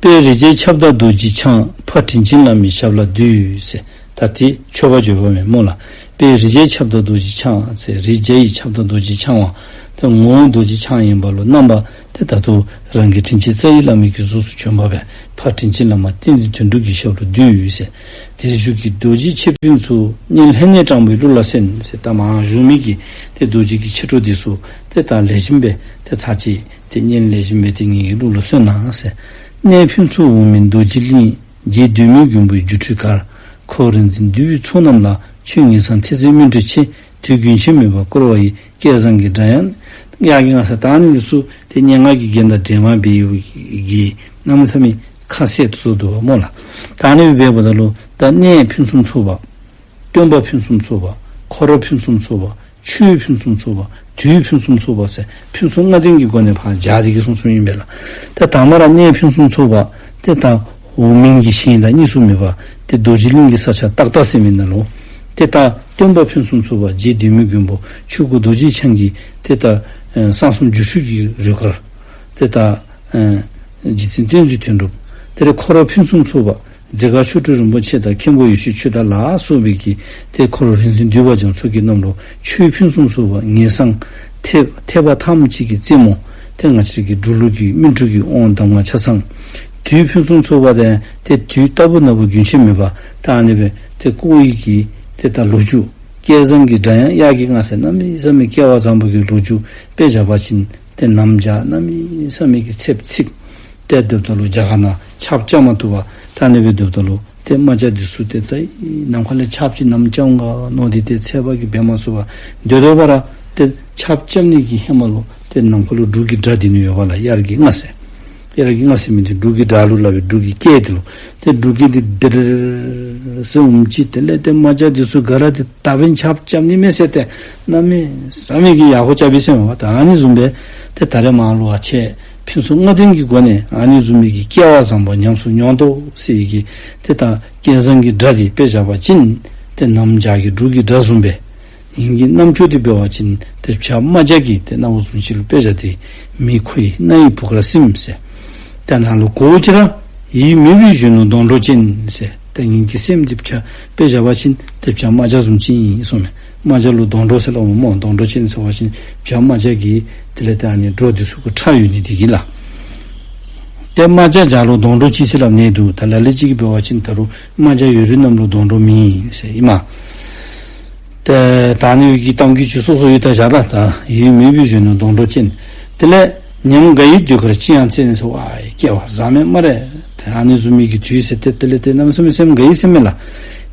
དཔལ་རི་རྒྱལ་ཁྱབ་བདག་རྡོ་རྗེ་འཆང་། ཕ་དྲིན་ཅན་བླ་མའི་ཞབས་ལ་འདུད་ཟེར། ད་དེ་མཆོད་པ་བརྗོད་པ་མས་སྨོ་ལགས། དཔལ་རི་རྒྱལ་ཁྱབ་བདག་རྡོ་རྗེ་འཆང་ཟེར། རི་རྒྱལ་གྱི་ཁྱབ་བདག་རྡོ་རྗེ་འཆང་བ། ཏེ་ངོ་བོ་རྡོ་རྗེ་འཆང་ཡིན་པ་ལུ་རྣམ་པ་ཏེ་ད་ལྟོ་རང་གི་དྲིན་ཅན་རྩ་བའི་བླ་མའི་གི་གཟུགས་སུ་བྱོན་པ་སྦེ་ཕ་དྲིན་ཅན་བླ་མ་བསྟན་འཛིན་དོན་གྲུབ་ཀྱི་ཞབས་ལུ་འདུད་ཟེར། དེར་བཞུགས་ཀྱི་རྡོ་རྗེ་མཆེད་དཔོན་ཚུ། སྙན་ལྷན་ནེ་དྲང་པོའི་གླུ་ལ་གསན་ཟེར། ད་མར་བཞུགས་མི་གི་ཏེ་རྡོ་རྗེ་གི་མཆེད་གྲོགས་འདི་ཚུ་ཏེ་ད་ལེགས་ཤོམ་སྦེ་ཏེ་ཚར་གཅིག་ཏེ་སྙན་ལེགས་ཤོམ་སྦེ་ཏེ་ངེ་གི་གླུ་ལུ་གསན་གནང་ཟེར། གནས་ཕུན་སུམ་འོག་མིན་རྡོ་རྗེ་གླིང་། རྗེ་བདུད་མོའི་མགོན་པོའི་སྒྱུ་འཕྲུལ་གར། ཁོ་བོ་རིག་འཛིན་འདུས་པའི་ཚོགས་རྣམས་ལ། ཆོས་ངེས་གསང་ཐེག་ཆེན་སྨིན་གྲོལ་ཆེ། དུས་རྒྱུན་ཆད་མེད་པར་བསྐོར་བ་ཡི། སྐལ་བཟང་གི་སྒྲ་དབྱངས་དབྱར་གྱི་སྔ་ས། ད་ཨ་ནི་འདི་ཚུ་ཏེ་སྙན་ངག་གི་རྒྱན་དང་འདྲེས་མ་འབད་ཡོད་གི་གནམ་མེད་ས་མེད་ཁ་གསལ་ཏོག་ཏོ་འདུག་པ་སྨོ་ལགས། ད་ཨ་ནི་སྦེ་འབདཝ་ད་ལུ་ད་གནས་ཕུན་སུམ་ཚོགས་པ། སྟོན་པ་ཕུན་སུམ་ཚོགས་པ། ཁོ་ར་ཕུན་སུམ་ཚོགས་པ། ཆོས་ཕུན་སུམ་ཚོགས་པ། དུས་ཕུན་སུམ་ཚོགས་པ་ཟེར་ཕུན་སུམ་ལྔ་ལྡན་གྱི་སྒོ་ནས་ཕར་སྦྱར་ཏེ་གིས་གསུངས་གསུངསམ་ཨིན་པས་ལགས། ཏེ་དང་པ་ར་གནས་ཕུན་སུམ་ཚོགས་པ་ཏེ་ད་འོག་མིན་གྱི་ཞིང་དང་གཉིས་སུ་མེད་པ་ཏེ་རྡོ་རྗེ་གླིང་གི་ས་ཆ་ཏག་ཏག་ཟེར་མི་ནང་ལུ་ཏེ་ད་སྟོན་པ་ཕུན་སུམ་ཚོགས་པ་རྗེ་བདུད་མོའི་མགོན་པོ་ཆོས་སྐུ་རྡོ་རྗེ་འཆང་གི་ཏེ་ད་ཨེ་གསང་གསུམ་སྒྱུ་འཕྲུལ་གྱི་རོལ་གར་ཏེ་ད་ཨེ་རྗེ་བཙུན་བསྟན་འཛིན་དོན་གྲུབ། དེ་ལས་ཁོ་ར་ཕུན་སུམ་ཚོགས་པ་རྫི་སྒར་མཆོག་སྤྲུལ་རིན་པོ་ཆེ་དང་མཁན་པོ་ཡེ་ཤེས་ཆོས་དར་ལ་སོགས་པའི་གི་ཏེ་འཁོར་རིག་འཛིན་འདུས་པ་རྒྱ་མཚོ་གི་རྣམས་ལུ་ཆོས་ཕུན་སུམ་ཚོགས་པ་ངེས་གསང་ཐེག་ཐེག་པ་ཐམས་ཅད་ཀྱི་རྩེ་མོ་ཏེ་ང་བཅས་ཀྱི་འབྲུག་ལུགས་ཀྱི་སྨིན་གྲོལ་གྱི་དབང་གདམས་ངག་ཆ་ཚང་། དུས་ཕུན་སུམ་ཚོགས་པ་དང་ཏེ་དུས་རྟག་བུ་ན་བུ་རྒྱུན་ཆད་མེད་པ་ད་ཨ་ནི་སྦེ་ཏེ་བསྐོར་བའི་གི་ཏེ་ད་ལོ་རྒྱུས། སྐལ་བཟང་གི་སྒྲ་དབྱངས་དབྱར་གྱི་སྔ་ས། གནམ་མེད་ས་མེད་སྐལ་བ་བཟང་པོ་གི་ལོ་རྒྱུས་དཔེ་བཞག་པ་ཅིན་ཏེ་གནམ་བྱཱར་གནམ་མེད་ས་མེད་ཀྱི་ཚདཔ་ཚིག་ཏེ་སྡོདཔ་ད་ལུ་རྒྱ་གར་ནང་ཆརཔ་རྐྱབ་མ་བཏུབ་པར་ད་ཨ་ནི་སྦེ་སྡོདཔ་ད་ལུ་ཏེ་རྨ་བྱ་འདི་ཚུ་ཏེ་ད་ནམ་མཁའ་ལས་ཆརཔ་ཅིག་ནམ་རྐྱབ་འོང་ག་མནོ་སྟེ་ཏེ་ཚལ་པ་གིས་འབད་མ་ཚུགས་པར་སྡོད་སྡོད་པ་ར་ཏེ་ཆརཔ་རྐྱབ་ནི་གི་ཧེ་མ་ལུ་ཏེ་ནམ་མཁའ་ལུ་འབྲུག་གི་སྒྲ་འདི་ནི་ཡོད་པ་ལགས། དབྱར་གྱི་སྔ་ས། དབྱར་གྱི་སྔ་ས་མི་འདི་འབྲུག་གི་སྒྲ་ལུ་སླབ་པའི་འབྲུག་གི་སྐད་འདི་ལུ་ཏེ་འབྲུག་སྐད་འདི་ཌིར་ཟེར་འོང་ཅི། དེ་ལས་ཏེ་རྨ་བྱ་འདི་ཚུ་ག་ར་ཏེ་ད་འབདན་ཆརཔ་རྐྱབ་ནི་མས་ཟེར་ཏེ་གནམ་མེད་ས་མེད་ཀྱི་ཡག་པོ་རྐྱབ་ཨིན་ཟེར་མས་པ། ད་ཨ་ནི་བཟུམ་སྦེ་ཏེ་ད་རེས་མར་ལུ་ཨ་ཆེ་ཕུན་སུམ་ལྔ་ལྡན་གྱི་སྒོ་ནས་ཨ་ནི་བཟུམ་མའི་གི་སྐལ་བ་བཟང་པོ་ཉམས་སུ་མྱོང་དོ་ཟེར་བའི་གི་ཏེ་ད་སྐལ་བཟང་གི་སྒྲ་འདི་དཔེ་བཞག་པ་ཅིན་ཏེ་གནམ་བྱཱར་གྱི་འབྲུག་གི་སྒྲ་བཟུམ་སྦེ་ངེ་གི་རྣམ་ཅོ་འདི་འབད་བ་ཅིན་ཏེ་བྱ་རྨ་བྱ་གི་ཏེ་རྣམ་པ་བཟུམ་ཅིག་ལུ་དཔེ་བཞག་སྟེ། མི་ཁོ་ཡི་སྣ་ཡི་བུ་གར་སིམ་ཟེར། ཏེ་ནང་ལུ་གོ་ཅི་ར་ཡིད་མོས་པའི་གཞོན་ནུ་སྡོང་གྲོགས་ཅན་ཟེར། ཏེ་ངེ་གི་སེམས་འདི་བྱ་དཔེ་བཞག་པ་ཅིན་ཏེ་བྱ་རྨ་བྱ་བཟུམ་ཅིག་ཨིན་གསུངས་མས། རྨ་བྱ་ལུ་སྡོང་གྲོགས་ཟེར་སླབ་སྨོ། སྡོང་གྲོགས་ཅན་ཟེར་བ་ཅིན་བྱ་རྨ་བྱ་གི་དེ་ལས་ཏེ་ཨ་ནི་གྲོགས་འདི་ཚུ་གུ་ཁྲ་ཡོད་ནི་འདི་གིས་ལགས། ཏེ་རྨ་བྱ་བྱ་ལུ་སྡོང་གྲོགས་ཅིག་ཟེར་སླབ་ནི་འདུག། ད་ལ་ལུ་ཅིག་གིས་འབད་བ་ཅིན་ད་རུང་རྨ་བྱ་ཡོད་རུང་གནམ་ལུ་སྡོང་གྲོགས་མེད་ཟེར་ཨིན་མས། ཏེ་ད་ཨ་ནི་གི་གཏམ་རྒྱུད་ཅིག་སོ་སོ་ཡོད་ད་བཞག་ད། ད་ཡིད་མོས་པའི་གཞོན་ནུ་སྡོང་གྲོགས་ཅན། དེ་ལས་ཉམས་དགའ་ཡི་ཟློས་གར་ཅི་ཡང་རྩེན་ཟེར་བ། ཨའི་སྐལ་བ་བཟང་མས་སྨ་རེ། ཏེ་ཨ་ནི་བཟུམ་མའི་གི་དུས་ཟེར་ཏེ་དེ་ལས་ཏེ་གནམ་མེད་ས་མེད་སེམས་དགའ་ཡི་ཟེར་མས་ལགས།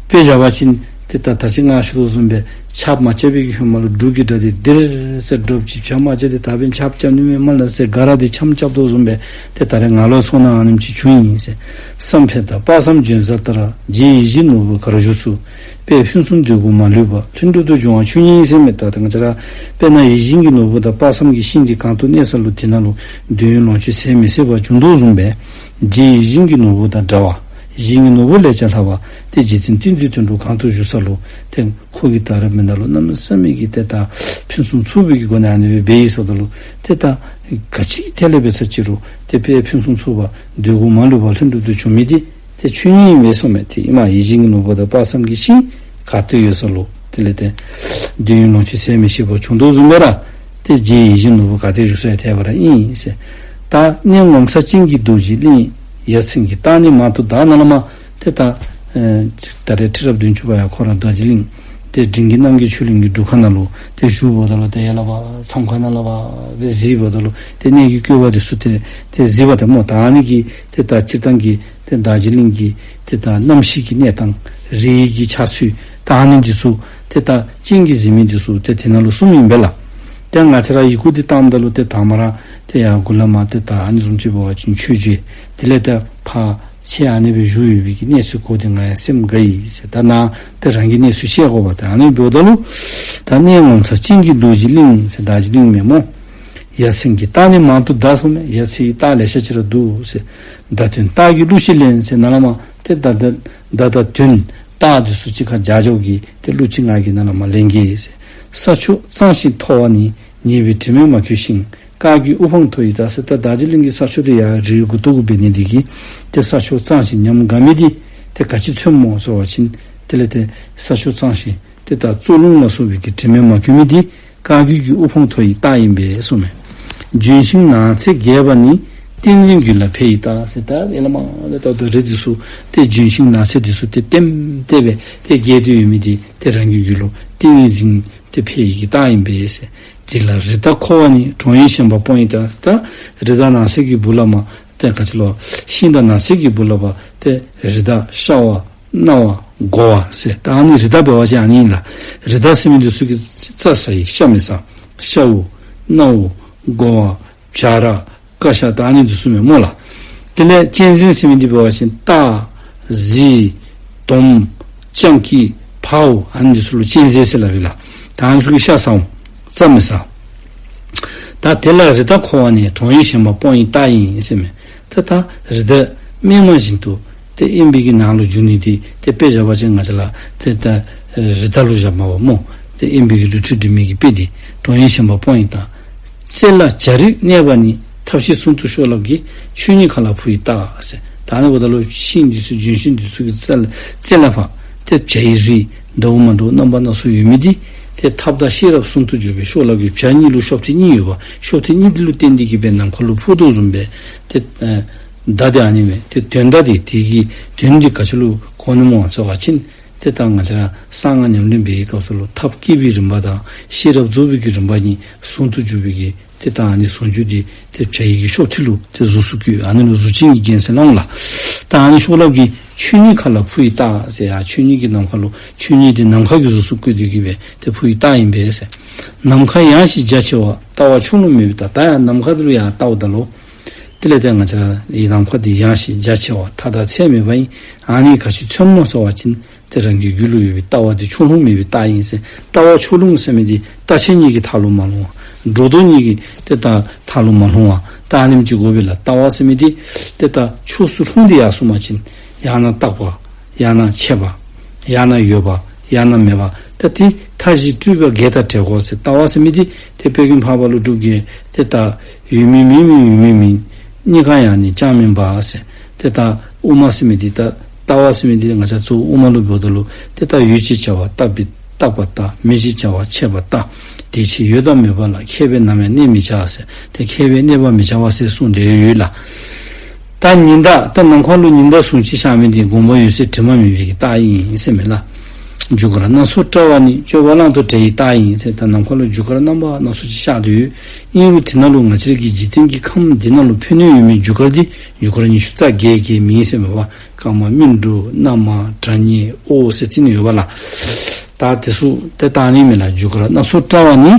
དཔེ་བཞག་པ་ཅིན་ཏེ་ད་ད་ཅི་ང་ཞུ་དོ་བཟུམ་སྦེ་ཆརཔ་མ་རྐྱབ་པའི་གི་ཧེ་མ་ལུ་འབྲུག་གི་སྒྲ་འདི་ཌིར་ཟེར་སྒྲོགཔ་ཅིག། བྱ་རྨ་བྱ་འདི་ད་འབདན་ཆརཔ་རྐྱབ་ནི་མས་སྨ་རེ་ཟེར་ག་ར་འདི་འཆམ་རྐྱབ་དོ་བཟུམ་སྦེ་ཏེ་ད་རེས་ང་ལུ་ཚོར་སྣང་ཨ་ནེམ་ཅིག་བྱུང་ཡི་ཟེར། བསམ་འཕེལ་དང་དཔག་བསམ་ལྗོན་བྱ་ལྟར། རྗེ་ཡིད་བཞིན་ནོར་བུ་གར་བཞུགས་སུ། དཔལ་ཕུན་སུམ་འདོད་དགུ་མ་ལུས་པ། ལྷུན་གྲུབ་ཏུ་འབྱུང་བ་ཆོས་ཉིད་ཟེར་མས། ད་ང་བཅས་ར་དཔེར་ན་ཡིད་བཞིན་གྱི་ནོར་བུ་དང་དཔག་བསམ་གྱི་ཤིང་འདི་གང་དུ་གནས་ས་ལུ་དེ་ནང་ལུ་འདོད་ཡོན་ལོངས་སྤྱོད་ཟད་མི་ཟད་པ་འབྱུང་དོ་བཟུམ་སྦེ་རྗེ་ཡིད་བཞིན་གྱི་ནོར་བུ་དང་འདྲ་བ། ཡིད་བཞིན་གྱི་ནོར་བུ་ལས་ཀྱང་ལྷག་པ་ཏེ་རྗེ་བཙུན་བསྟན་འཛིན་དོན་གྲུབ་གང་དུ་བཞུགས་ས་ལུ་ཏེ་ཁོ་གིས་ད་རེས་མི་ནང་ལུ་གནམ་མེད་ས་མེད་ཀྱི་ཏེ་ད་ཕུན་སུམ་ཚོགས་པའི་གི་སྒོ་ནས་ཨ་ནི་སྦེ་འབད་ཡི་ཟེརཝ་ད་ལུ་ཏེ་ད་ག་ཅི་ཐད་ལས་འབད་ས་ཅི་རུང་ཏེ་དཔལ་ཕུན་སུམ་ཚོགས་པ་འདོད་དགུ་མ་ལུས་པ་ལྷུན་གྲུབ་ཏུ་འབྱུང་མི་འདི་ཏེ་ཆོས་ཉིད་ཨིན་པས་གསུངས་མས། ཏེ་ཨིན་མས། ཡིད་བཞིན་གྱི་ནོར་བུ་དང་དཔག་བསམ་གྱི་ཤིང་ག་ཏེ་ཡོད་ས་ལུ་དེ་ལས་ཏེ་འདོད་ཡོན་ལོངས་སྤྱོད་ཟད་མི་ཤེས་པ་འབྱུང་དོ་བཟུམ་སྦེ་ར་ཏེ་རྗེ་ཡིད་བཞིན་ནོར་བུ་ག་ཏེ་བཞུགས་ས་ཡང་ཐད་པ་ར་ཨིན་ཟེར། ད་གནས་ངོ་མཚར་ཅན་གྱི་རྡོ་རྗེ་གླིང་། ཡ་མཚན་གྱི་རྟགས་ནི་མང་དུ་གདའ། ནཱ་ལས་མར་ཏེ་ད་ཨེ་ད་རེས་ཁྲི་རབས་བདུན་ཅུ་པ་ཡང་ཁོ་ར་རྡོ་རྗེ་གླིང་ཏེ་འབྲིང་གི་རྣམ་རྒྱལ་ཆོས་གླིང་གི་སྒྲུབ་ཁང་ནང་ལུ་ཏེ་བཞུགསཔ་ད་ལུ་ཏེ་ཡ་ལ་བ་མཚམས་ཁང་ནང་ལ་བ་སྦེ་གཟིགསཔ་ད་ལུ་ཏེ་གནས་ཀྱི་བཀོད་པ་འདི་ཚུ་ཏེ་ཏེ་གཟིགསཔ་ད་སྨོ། ད་ཨ་ནི་གི་ཏེ་ད་སྤྱིར་བཏང་གི་ཏེ་རྡོ་རྗེ་གླིང་གི་ཏེ་ད་གནམ་གཤིས་ཀྱི་གནས་སྟངས་རི་ཡི་གི་ཆགས་ཚུལ་ད་ཨ་ནི་འདི་ཚུ་ཏེ་ད་སྤྱན་གྱིས་གཟིགས་མི་འདི་ཚུ་ཏེ་དེ་ནང་ལུ་གསུངམ་ཨིན་པས་ལགས། ཏེ་ང་བཅས་ར་ཡི་གུ་འདི་བཏངམ་ད་ལུ་ཏེ་དང་པ་ར་ཏེ་ཡར་མགུ་ལས་མར་ཏེ་ད་ཨ་ནི་བཟུམ་ཅིག་འབད་བ་ཅིན་ཆོས་རྗེ། དེ་ལས་ཏེ་ཕར་ ཁྱེད་ཨ་ནི་སྦེ་བཞུགས་ཡོད་པའི་གི་གནས་ཚུལ་གོ་སྟེ་ང་ཡང་སེམས་དགའ་ཡི་ཟེར། ད་ནཱ་ཏེ་རང་གི་གནས་ཚུལ་བཤད་དགོ་པ་ད་ཨ་ནི་འབདཝ་ད་ལུ་ད་གནས་ངོ་མཚར་ཅན་གྱི་རྡོ་རྗེ་གླིང་ཟེར་རྡོ་རྗེ་གླིང་མེན་སྨོ། ཡ་མཚན་གྱི་རྟགས་ནི་མང་དུ་གདའ་གསུངས་མས། ཡ་མཚན་གྱི་རྟགས་ལེ་ཤ་ཅིག་ར་འདུག་ཟེར། བརྡ་དོན་རྟགས་ཀྱི་གླུ་ཞིག་ལེན་ཟེར། ནཱ་ལས་མར་ཏེ་བརྡ་བརྡ་བརྡ་དང་དོན་རྟགས་འདི་ཚུ་གཅིག་ཁར་སྦྱར་སྦྱོར་གྱི་ཏེ་གླུ་ཅིག་ང་གིས་ནཱ་ལས་མར་ལེན་གེ་ཟེར། ས་ཕྱོགས་གཙང་ཞིང་མཐོ་བ་ནི། ཉེ་བའི་དྲི་མས་མ་གོས་ཤིང་། དཀར་གྱི་དབུ་འཕང་མཐོ་ཡི་རྟགས་ཟེར། ད་རྡོ་རྗེ་གླིང་གི་ས་ཕྱོགས་འདི་ཡར་རི་མགུ་ཏོ་གུ་འབད་ནི་འདི་གིས་ཏེ་ས་ཕྱོགས་གཙང་ཞིང་ཉམས་དགའ་མི་འདི་ཏེ་ག་ཅི་མཚོནམ་སྨོ་ཟེར་བ་ཅིན་དེ་ལས་ཏེ་ས་ཕྱོགས་གཙང་ཞིང་ཏེ་ད་རྩ་རླུང་ལ་སོགས་པའི་གི་དྲི་མས་མ་གོས་མི་འདི་དཀར་གྱི་གི་དབུ་འཕང་མཐོ་ཡི་རྟགས་ཨིན་པས་གསུངས་མས། ལྗོན་ཤིང་ནགས་ཚལ་རྒྱས་པ་ནི། ཏིང་འཛིན་རྒྱུད་ལ་འཕེལ་ཡི་རྟགས་ཟེར། ད་ཡར་ལས་མར་ལས་ད་ལྟོ་རི་འདི་ཚུ་ཏེ་ལྗོན་ཤིང་ནགས་ཚལ་འདི་ཚུ་ཏེ་ལྟེམ་ལྟེ་སྦེ་ཏེ་རྒྱས་ཏེ་ཡོད་མི་འདི་ཏེ་རང་གི་རྒྱུད་ལུ་ཏིང་ངེ་འཛིན་ཏེ་འཕེལ་ཡི་གི་རྟགས་ཨིན་པས་ཟེར། དེ་ལ་རི་དྭགས་འཁོར་བ་ནི། གྲོང་ཡུལ་ཞེན་པ་སྤོང་ཡི་རྟགས། ད་རི་དྭགས་ནགས་ཚལ་གྱི་སྦུག་ལས་མར་ཏེ་ག་ཅི་ལོ་ཤིང་དང་ནགས་ཚལ་གྱི་སྦུག་ལས་ཕར་ཏེ་རི་དྭགས་ཤ་བ་གནའ་བ་དགོ་བ་ཟེར། ད་ཨ་ནི་རི་དྭགས་འབད་བ་ཅིན་ཨ་ནི་ཨིན་ལགས། རི་དྭགས་ཟེར་མི་འདི་ཚུ་གིས་རྩྭ་ཟ་ཡི། ཤ་མི་ཟ། ཤཝ་གནའ་བོ་དགོ་བ་བྱ་ར་ཀ་ཤ་ད་ཨ་ནི་འདི་ཚུ་མེན་སྨོ་ལགས། དེ་ལས་གཅན་གཟན་ཟེར་མི་འདི་འབད་བ་ཅིན་སྟག་གཟིག་དོམ་སྤྱང་ཀི་འཕརཝ་ཨ་ནི་འདི་ཚུ་ལུ་གཅན་གཟན་ཟེར་སླབ་ཨིན་ལགས། ད་ཨ་ནི་ཚུ་གིས་ཤ་ཟཝ་རྩྭ་མི་ཟ། ད་དེ་ལ་རི་དྭགས་འཁོར་བ་ནི། གྲོང་ཡུལ་ཞེན་པ་སྤོང་ཡི་རྟགས་ཨིན་ཟེར་མས། ད་ད་རི་དྭགས་སྨིན་མ་བཞིན་དུ་ཏེ་དབེན་པའི་གི་ནང་ལུ་འགྱུར་ནི་འདི་ཏེ་དཔེ་བཞག་པ་ཅིན་ང་བཅས་ར་ཏེ་ད་རི་དྭགས་ལུ་བཞགཔ་མས་པ་སྨོ། ཏེ་དབེན་པའི་གི་རི་ཁྲོད་འགྲིམ་མི་གི་དཔེ་འདི་གྲོང་ཡུལ་ཞེན་པ་སྤོང་ཡི་རྟགས། རྩེ་ལ་བྱ་རིགས་གནས་པ་ནི། ཐབས་ཤེས་ཟུང་དུ་ཤོག་ལབ་ཀྱིས། ཆོས་ཉིད་མཁའ་ལ་འཕུར་ཡི་རྟགས་ཟེར། ད་ཨ་ནི་འབདཝ་ད་ལུ་ཤིང་འདི་ཚུ་ལྗོན་ཤིང་འདི་ཚུ་གི་རྩེ་ལ་རྩེ་ལས་ཕར་ཏེ་བྱའི་རིགས་འདྲཝ་མ་འདྲཝ་རྣམ་པ་སྣ་ཚོགས་ཡོད་མི་འདི་ཏེ་ཐབས་དང་ཤེས་རབ་ཟུང་དུ་འཇུག་པའི་ཤོག་ལབ་ཀྱིས། བྱ་གཉིས་ལུ་གཤོག་ཐིག་གཉིས་ཡོད་པ། གཤོག་ཐིག་གཉིས་འདི་ལུ་བརྟེན་ཏེ་གིས་སྦེ་ནམ་མཁའ་ལུ་འཕུར་དོ་བཟུམ་སྦེ་ཏེ་ཨེ་བརྡ་འདི་ཨ་ནི་མས། ཏེ་དོན་དག་འདི་དེ་གི་དོན་འདི་ག་ཅི་ལུ་གོ་ནི་སྨོ་ཟེར་བ་ཅིན་ཏེ་ད་ང་བཅས་ར་གསང་སྔགས་ཉམས་ལེན་འབད་བའི་སྐབས་སུ་ལུ་ཐབས་བསྐྱེད་པའི་རིམ་པ་དང་ཤེས་རབ་རྫོགས་པའི་གི་རིམ་པ་གཉིས་ཟུང་དུ་འཇུག་པའི་གི་ཏེ་ད་ཨ་ནི་ཟུང་འཇུག་འདི་ཏེ་བྱ་ཡི་གི་གཤོག་ཐིག་ལུ་ཏེ་གཟུགས་སུ་བཀོད། ཨ་ནི་ལུ་གཟུགས་ཅན་གྱི་རྒྱན་ཟེར་སླབ་འོང་ལགས། ད་ཨ་ནི་ཤོག་ལབ་ཀྱིས་ཆོས་ཉིད་མཁའ་ལ་འཕུར་ཡི་རྟགས་ཟེར། ཡར་ཆོས་ཉིད་ཀྱི་ནམ་མཁའ་ལུ་ཆོས་ཉིད་འདི་ནམ་མཁའ་གི་གཟུགས་སུ་བཀོད་དེ་གིས་སྦེ་ཏེ་འཕུར་ཡི་རྟགས་ཨིན་པས་ཟེར། ནམ་མཁའ་ཡངས་ཤིང་རྒྱ་ཆེ་བ། ལྟ་བ་ཕྱོགས་ལྷུང་མེད་པའི་རྟགས། ད་ཡར་ནམ་མཁའ་འདི་ལུ་ཡར་བལྟཝ་ད་ལུ་དེ་ལས་ཏེ་ང་བཅས་ར་ཡི་ནམ་མཁའ་འདི་ཡངས་ཤིང་རྒྱ་ཆེ་བ་མཐའ་དང་ཚད་མེད་པ་ཨིན། ཨ་ནི་ག་ཅི་མཚོན་སྨོ་ཟེར་བ་ཅིན་ཏེ་རང་གི་རྒྱུད་ལུ་ཡོད་པའི་ལྟ་བ་འདི་ཕྱོགས་ལྷུང་མེད་པའི་རྟགས་ཨིན་ཟེར། ལྟ་བ་ཕྱོགས་ལྷུང་ཟེར་མི་འདི་རྟག་ཆད་གཉིས་ཀྱི་མཐའ་ལུ་མ་ལྷུང་བ། སྒྲོ་འདོགས་གཉིས་ཀྱི་ཏེ་ད་མཐའ་ལུ་མ་ལྷུང་བ། ད་ཨ་ནེམ་ཅིག་དགོ་པས་ལགས། ལྟ་བ་ཟེར་མི་འདི་ཏེ་ད་ཕྱོགས་སུ་ལྷུང་སྟེ་ཡར་སོང་པ་ཅིན་ཡང་ན་རྟག་པ། ཡང་ན་ཆད་པ། ཡང་ན་ཡོད་པ། ཡང་ན་མེད་པ། ད་དེ་མཐའ་བཞི་སྤྲོས་པ་བརྒྱད་དང་བྲལ་དགོ་ཟེར། ལྟ་བ་ཟེར་མི་འདི་ཏེ་དཔལ་མགོན་འཕགས་པ་ཀླུ་སྒྲུབ་ཀྱིས་ཏེ་ད་ཡོད་མིན་མེད་མིན་ཡོད་མིན་མིན། རྙེད་དཀའ་ཡང་ནི་ཅང་མིན་པ་ཟེར། ཏེ་ད་དབུ་མ་ཟེར་མི་འདི་ད་ལྟ་བ་ཟེར་མི་འདི་ང་བཅས་གཙོ་བོ་དབུ་མ་ལུ་འབདཝ་ད་ལུ་ཏེ་ད་ཡོད་ཅེས་བྱ་བ་རྟག་པའི་རྟག་པ་ལྟ། མེད་ཅེས་བྱ་བ་ཆད་པ་ལྟ། དེ་ཕྱིར་ཡོད་དང་མེད་པ་ལ། མཁས་པས་ནམ་ཡང་གནས་མི་བྱ་ཟེར། ཏེ་མཁས་པས་གནས་པ་མི་བྱ་བ་ཟེར་གསུངས་ཏེ་ཡོད་ལགས། ད་ཉི་ཟླ་ད་ནམ་མཁའ་ལུ་ཉི་ཟླ་ཟུང་གཅིག་ཤར་མི་འདི་དགོངས་པ་འོད་གསལ་དྲི་མ་མེད་པའི་གི་རྟགས་ཨིན་ཟེར་མས་ལགས། རྒྱུ་སྐར་སྣ་ཚོགས་བཀྲ་བ་ནི། སྤྱོད་པ་བླང་དོར་བྲལ་ཡི་རྟགས་ཨིན་ཟེར། ད་ནམ་མཁའ་ལུ་རྒྱུ་སྐར་རྣམ་པ་སྣ་ཚོགས་ཅིག་ཤར་ཏེ་ཡོད། ཨིན་རུང་དེ་ནང་ལུ་ང་བཅས་ར་གི་འཇིག་རྟེན་གྱི་ཁམས་འདི་ནང་ལུ་ཕན་གནོད་ཡོད་མི་རྒྱུ་སྐར་འདི་རྒྱུ་སྐར་ཉི་ཤུ་རྩ་བརྒྱད་ཀྱི་མིང་ཟེར་མས་པ། སྐར་མ་སྨིན་དྲུག་གནམ་མ་དྲ་ཉེ་ཨོ་ཟེར་ཅིག་ནི་ཡོད་པ་ལགས། ད་དེ་ཚུ་ཏེ་ད་ཨ་ནི་མས་ལགས། རྒྱུ་སྐར་སྣ་ཚོགས་བཀྲ་བ་ནི།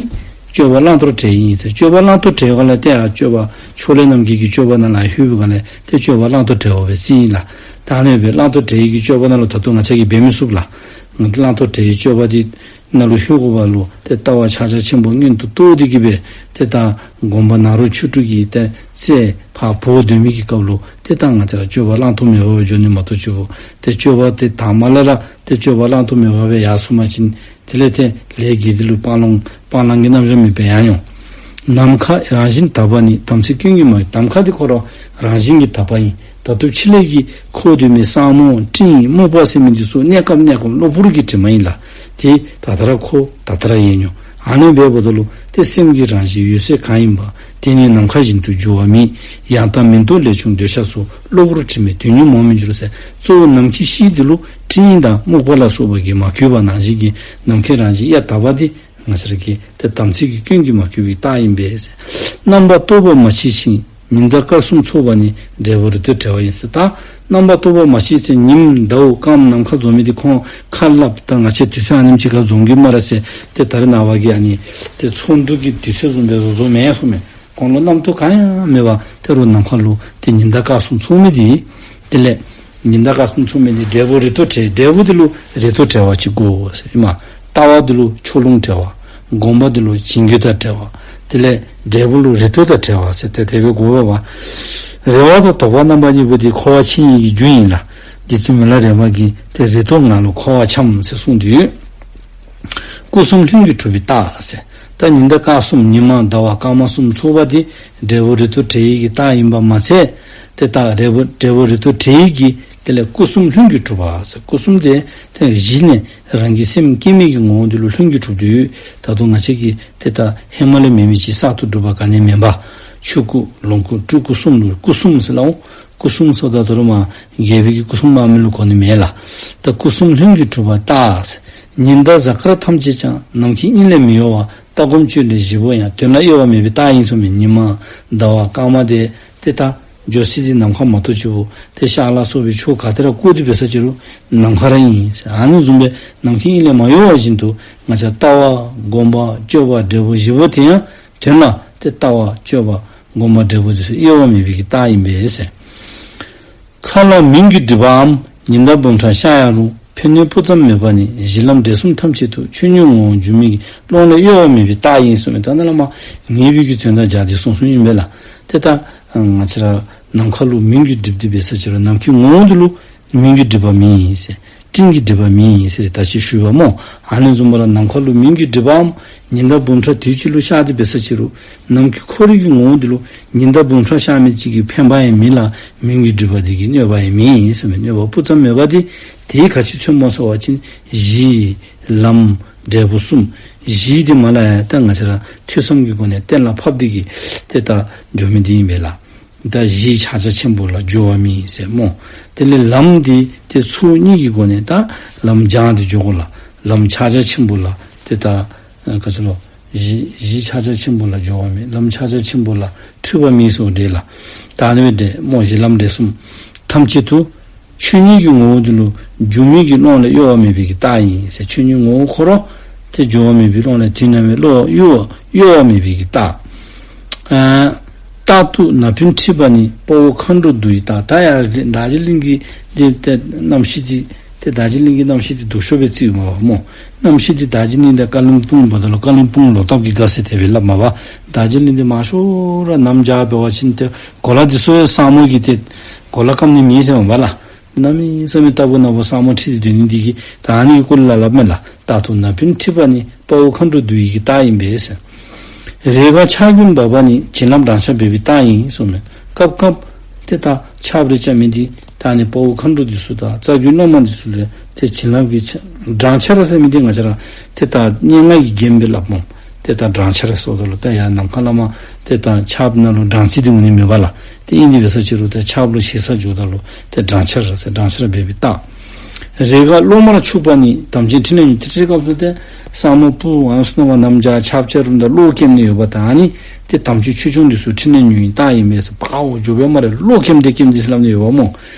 སྤྱོད་པ་བླང་དོར་བྲལ་ཡི་ཟེར། སྤྱོད་པ་བླང་དོར་བྲལ་བ་ལས་ཏེ་ཡར་སྤྱོད་པ་ཕྱོགས་ལས་རྣམ་བརྒྱད་ཀྱི་སྤྱོད་པ་ནང་ལུ་ལྷོད་པའི་སྒང་ལས་ཏེ་སྤྱོད་པ་བླང་དོར་བྲལ་བ་སྦེ་ཟེར་ཨིན་ལགས། ད་ཨ་ནི་སྦེ་བླང་དོར་བྲལ་ཡི་གི་སྤྱོད་པ་ནང་ལུ་ད་ལྟོ་ང་བཅས་ཀྱིས་འབད་མི་ཚུགས་ལགས། བླང་དོར་བྲལ་ཡི་སྤྱོད་པ་འདི་ནང་ལུ་ལྷོད་དགོ་པ་ལུ་ཏེ་ལྟ་བ་ཕྱག་རྒྱ་ཆེན་པོ་སྔོན་དུ་རྟོགས་ཏེ་གིས་སྦེ་ཏེ་ད་སྒོམ་པ་ནཱ་རོ་ཆོས་དྲུག་གི་ཏེ་རྩེ་ཕར་འབོ་སྡོད་མི་གི་སྐབས་ལུ་ཏེ་ད་ང་བཅས་ར་སྤྱོད་པ་བླང་དོར་མེད་པ་སྦེ་འགྱོ་ནི་མ་གཏོགས་ཅིག་པོ་ཏེ་སྤྱོད་པ་ཏེ་དང་པ་ལས་ར་ཏེ་སྤྱོད་པ་བླང་དོར་མེད་པ་སྦེ་ཡར་སོང་པ་ཅིན་དེ་ལས་ཏེ་ལས་དགེ་སྡིག་ལུ་སྤང་བླང་སྤང་བླང་གི་རྣམ་གཞག་མེད་པར་ཡར་འགྱོ། ནམ་མཁའ་རང་བཞིན་དག་པ་ནི། དམ་ཚིག་སྐྱོན་གྱིས་མ། ནམ་མཁའ་འདི་ཁོ་ར་རང་བཞིན་གྱིས་དག་པ་ཨིན། ད་ལྟོ་ཕྱི་ལས་ཀྱི་འཁོར་སྡོད་མི་ས་སྨུག་སྤྲིན་སྨུག་པ་ཟེར་མི་འདི་ཚུ་གནས་སྐབས་གནས་སྐབས་གློ་བུར་གྱི་དྲི་མ་ཨིན་ལགས། དེ་ད་ལྟོ་ར་འཁོར་ད་ལྟོ་ར་ཡལ་འགྱོ། ཨ་ནི་འབདཝ་ད་ལུ་ཏེ་སེམས་ཀྱི་རང་བཞིན་འོད་གསལ་གང་ཡིན་པ། དེ་ནི་ནམ་མཁའ་བཞིན་དུ་འགྱུར་བ་མེད། ཡང་དག་མིན་རྟོག་ལས་བྱུང་འདོད་ཆགས་སོགས། གློ་བུར་དྲི་མས་དུས་ཉིད་མང་མི་འགྱུར་ཟེར། གཙོ་བོ་ནམ་མཁའི་གཤིས་འདི་ལུ་སྤྲིན་དང་སྨུག་པ་ལ་སོགས་པ་གིས་མ་གོས་པ་ནང་བཞིན་གྱི་ནམ་མཁའི་རང་བཞིན་ཡང་དག་པ་འདི་ང་བཅས་ར་གི་ཏེ་དམ་ཚིག་གི་སྐྱོན་གྱིས་མ་གོས་པའི་རྟགས་ཨིན་པས་ཟེར། རྣམ་པ་རྟོག་པ་མ་མཆིས་ཤིང་། ཉི་ཟླ་སྐར་གསུམ་ཚོགས་པ་ནི། འབྲས་བུ་རེ་ལྟོས་བྲལ་བ་ཡིན་ཟེར། ད་རྣམ་པ་རྟོག་པ་མ་མཆིས་ཟེར་ཉིམ་ཟླཝ་སྐརམ་ནམ་མཁའ་འཛོམས་མི་འདི་ཁོང་ཁ་སླབ་ད་ང་བཅས་དུས་ཚོད་ཨ་ནེམ་ཅིག་ཁར་འཛོམས་ཀྱི་སྨ་རེ་ཟེར། ཏེ་ད་རེས་ནངས་པ་གི་ཨ་ནི་ཏེ་ཚོགས་འདུ་གི་དུས་ཚོད་བཟུམ་སྦེ་བཟོ་བཟོཝ་མེན་གསུངམ་མས། གོང་ལུ་རྣམ་རྟོག་གང་ཡང་མེད་པར་ད་རུང་ནམ་མཁའ་ལུ་ཏེ་ཉི་ཟླ་སྐར་གསུམ་ཚོགས་མི་འདི་དེ་ལས་ ཉི་ཟླ་སྐར་གསུམ་མཚུངས་མི་འདི་འབྲས་བུ་རིགས་རྟོག་བྲལ། འབྲས་བུ་འདི་ལུ་རིགས་རྟོག་བྲལ་བ་ཅིག་དགོ་ཟེར་ཨིན་མས། ལྟ་བ་འདི་ལུ་ཕྱོགས་ལྷུང་བྲལ་བ། སྒོམ་པ་འདི་ལུ་བྱིང་རྒོད་དང་བྲལ་བ། དེ་ལས་འབྲས་བུ་ལུ་རིགས་རྟོག་དང་བྲལ་བ་ཟེར་ཏེ་དེ་སྦེ་དགོ་པས། རེ་བ་དང་དོགས་པ་རྣམ་པ་གཉིས་པོ་འདི་འཁོར་བ་འཆིང་ནི་གི་རྒྱུ་ཨིན་ལགས། རྗེ་བཙུན་མི་ལ་རས་པ་གིས་ཏེ་རིགས་རྟོག་ངང་ལུ་འཁོར་བ་འཁྱམས་ཟེར་གསུངས་ཏེ་ཡོད། སྐུ་གསུམ་ལྷུན་གྱིས་གྲུབ་པའི་རྟགས་ཟེར། ད་ཉི་ཟླ་སྐར་གསུམ་ཉི་མ་ཟླ་བ་སྐར་མ་གསུམ་ཚོགས་པ་འདི་འབྲས་བུ་རིགས་རྟོག་བྲལ་ནི་གི་རྟགས་ཨིནམ་མ་ཚད། ཏེ་ད་འབྲས་བུ་འབྲས་བུ་རིགས་རྟོག་བྲལ་ནི་གི་དེ་ལས་སྐུ་གསུམ་ལྷུན་གྱིས་གྲུབ་པ་ཟེར། སྐུ་གསུམ་དེ་ཏེ་གཞི་ནས་རང་གི་སེམས་སྐྱེ་མེད་ཀྱི་ངོ་བོ་འདི་ལུ་ལྷུན་གྱིས་གྲུབ་སྟེ་ཡོད། ད་རུང་ང་བཅས་ཀྱིས་ཏེ་ད་ཧེ་མ་ལས་མེད་མི་ཅིག་གསར་དུ་སྒྲུབ་པ་ག་ནི་མེད་པར་ཆོས་སྐུ་ལོངས་སྐུ་སྤྲུལ་སྐུ་གསུམ་ལུ་སྐུ་གསུམ་ཟེར་སླབ་འོང་། སྐུ་གསུམ་ཟེརཝ་ད་ད་རུང་མ་རྒྱལ་པོའི་གི་སྐུ་གསུང་ཐུགས་མཉེས་ལུ་གོ་ནི་མེད་ལགས། ད་སྐུ་གསུམ་ལྷུན་གྱིས་གྲུབ་པ་རྟགས་ཟེར། ཉི་ཟླ་གཟའ་སྐར་ཐམས་ཅད་ཀྱང་། ནམ་མཁའི་དབྱིངས་ལས་མི་གཡོ་བ། ལྟ་སྒོམ་སྤྱོད་ལས་བཞི་པོ་ཡང་། དོན་ལ་གཡོ་བ་མེད་པའི་རྟགས་ཨིན་གསུངས་མས། ཉི་མ་ཟླ་བ་སྐར་མ་དེ་ཏེ་ད་འགྱོ་ས་འདི་ནམ་མཁའ་མ་གཏོགས་ཅིག་འོང་། ཏེ་ཤར་ལ་སོགས་པའི་ཕྱོགས་ག་ཏེ་ར་བཀོད་དེ་འབད་ས་ཅིག་རུང་ནམ་མཁའ་ར་ཨིན་ཟེར། ཨ་ནི་བཟུམ་སྦེ་ནམ་མཁའི་དབྱིངས་ལས་མ་གཡོ་བ་བཞིན་དུ་ང་བཅས་ལྟ་བ་སྒོམ་པ་སྤྱོད་པ་འབྲས་བུ་བཞི་པོ་དེ་ཡང་དོན་ལ་ཏེ་ལྟ་བ་སྤྱོད་པ་སྒོམ་པ་འབྲས་བུ་དེ་ཚུ་གཡོ་བ་མེད་པའི་གི་རྟགས་ཨིན་པས་ཟེར། མཁའ་ལ་མིང་གིས་བསྒྲིབས་པའམ། ཉི་ཟླ་འབུམ་ཕྲག་ཤར་ཡང་རུང་། ཕན་གནོད་སྤུ་ཙམ་མེད་པ་ནི། གཞི་ལམ་འབྲས་གསུམ་ཐམས་ཅད་དུ། ཆོས་ཉིད་ངོ་བོ་འགྱུར་མེད་ཀྱི། ཀློང་ལས་གཡོ་བ་མེད་པའི་རྟགས་ཡིན་གསུངས་མས། ད་ནཱ་ལས་མར་ངེས་པའི་གི་དོན་དང་སྦྱར་ཏེ་གསུངས་གསུངསམ་ཨིན་པས་ལགས། ཏེ་ད་ང་བཅས་ར་ནམ་མཁའ་ལུ་མིང་གིས་བསྒྲིབས་ཏེ་འབད་ས་ཅིག་རུང་ནམ་མཁའི་ངོ་བོ་འདི་ལུ་མིང་གིས་བསྒྲིབས་པ་མེད་ཟེར། སྤྲིན་གྱིས་བསྒྲིབས་པ་མེད་ཟེར་ད་ཅི་ཞུ་བ་སྨོ། ཨ་ནི་བཟུམ་སྦེ་ར་ནམ་མཁའ་ལུ་མིང་གིས་བསྒྲིབས་པའམ། ཉི་ཟླ་འབུམ་ཕྲག་དུས་གཅིག་ལུ་ཤར་ཏེ་འབད་ས་ཅིག་རུང་ནམ་མཁའི་འཁོར་བའི་གི་ངོ་བོ་འདི་ལུ་ཉི་ཟླ་འབུམ་ཕྲག་ཤར་མི་ཅིག་གི་ཕན་པ་ཡང་མེད་ལ་མིང་གིས་བསྒྲིབས་པ་འདི་གིས་གནོད་པ་ཡང་མེད་ཟེར་མས། གནོད་པ་སྤུ་ཙམ་མེད་པ་འདི་དེ་ག་ཅི་མཚོནམ་སྨོ་ཟེར་བ་ཅིན་གཞི་ལམ་འབྲས་བུ་གསུམ། གཞི་འདི་མ་ལ་ཡ་ད་ང་བཅས་ར་ཐོས་བསམ་གྱི་སྒོ་ནས་གཏན་ལ་ཕབ་སྟེ་གི་ཏེ་ད་འགྱོ་མི་འདི་ཨིན་པས་ལགས། ད་གཞི་ཕྱག་རྒྱ་ཆེན་པོ་ལ་སྦྱོར་བ་མེད་ཟེར་སྨོ། དེ་ལས་ལམ་འདི་ཏེ་ཚུལ་གཉིས་ཀྱི་སྒོ་ནས་ད་ལམ་སྦྱངས་ཏེ་འགྱོ་དགོ་ལགས། ལམ་ཕྱག་རྒྱ་ཆེན་པོ་ལ་ཏེ་ད་ཨ་ག་ཅི་ལོ། གཞི་གཞི་ཕྱག་རྒྱ་ཆེན་པོ་ལ་སྦྱོར་བ་མེད། ལམ་ཕྱག་རྒྱ་ཆེན་པོ་ལ་འཁྲུལ་པ་མེད་ཟེར་འདི་ལགས། ད་ཨ་ནི་སྦེ་འདི་སྨོ། གཞི་ལམ་འབྲས་གསུམ་ཐམས་ཅད་དུ། ཆོས་ཉིད་ཀྱི་ངོ་བོ་འདི་ལུ་འགྱུར་མེད་ཀྱི་ཀློང་ལས་གཡོ་བ་མེད་པའི་གི་རྟགས་ཡིན་ཟེར། ཆོས་ཉིད་ངོ་བོ་ཁོ་ར་ཏེ་འགྱུར་བ་མེད་པའི་ཀློང་ལས་དུས་ནམ་ཡང་གཡོ་གཡོ་བ་མེད་པའི་གི་རྟགས། ཨ་རྟག་ཏུ་ན་བུན་འཁྲིགས་པ་ནི། དཔའ་བོ་མཁའ་འགྲོ་འདུ་ཡི་རྟགས། ད་ཡར་རྡོ་རྗེ་གླིང་གི་འདི་ཏེ་རྣམ་ཤེས་འདི་ཏེ་རྡོ་རྗེ་གླིང་གི་རྣམ་ཤེས་འདི་སྡུག་ཤོས་སྦེ་བརྩིཝ་མས་པ་སྨོ། རྣམ་ཤེས་འདི་རྡོ་རྗེ་གླིང་དང་བཀའ་བློན་སྤུན་འབདཝ་ད་ལུ་བཀའ་བློན་སྤུན་ལོག་ལྟབ་ཀྱིས་དགའ་ཟེར་དེ་སྦེ་སླབ་མས་པ། རྡོ་རྗེ་གླིང་འདི་མང་ཤོས་ར་གནམ་བྱཱར་འབད་བ་ཅིན་ཏེ་གོ་ལ་འདི་ཚུ་ཡང་ས་སྨུག་གིས་ཏེ་གོ་ལ་སྐམ་ནི་མེད་ཟེར་མས་པ་ལགས། གནམ་མེད་ས་མེད་རྟག་བུ་ནམ་བུ་ས་སྨུག་འཁྲིགས་ཏེ་སྡོད་ནི་འདི་གིས་ད་ཨ་ནི་གི་སྐོར་ལས་སླབ་མས་ལགས། རྟག་ཏུ་ན་བུན་འཁྲིགས་པ་ནི། དཔའ་བོ་མཁའ་འགྲོ་འདུ་ཡི་གི་རྟགས་ཡིན་པས་ཟེར། རེས་འགའ་ཆར་རྒྱུན་འབབ་པ་ནི། བྱིན་རླབས་སྦྲང་ཆར་འབེབས་པའི་རྟགས་ཡིན་གསུངས་མས། སྐབས་སྐབས་ཏེ་ད་ཆརཔ་རེ་རྐྱབ་མི་འདི་ད་ཨ་ནི་དཔའ་བོ་མཁའ་འགྲོ་འདི་ཚུ་དང་རྩ་རྒྱུད་སློབ་མ་འདི་ཚུ་ལུ་ཏེ་བྱིན་རླབས་ཀྱི་ཆ་སྦྲང་ཆར་ཟེར་མི་འདི་ང་བཅས་ར་ཏེ་ད་སྙན་ངག་གི་རྒྱན་སྦེ་སླབ་སྨོ། ཏེ་ད་སྦྲང་ཆར་ཟེརཝ་ད་ལུ་ད་ཡར་ནམ་མཁའ་ལས་མར་ཏེ་ད་ཆརཔ་ནང་ལུ་སྦྲང་རྩི་འདི་འོང་ནི་མས་པ་ལགས། ཏེ་ཨིན་དེ་འབད་ས་ཅིག་རུང་ཏེ་ཆརཔ་ལུ་ཞེ་ས་འགྱོཝ་ད་ལུ་ཏེ་སྦྲང་ཆར་ཟེར་སྦྲང་ཆར་འབེབས་པའི་རྟགས། རེས་འགའ་གློག་དམར་འཁྱུག་པ་ནི། དམ་ཅན་ཕྲིན་ལས་མྱུར། ཏེ་དེའི་སྐབས་སུ་ཏེ་ས་སྨུག་སྤུབས་ཨ་ནི་ཚུ་ནང་མར་གནམ་བྱཱར་ཆརཔ་རྐྱབ་རུང་ད་གློག་སྐྱེམ་ནི་ཡོདཔ་ད་ཨ་ནི་ཏེ་དམ་ཅན་ཆོས་སྐྱོང་འདི་ཚུ་ཕྲིན་ལས་མྱུར་ཡི་རྟགས་ཨིན་པས་ཟེར། ཕར་འགྱོ་བའི་མ་རེ་གློག་སྐྱེམ་ཏེ་སྐྱེམ་ཏེ་ཟེར་སླབ་ནི་ཡོདཔ་སྨོ།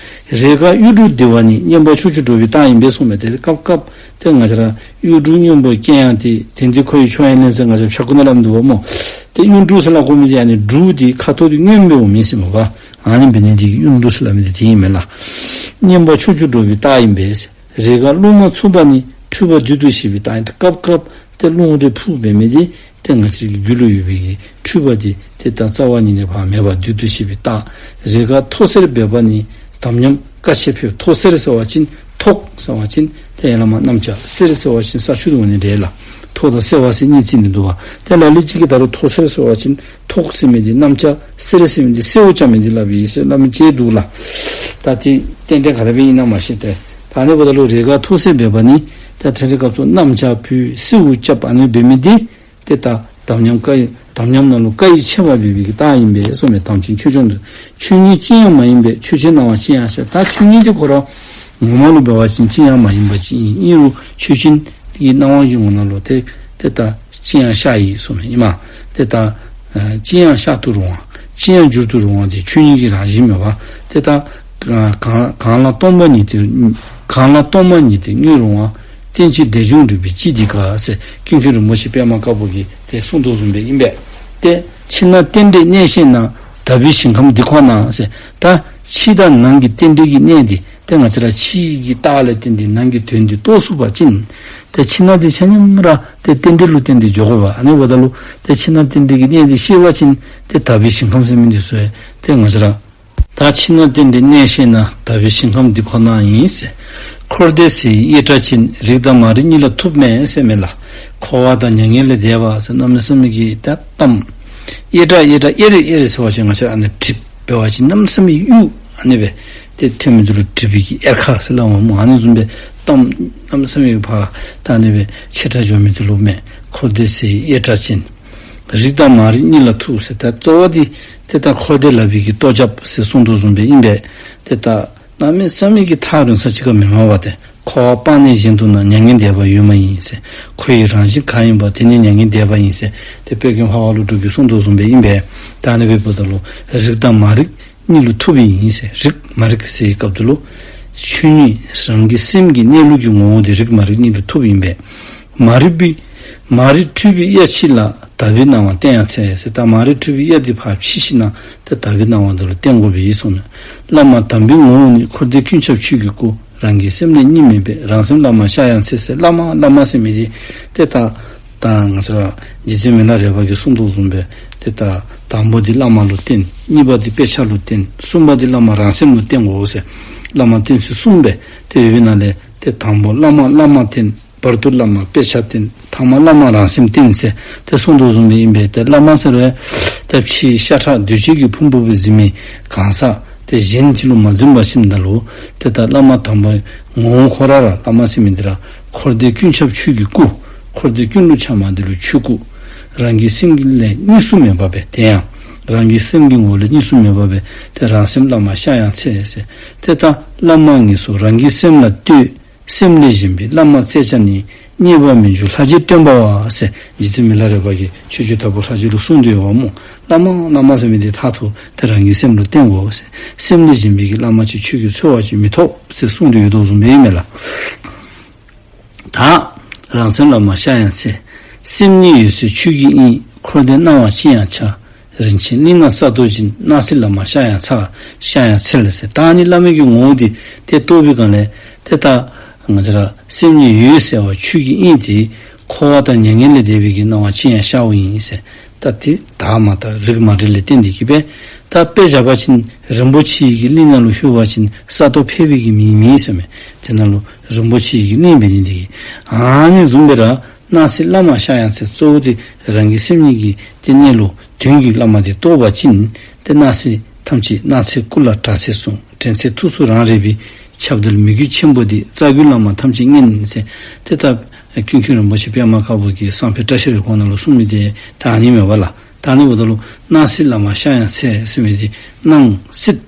རེས་འགའ་གཡུ་འབྲུག་ལྡིར་བ་ནི། གཉེན་པོ་ཕྱོགས་བཅུར་འགྲོ་བའི་རྟགས་ཨིན་པས་གསུངས་མས། ཏེ་སྐབས་སྐབས་ཏེ་ང་བཅས་ར་གཡུ་འབྲུག་གཉེན་པོ་སྐྱེ་ཡང་ཏེ་དེ་འདི་ཁོ་ཡི་ཕྱོགས་ཡང་ལེན་ཟེར་ང་བཅས་ཕྱྭ་འགུགས་ནང་སླབ་འདུག་པ་སྨོ། ཏེ་གཡུ་འབྲུག་ཟེར་སླབ་དགོ་མི་འདི་ཨ་ནི་འབྲུག་འདི་ཁ་དོག་འདི་སྔོནམ་སྦེ་འོང་མི་ཟེར་མས་པ། ཨ་ནི་འབད་ནི་འདི་གིས་གཡུ་འབྲུག་ཟེར་སླབ་མི་འདི་དེ་ཨིན་མས་ལགས། གཉེན་པོ་ཕྱོགས་བཅུར་འགྲོ་བའི་རྟགས་ཨིན་པས། རེས་འགའ་རླུང་མ་འཚུབ་པ་ནི། འཁྲུལ་པ་བདུད་དུ་ཞི་བའི་རྟགས་ཨིན། སྐབས་སྐབས་ཏེ་རླུང་རེ་འཕུ་འབད་མི་འདི་ཏེ་ང་བཅས་ཀྱི་རྒྱུད་ལུ་ཡོད་པའི་གི་འཁྲུལ་པ་འདི་ཏེ་ད་རྩ་བ་ཉིད་ནས་ཕར་མེད་པར་བདུད་དུ་ཞི་བའི་རྟགས། རེས་འགའ་ཐོག་སེར་འབེབས་པ་ནི། དམ་ཉམས་དཀའ་ཆེ་འཕེལ། ཐོག་སེར་ཟེར་བ་ཅིན་ཐོག་ཟེར་བ་ཅིན་ཏེ་ཡར་ལས་མར་གནམ་བྱཱར། སེར་ཟེར་བ་ཅིན་ས་ཆུ་འདི་འོང་ནི་འདྲས་ལགས། ཐོག་དང་སེར་བ་ཟེར་གཉིས་བརྩི་ནི་འདུག་པ། ཏེ་ལ་ལུ་ཅིག་གིས་ད་རུང་ཐོག་སེར་ཟེར་བ་ཅིན་ཐོག་ཟེར་མི་འདི་གནམ་བྱཱར། སེར་ཟེར་མི་འདི་སེརཝ་རྐྱབ་མི་འདི་སླབ་ཨིན་ཟེར་སླབ་མི་ཅིག་འདུག་ལགས། ད་ཏེ་ཏན་ཏན་ག་དེ་སྦེ་ཨིན་ན་མ་ཤེས་ཏེ། ད་ཨ་ནི་འབདཝ་ད་ལུ་རེས་འགའ་ཐོག་སེར་འབེབས་པ་ནི། ད་ད་རེས་སྐབས་སུ་གནམ་བྱཱར་འཕུ་སེརཝ་རྐྱབ་ཨ་ནི་འབད་མི་འདི་ཏེ་ད་དམ་ཉམས་དཀའ་ཡི་དམ་ཉམས་ནང་ལུ་དཀའ་ཡི་ཆེ་བ་འབད་བའི་གི་རྟགས་ཨིན་པས་གསུངས་མས། དམ་ཅན་ཆོས་སྐྱོང་འདི། ཆོས་ཉིད་ཅི་ཡང་མ་ཡིན་པས། ཆོས་ཅན་སྣང་བ་ཅི་ཡང་ཤར། ད་ཆོས་ཉིད་འདི་ཁོ་ར་ངོ་མ་ལུ་འབད་བ་ཅིན་ཅི་ཡང་མ་ཡིན་པ་ཅིག་ཨིན། ཨིན་རུང་ཆོས་ཅན་གྱི་སྣང་བ་གི་ངོ་ནང་ལུ་ཏེ་ཏེ་ད་ཅི་ཡང་ཤར་ཡི་གསུངས་མས། ཨིན་མས། ཏེ་ད་ཨ་ཅི་ཡང་ཤར་དུ་རུང་བ། ཅི་ཡང་འགྱུར་དུ་རུང་བ་འདི་ཆོས་ཉིད་ཀྱི་རང་བཞིན་མས་པ། ཏེ་ད་གང་གང་ལ་སྟོང་པ་ཉིད་དེ། གང་ལ་སྟོང་པ་ཉིད་དེ་དངོས་རུང་བ། རྟེན་ཅིང་འབྲེལ་འབྱུང་འབྲེལ་པའི་སྤྱི་འདི་ག་ཟེར་ཀུན་མཁྱེན་རིན་པོ་ཆེ་པདྨ་དཀར་པོ་གིས་ཏེ་གསུངས་དོ་བཟུམ་སྦེ་ཨིན་པས། ཏེ་ཕྱི་ནང་རྟེན་འབྲེལ་གནས་ཤེས་ན། དག་པའི་ཞིང་ཁམས་འདི་ཁོ་ན་ཟེར། ད་ཕྱི་དང་ནང་གི་རྟེན་འབྲེལ་གྱི་གནས་འདི་ ཏེ་ང་བཅས་ར་ཕྱི་གི་རྟགས་ལས་བརྟེན་ཏེ་ནང་གི་དོན་འདི་རྟོགས་ཚུགས་པ་ཅིན་ཏེ་ཕྱི་ནང་འདི་ཆ་མཉམ་ར་ཏེ་རྟེན་འབྲེལ་ལུ་བརྟེན་ཏེ་འགྱོ་དགོ་པ། ཨ་ནི་འབདཝ་ད་ལུ་ཏེ་ཕྱི་ནང་རྟེན་འབྲེལ་གྱི་གནད་འདི་ཤེས་པ་ཅིན་ཏེ་དག་པའི་ཞིང་ཁམས་ཟེར་མི་འདི་ཚུ་ཡང་ཏེ་ང་བཅས་ར་ད་ཕྱི་ནང་རྟེན་འབྲེལ་གནད་ཤེས་ན་དག་པའི་ཞིང་ཁམས་འདི་ཁོ་ན་ཨིན་ཟེར། འཁོར་འདས་ཟེར་ཡི་དབྱེ་བྲལ་ཅིང་། རིགས་དང་མ་རིགས་གཉིས་ལ་ཐུག་མེད་ཟེར་མས་ལགས། འཁོར་བ་དང་མྱ་ངན་ལས་འདས་པ་ཟེར་གནམ་མེད་ས་མེད་ཀྱི་ད་གཏམ། དབྱེ་བྲལ་དབྱེ་བྲལ་དབྱེ་རེ་དབྱེ་རེ་ཟེར་བ་ཅིན་ང་བཅས་ཨ་ནི་གྲིབ་འབད་བ་ཅིན་གནམ་མེད་ས་མེད་གཡུག་ཨ་ནི་སྦེ་ཏེ་ཐོན་མི་འདི་ལུ་གྲིབ་པའི་གི་དབྱེར་ཁ་ཟེར་སླབ་པ་སྨོ། ཨ་ནི་བཟུམ་སྦེ་གཏམ་གནམ་མེད་ས་མེད་ཕར་ད་ཨ་ནི་སྦེ་ཆེ་དྲགས་འགྱོ་མི་འདི་ལུ་སྨོ། འཁོར་འདས་ཟེར་ཡི་དབྱེ་བྲལ་ཅིང་། རིགས་དང་མ་རིགས་གཉིས་ལ་ཐུག་ཟེར། ད་གཙོ་བོ་འདི་ཏེ་ད་འཁོར་འདས་ལ་བའི་གི་ལྟོ་རྐྱབ་ཟེར་གསུངས་དོ་བཟུམ་སྦེ་ཨིན་པས། ཏེ་ད་གནམ་མེད་ས་མེད་ཀྱི་ཐག་རིང་ས་ཅིག་ཁར་མི་སྨྲ་བ་སྟེ། འཁོར་བ་སྤངས་ནས་གཞན་དུ་ན། མྱ་ངན་འདས་པ་ཡོད་མ་ཡིན་ཟེར། འཁོར་བའི་རང་བཞིན་གང་ཡིན་པ། དེ་ནི་མྱ་ངན་འདས་པ་ཡིན་ཟེར། ཏེ་དཔལ་མགོན་འཕགས་པ་ཀླུ་སྒྲུབ་ཀྱིས་གསུངས་དོ་བཟུམ་སྦེ་ཨིན་པས། ད་ཨ་ནི་སྦེ་འབདཝ་ད་ལུ་རིགས་དང་མ་རིགས་གཉིས་ལུ་ཐུགཔ་ཨིན་ཟེར། རིགས་མ་རིགས་ཟེར་བའི་སྐབས་དེ་ལུ་ཆོས་ཉིད་རང་གི་སེམས་ཀྱི་གནས་ལུགས་ཀྱི་ངོ་བོ་དེ་རིགས་མ་རིགས་གཉིས་ལུ་ཐུགཔ་ཨིན་པས། མ་རིག་པའི་མ་རིག་འཁྲུལ་པའི་དབྱེ་ཕྱེ་ལ། དག་པའི་སྣང་བ་བསྟན་ཡང་འཚལ་ཟེར། ད་མ་རིག་འཁྲུལ་པའི་དབྱེ་དེ་ཕར་ཕྱེ་ཞིནམ་ལས་ཏེ་དག་པའི་སྣང་བ་དེ་ལུ་བསྟན་དགོ་པས་གསུངས་ནུག། བླ་མ་དམ་པའི་ངོ་བོ་ནི། འཁོར་འདས་ཀུན་ཁྱབ་ཆོས་ཀྱི་སྐུ། རང་གི་སེམས་ལས་གཉིས་མེད་པས། རང་སེམས་བླ་མ་ཤར་ཡང་འཚལ་ཟེར། བླ་མ་བླ་མ་ཟེར་མི་འདི་ཏེ་ད་ད་ང་བཅས་ར་རྗེ་བཙུན་མི་ལ་རས་པ་གིས་གསུངས་དོ་བཟུམ་སྦེ་ཏེ་ད་དང་པོ་འདི་བླ་མ་ལུ་བསྟེན། གཉིས་པ་འདི་དཔེ་ཆ་ལུ་བསྟེན། གསུམ་པ་འདི་བླ་མ་རང་སེམས་ལུ་བསྟེན་དགོ་ཟེར། བླ་མ་བསྟེན་ཚུལ་གསུམ་སྦེ་ཏེ་ཡོད་པའི་ནང་ལས་ཏེ་དང་པོ་བླ་མ་བླ་མ་བསྟེན། བར་དུ་བླ་མ་དཔེ་ཆ་བསྟེན། ཐ་མ་བླ་མ་རང་སེམས་བསྟེན་ཟེར་ཏེ་གསུངས་དོ་བཟུམ་སྦེ་ཨིན་པས། ཏེ་བླ་མ་ཟེར་བ་ད་ཕྱིའི་ཤ་ཁྲག་འདུས་བྱས་ཀྱི་ཕུང་པོ་སྦེ་འཛིན་མི་གང་ཟག་ཏེ་གཞན་ཅིག་ལུ་མ་འཛིན་པར་ཞིནམ་ལས་ཏེ་ད་བླ་མ་དམ་པ་ངོ་བོ་ཁོ་ར་ར་བླ་མ་ཟེར་མི་འདི་ར་འཁོར་འདས་ཀུན་ཁྱབ་ཆོས་ཀྱི་སྐུ། འཁོར་འདས་ཀུན་ལུ་ཁྱབ་མི་འདི་ལུ་ཆོས་སྐུ། རང་གི་སེམས་ལས་གཉིས་སུ་མེད་པ་སྦེ་དེ་ཡང་རང་གི་སེམས་ཀྱི་ངོ་བོ་ལས་གཉིས་སུ་མེད་པ་སྦེ་ཏེ་རང་སེམས་བླ་མ་ཤར་ཡང་འཚལ་ཟེར། ཏེ་ད་བླ་མ་ངེས་སོ་རང་གི་སེམས་ལ་ལྟོས། སེམས་ལས་གཞན་པའི་བླ་མ་བཙལ་བྱ་ནི། རྙེད་པར་མི་འགྱུར་ལྷ་རྗེ་སྟོན་པ་བ་ཟེར་རྗེ་བཙུན་མི་ལ་རས་པ་གིས་ཆོས་རྗེ་དྭགས་པོ་ལྷ་རྗེ་ལུ་གསུངས་ཏེ་ཡོདཔ་སྨོ། བླ་མ་བླ་མ་ཟེར་མི་འདི་མཐར་ཐུག་ཏེ་རང་གི་སེམས་ལུ་བསྟེན་དགོ་ཟེར། སེམས་ལས་གཞན་པའི་གི་བླ་མ་ཅིག་ཁྱོད་ཀྱིས་འཚོལ་བ་ཅིན་མི་ཐོབ་ཟེར་གསུངས་ཏེ་ཡོད་དོ་བཟུམ་སྦེ་ཨིན་མས་ལགས། ད་རང་སེམས་བླ་མ་ཤར་ཡང་འཚལ། སེམས་ཉིད་འོད་གསལ་ཆོས་ཀྱི་དབྱིངས། འཁོར་འདས་སྣང་བ་ཅི་ཡང་འཆར། རིན་ཆེན་གླིང་ན་ས་རྡོ་བཞིན། སྣང་སྲིད་བླ་མ་ཤར་ཡང་འཚལ། ཤར་ཡང་འཚལ་ཟེར། ད་ཨ་ནི་བླ་མའི་གི་ངོ་བོ་འདི་ཏེ་རྟོགས་པའི་སྒང་ལས་ཏེ་ད་ང་བཅས་ར་སེམས་ཉིད་འོད་གསལ་བ་ཆོས་ཀྱི་དབྱིངས་དེ་འཁོར་བ་དང་མྱ་ངན་ལས་འདས་པའི་གི་སྣང་བ་ཅི་ཡང་ཤརཝ་ཨིན་ཟེར། ད་དེ་དག་མ་དག་རིགས་མ་རིགས་ལས་བརྟེན་ཏེ་གིས་སྦེ་ད་དཔེ་བཞག་པ་ཅིན་རིན་པོ་ཆེའི་གི་གླིང་ནང་ལུ་ལྷོད་པ་ཅིན་ས་རྡོ་ཕལ་པའི་གི་མི་མེད་ཟེར་མས། དེ་ནང་ལུ་རིན་པོ་ཆེའི་གི་གླིང་འབད་ནི་འདི་གིས། ཨ་ནི་བཟུམ་སྦེ་ར་སྣང་སྲིད་བླ་མ་ཤར་ཡང་འཚལ། གཙོ་བོ་དེ་རང་གི་སེམས་ཉིད་ཀྱི་ཏེ་གནས་ལུགས་དོན་གྱི་བླ་མ་དེ་རྟོགས་པ་ཅིན་ཏེ་སྣང་སྲིད་ཐམས་ཅད་སྣང་ཚད་སྐུ་ལ་གྲགས་ཚད་གསུངས། དྲན་ཚད་ཐུགས་སུ་རང་རེག་པའི། ཁྱབ་བརྡལ་མོས་གུས་ཆེན་པོ་དེ། རྩ་བརྒྱུད་བླ་མ་ཐམས་ཅད་མཉེས་ཟེར། ཏེ་ད་ཀུན་མཁྱེན་རིན་པོ་ཆེ་པདྨ་དཀར་པོ་གིས་སང་ཕོད་བཀྲ་ཤིས་རེ་སྐོང་ནང་ལུ་གསུངས་མི་དེ་ད་ཨ་ནི་མས་པ་ལགས། ད་ཨ་ནི་འབདཝ་ད་ལུ་སྣང་སྲིད་བླ་མ་ཤར་ཡང་འཚལ་ཟེར་མི་དེ་སྣང་སྲིད་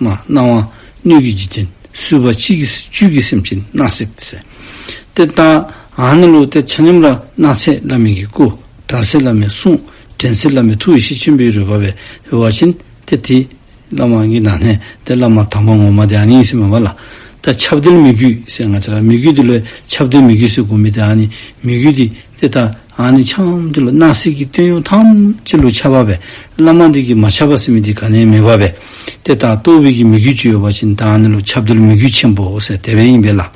མ་སྣང་བ་སྣོད་ཀྱི་འཇིག་རྟེན་སྲིད་པ་བཅུད་ཀྱི་བཅུད་ཀྱི་སེམས་ཅན་སྣང་སྲིད་ཟེར། ཏེ་ད་ཨ་ནི་ལུ་ཏེ་ཆ་མཉམ་ར་སྣང་ཚད་བླ་མའི་གི་སྐུ། གྲགས་ཚད་བླ་མའི་གསུང་། དྲན་ཚད་བླ་མའི་ཐུགས་ཡེ་ཤེས་ཆེན་པོའི་རོལ་པ་སྦེ་འབད་བ་ཅིན་ཏེ་དེ་བླ་མ་གི་ནང་ནས་ཏེ་བླ་མ་དམ་པ་ངོ་མ་དེ་ཨ་ནི་ཨིན་ཟེར་མས་པ་ལགས། ད་ཁྱབ་བརྡལ་མོས་གུས་ཟེར་ང་བཅས་ར་མོས་གུས་དེ་ལུ་ཁྱབ་བརྡལ་མོས་གུས་ཟེར་གོ་མི་དེ་ཨ་ནི་མོས་གུས་དེ་ཏེ་ད་ཨ་ནི་ཆ་མཉམ་དེ་ལུ་སྣང་སྲིད་ཀྱི་དོན་ཡོད་ཐམས་ཅད་ལུ་ཁྱབ་པ་སྦེ་བླ་མ་དེ་གིས་མ་ཁྱབ་པ་ཟེར་མི་དེ་ག་ནི་ཡང་མེད་པ་སྦེ་ཏེ་ད་རྟོགས་པའི་གི་མོས་གུས་ཅིག་ཡོད་པ་ཅིན་ད་ཨ་ནི་ལུ་ཁྱབ་བརྡལ་མོས་གུས་ཆེན་པོ་ཟེར་དེ་སྦེ་ཨིན་པས་ལགས།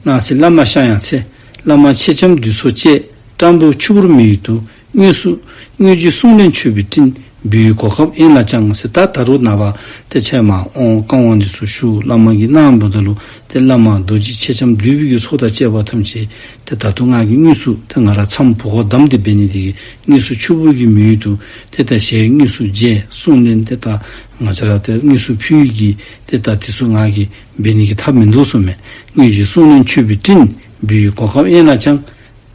སྣང་སྲིད་བླ་མ་ཤར་ཡང་འཚལ། བླ་མ་མཆེད་ལྕམ་འདུས་ཚོགས་བཅས། སྤྲང་པོ་ཆུ་བུར་མི་ཡུལ་དུ། དངོས་སུ་དངོས་གྱུར་གསུང་ལེན་མཆོད་པའི་སྤྲིན། འབུལ་བའི་གོ་སྐབས་དབེན་ལ་བཅངས་ཟེར། ད་ད་རུང་ནངས་པ་ཏེ་ཆ་མ་འོང་བཀའ་དབང་འདི་ཚུ་ཞུ། བླ་མ་གིས་གནང་འབདཝ་ད་ལུ་ཏེ་བླ་མ་རྡོ་རྗེ་མཆེད་ལྕམ་འདུས་པའི་གི་ཚོགས་དང་བཅས་པ་ཐམས་ཅད་ཏེ་ད་ལྟོ་ང་གིས་དངོས་སུ་ཏེ་ང་ར་མཚམས་བུ་གོ་བསྡམས་ཏེ་འབད་ནི་དེ་གིས་དངོས་སུ་ཆུ་བུར་གྱི་མི་ཡུལ་དུ་ཏེ་ད་ཞལ་དངོས་སུ་མཇལ། གསུང་ལེན་ཏེ་ད་ང་བཅས་ར་ཏེ་དངོས་སུ་ཕུལ་གྱི་ཏེ་ད་དེ་ཚུ་ང་གིས་འབད་ནི་གི་ཐབས་མིན་འདུག་གསུངས་མས། དངོས་གཞི་གསུང་ལེན་མཆོད་པའི་སྤྲིན། འབུལ་བའི་གོ་སྐབས་དབེན་ལ་བཅངས།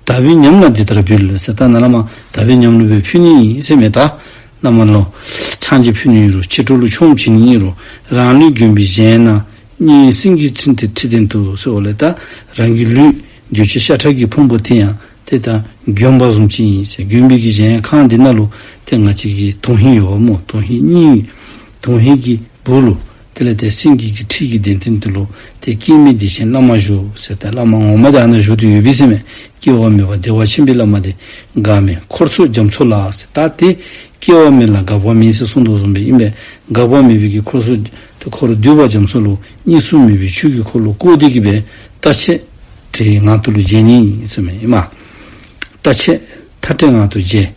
དག་པའི་ཉམས་ལ་འདི་ལྟར་འབུལ་ཟེར། ད་ནཱ་བླ་མ་དག་པའི་ཉམས་ལུ་སྦེ་ཕུལ་ནི་ཨིན་ཟེར་མས། ད་བླ་མ་ལུ་ཕྱག་མཇལ་ཕུལ་ནི་ཨིན་རུང་ཕྱི་དྲོ་ལུ་ཆོ་མཇལ་ནི་ཨིན་རུང་རང་ལུས་གྱོན་པའི་གཞལ་ཡས་ནང་། སྙིང་སྲིན་གྱི་སྤྲིན་དེ་ཁྲི་སྟེང་དུ་ཟེར་བ་ལས་ད་རང་གི་ལུས་འདུས་བྱས་ཤ་ཁྲག་གི་ཕུང་པོ་དེ་ཡང་ཏེ་ད་གྱོན་པ་བཟུམ་ཅིག་ཨིན་ཟེར། གྱོན་པའི་གི་གཞལ་ཡས་ཁང་འདི་ནང་ལུ་ཏེ་ང་བཅས་ཀྱི་དོན་ཧིང་ཡོདཔ་སྨོ། དོན་ཧིང་སྙིང་དོན་ཧིང་གི་སྦུག་ལུ་དེ་ལས་ཏེ་སེང་གེ་གི་ཁྲི་གི་གདན་སྟེང་དུ་ལུ་ཏེ་སྐྱེ་མེད་བདེ་ཆེན་བླ་མ་བཞུགས་ཟེར། ཏེ་བླ་མ་ངོ་མ་དེ་ཨ་ནཱ་བཞུགས་ཏེ་ཡོད་པས་ཟེར་མས། སྐྱེ་བ་མེད་པ་བདེ་བ་ཆེན་པོའི་བླ་མ་དེ། འགག་མེད་འཁོར་ཚོགས་རྒྱ་མཚོ་ལ་ཟེར། ད་དེ་སྐྱེ་བ་མེད་ལ་འགག་པ་མེད་ཟེར་གསུངས་དོ་བཟུམ་སྦེ་ཨིན་པས། འགག་པ་མེད་པའི་གི་འཁོར་ཚོགས་ ཏེ་འཁོར་འདུས་པ་རྒྱ་མཚོ་ལུ་གཉིས་སུ་མེད་པའི་ཆུ་གིས་འཁོར་ལོ་བསྐོར་ཏེ་གི་སྦེ་རྟ་ཆས་བྲེ་ངང་དུ་ལུ་བརྗེ་ནི་ཨིན་ཟེར་མས་ཨིན་མས། རྟ་ཆས་མཐའ་བྲེ་ངང་དུ་བརྗེ།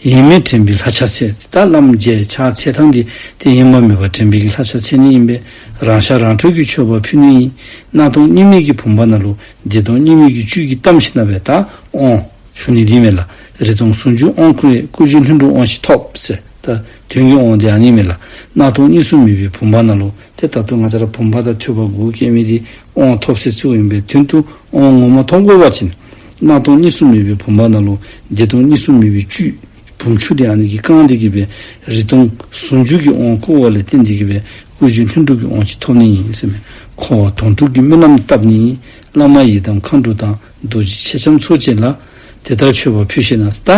ཡེངས་མེད་དྲན་པའི་ལྷ་ཕྱག་འཚལ། ད་བླམ་མཇལ་ཕྱག་འཚལ་ཐངས་འདི་ཏེ་ཡེངས་པ་མེད་པར་དྲན་པའི་གི་ལྷ་ཕྱག་འཚལ་ནི་ཨིན་པས། རང་ཤ་རང་འཕྲོས་ཀྱི་མཆོད་པ་ཕུལ་ནི་ཨིན། སྣང་སྟོང་གཉིས་མེད་ཀྱི་བུམ་པ་ནང་ལུ་བདེ་སྟོང་གཉིས་མེད་ཀྱི་བཅུད་ཀྱིས་གཏམས་ཞིནམ་ལས་ད་དབང་ཞུ་ནི་འདི་མས་ལགས། རི་སྟོང་ཟུང་འཇུག་དབང་བསྐུར་བས། སྐུ་བཞི་ལྷུན་གྲུབ་དབང་ཞིག་ཐོབ་ཟེར། ད་དོན་གྱི་དབང་འདི་ཨ་ནི་མས་ལགས། སྣང་སྟོང་གཉིས་སུ་མེད་པའི་བུམ་པ་ནང་ལུ་ཏེ་ད་ལྟོ་ང་བཅས་ར་བུམ་པ་དང་ཐོད་པ་དགུ་བཀལ་མི་འདི་དབང་ཐོབ་ཟེར་ཚུ་ཨིན་པས། དོན་དུ་དབང་ངོ་མ་ཐོབ་དགོ་པ་ཅིན་སྣང་སྟོང་གཉིས་སུ་མེད་པའི་བུམ་པ་ནང་ལུ་བདེ་སྟོང་གཉིས་སུ་མེད་པའི་བཅུད་བུམ་ཆུ་འདི་ཨ་ནི་གིས་བཀང་སྟེ་གི་སྦེ་རི་སྟོང་ཟུང་འཇུག་གི་དབང་བསྐུར་བ་ལས་བརྟེན་ཏེ་གི་སྦེ་སྐུ་བཞི་ལྷུན་གྲུབ་ཀྱི་དབང་ཅིག་ཐོབ་ནི་ཨིན་ཟེར་མས། འཁོར་བ་དོང་སྤྲུགས་ཀྱི་སྨོན་ལམ་བཏབ་ནི། བླ་མ་ཡི་དམ་མཁའ་འགྲོ་དང་རྡོ་རྗེ་མཆེད་ལྕམ་ཚོགས་བཅས་ལ་དེ་ལྟར་མཆོད་པ་ཕུལ་ཞིནམ་ལས། ད་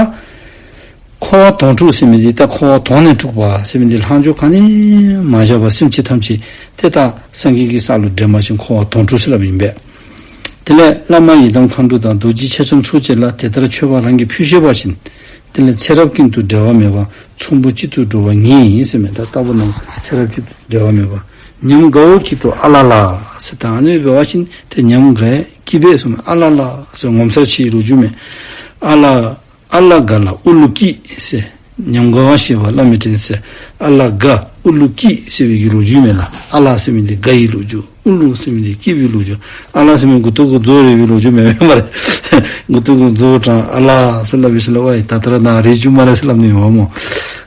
འཁོར་བ་དོང་སྤྲུགས་ཟེར་མི་འདི་ད་འཁོར་བ་དོང་ནས་སྤྲུགས་པ་ཟེར་མི་འདི་ལྷག་འཕྲོ་ག་ནི་མ་བཞག་པར་སེམས་ཅན་ཐམས་ཅད་ཏེ་ད་སངས་རྒྱས་ཀྱི་ས་ལུ་འདྲེན་པ་ཅིན་འཁོར་བ་དོང་སྤྲུགས་ཟེར་སླབ་ཨིན་པས། དེ་ལས་བླ་མ་ཡི་དམ་མཁའ་འགྲོ་དང་རྡོ་རྗེ་མཆེད་ལྕམ་ཚོགས་བཅས་ལ་དེ་ལྟར་མཆོད་པ་རང་གིས་ཕུལ་ཤེས་པ་ཅིན། དེ་ལས་ཚེ་རབས་ཀུན་ཏུ་འབྲལ་བ་མེད་པར་ཚོམ་བུ་གཅིག་ཏུ་འགྲོ་བ་ངེས་ཡིན་ཟེར་མས། ད་ལྟ་བུ་ནང་ཚེ་རབས་ཀུན་ཏུ་འབྲལ་བ་མེད་པར་ཉམས་དགའ་བོ་སྐྱིད་དོ་ཨ་ལ་ལ་ཟེར། ད་ཨ་ནི་འབད་བ་ཅིན་ཏེ་ཉམས་དགའ་སྐྱིད་པས་ཟེར་མས། ཨ་ལ་ལ་ཟེར་ངོ་མཚར་ཆེའི་ལོ་རྒྱུས་མས། ཨ་ལ་ཨ་ལ་དགའ་ལ་ཨུ་ལུ་སྐྱིད་ཟེར། ཉམས་དགའ་བ་ཤེས་པ་བླ་མའི་དྲིན་ཟེར། ཨ་ལ་དགའ་ཨུ་ལུ་སྐྱིད་ཟེར་བའི་གི་ལོ་རྒྱུས་མས་ལགས། ཨ་ལ་ཟེར་མི་འདི་དགའ་བའི་ལོ་རྒྱུས། ཨུ་ལུ་ཟེར་མི་འདི་སྐྱིད་པའི་ལོ་རྒྱུས། ཨ་ལ་ཟེར་མི་མགུ་ཏོ་གུ་མཛོ་རེག་པའི་ལོ་རྒྱུས་མེན་མས་པ་ལགས། མགུ་ཏོ་གུ་མཛོ་དྲངས་ཨ་ལ་ཟེར་སླབ་པའི་ཤུལ་ལས་ཝའི་ད་ལྟོ་ར་ནཱ་རེག་བཅུག་སྨ་རེ་ཟེར་སླབ་ནི་ཡོད་པ་སྨོ།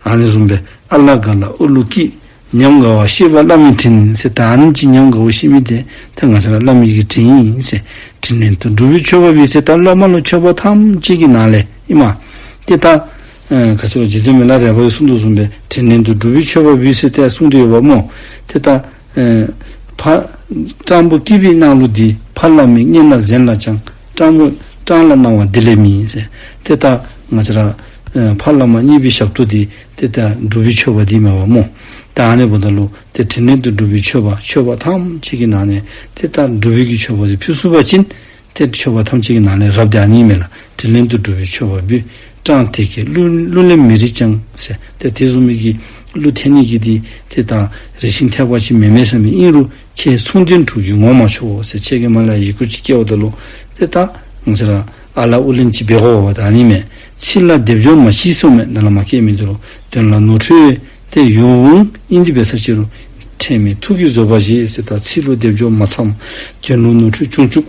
ཨ་ནི་བཟུམ་སྦེ་ཨ་ལ་དགའ་ལ་ཨུ་ལུ་སྐྱིད། ཉམས་དགའ་བ་ཤེས་པ་བླ་མའི་དྲིན་ཟེར། ད་ཨ་ནེམ་ཅིག་ཉམས་དགའ་བོ་ཤེས་མི་འདི་ད་ང་བཅས་ར་བླ་མའི་གི་དྲིན་ཨིན་ཟེར། དྲིན་ལན་དུ་སྒྲུབ་པའི་མཆོད་པ་འབུལ་ཟེར། ད་བླ་མ་ལུ་མཆོད་པ་ཐམས་ཅད་ཀྱི་ནང་ལས་ཨིན་མས། ཏེ་ད་ཨེ་ག་ཅི་ལོ་རྗེ་བཙུན་མི་ལ་རས་པ་གིས་གསུངས་དོ་བཟུམ་སྦེ་དྲིན་ལན་དུ་སྒྲུབ་པའི་མཆོད་པ་འབུལ་ཟེར་ཏེ་གསུངས་ཏེ་ཡོད་པ་སྨོ། ཏེ་ད་ཨེ་ཕ་སྤྲང་པོ་སྐྱིད་པའི་སྣང་ལུགས་འདི། ཕ་བླ་མའི་མཉེས་ལ་གཟན་ལ་ཅང་། སྤྲང་པོ་སྤྲང་ལ་སྣང་བ་འདི་ལས་མིན་ཟེར། ཏེ་ད་ང་བཅས་ར་ཨེ་ཕ་བླ་མ་མཉེས་པའི་ཞབས་ཏོག་འདི་ཏེ་ད་སྒྲུབ་པའི་མཆོད་པ་འདི་མས་པ་སྨོ། ད་ཨ་ནི་འབདཝ་ད་ལུ་ཏེ་དྲིན་ལན་དུ་སྒྲུབ་པའི་མཆོད་པ་མཆོད་པ་ཐམས་ཅད་ཀྱི་ནང་ནས་ཏེ་ད་སྒྲུབ་པའི་གི་མཆོད་པ་འདི་ཕུལ་ཚུགས་པ་ཅིན་ཏེ་མཆོད་པ་ཐམས་ཅད་ཀྱི་ནང་ནས་རབ་འདི་ཨ་ནི་མས་ལགས། དྲིན་ལན་དུ་སྒྲུབ་པའི་མཆོད་པ་འབུལ། སྤྲང་དེ་སྐད་གླུ་གླུ་ལེན་མི་རིགས་ཀྱང་ཟེར། ཏེ་དེ་བཟུམ་མའི་གི་གླུ་འཐེན་ནི་གི་འདི་ཏེ་ད་རེ་ཞིག་འཐད་པ་ཅིག་མེན་མས་ཟེར་མས། ཨིན་རུང་ཁྱེད་ཚོང་འདུས་འབྲུག་གི་ངོ་མ་ཆོད་ཟེར། ཁྱེད་ཀྱིས་མ་ལ་ཡི་གུ་ཅིག་བསྐྱལཝ་ད་ལུ་ཏེ་ད་ང་བཅས་ར་ཨ་ལ་ཨུ་ལན་ཅིག་འབད་དགོ་པ་ད་ཨ་ནི་མས། ཚིག་ལ་སྡེབ་སྦྱོར་མ་མཆིས་གསུངས་མས། ནཱ་ལས་མར་བསྐྱལ་མི་འདི་ལུ་དོན་ལ་ནོར་འཁྲུལ་ཏེ་ཡོད་འོང་། ཨིན་ཏེ་འབད་ས་ཅི་རུང་ཕྲད་མེད་ཐུགས་ཀྱི་བཟོད་པ་བཞེས་ཟེར། ད་ཚིག་ལུ་སྡེབ་སྦྱོར་མ་ཚངམ་དོན་ལུ་ནོར་འཁྲུལ་བྱུང་བཅུག་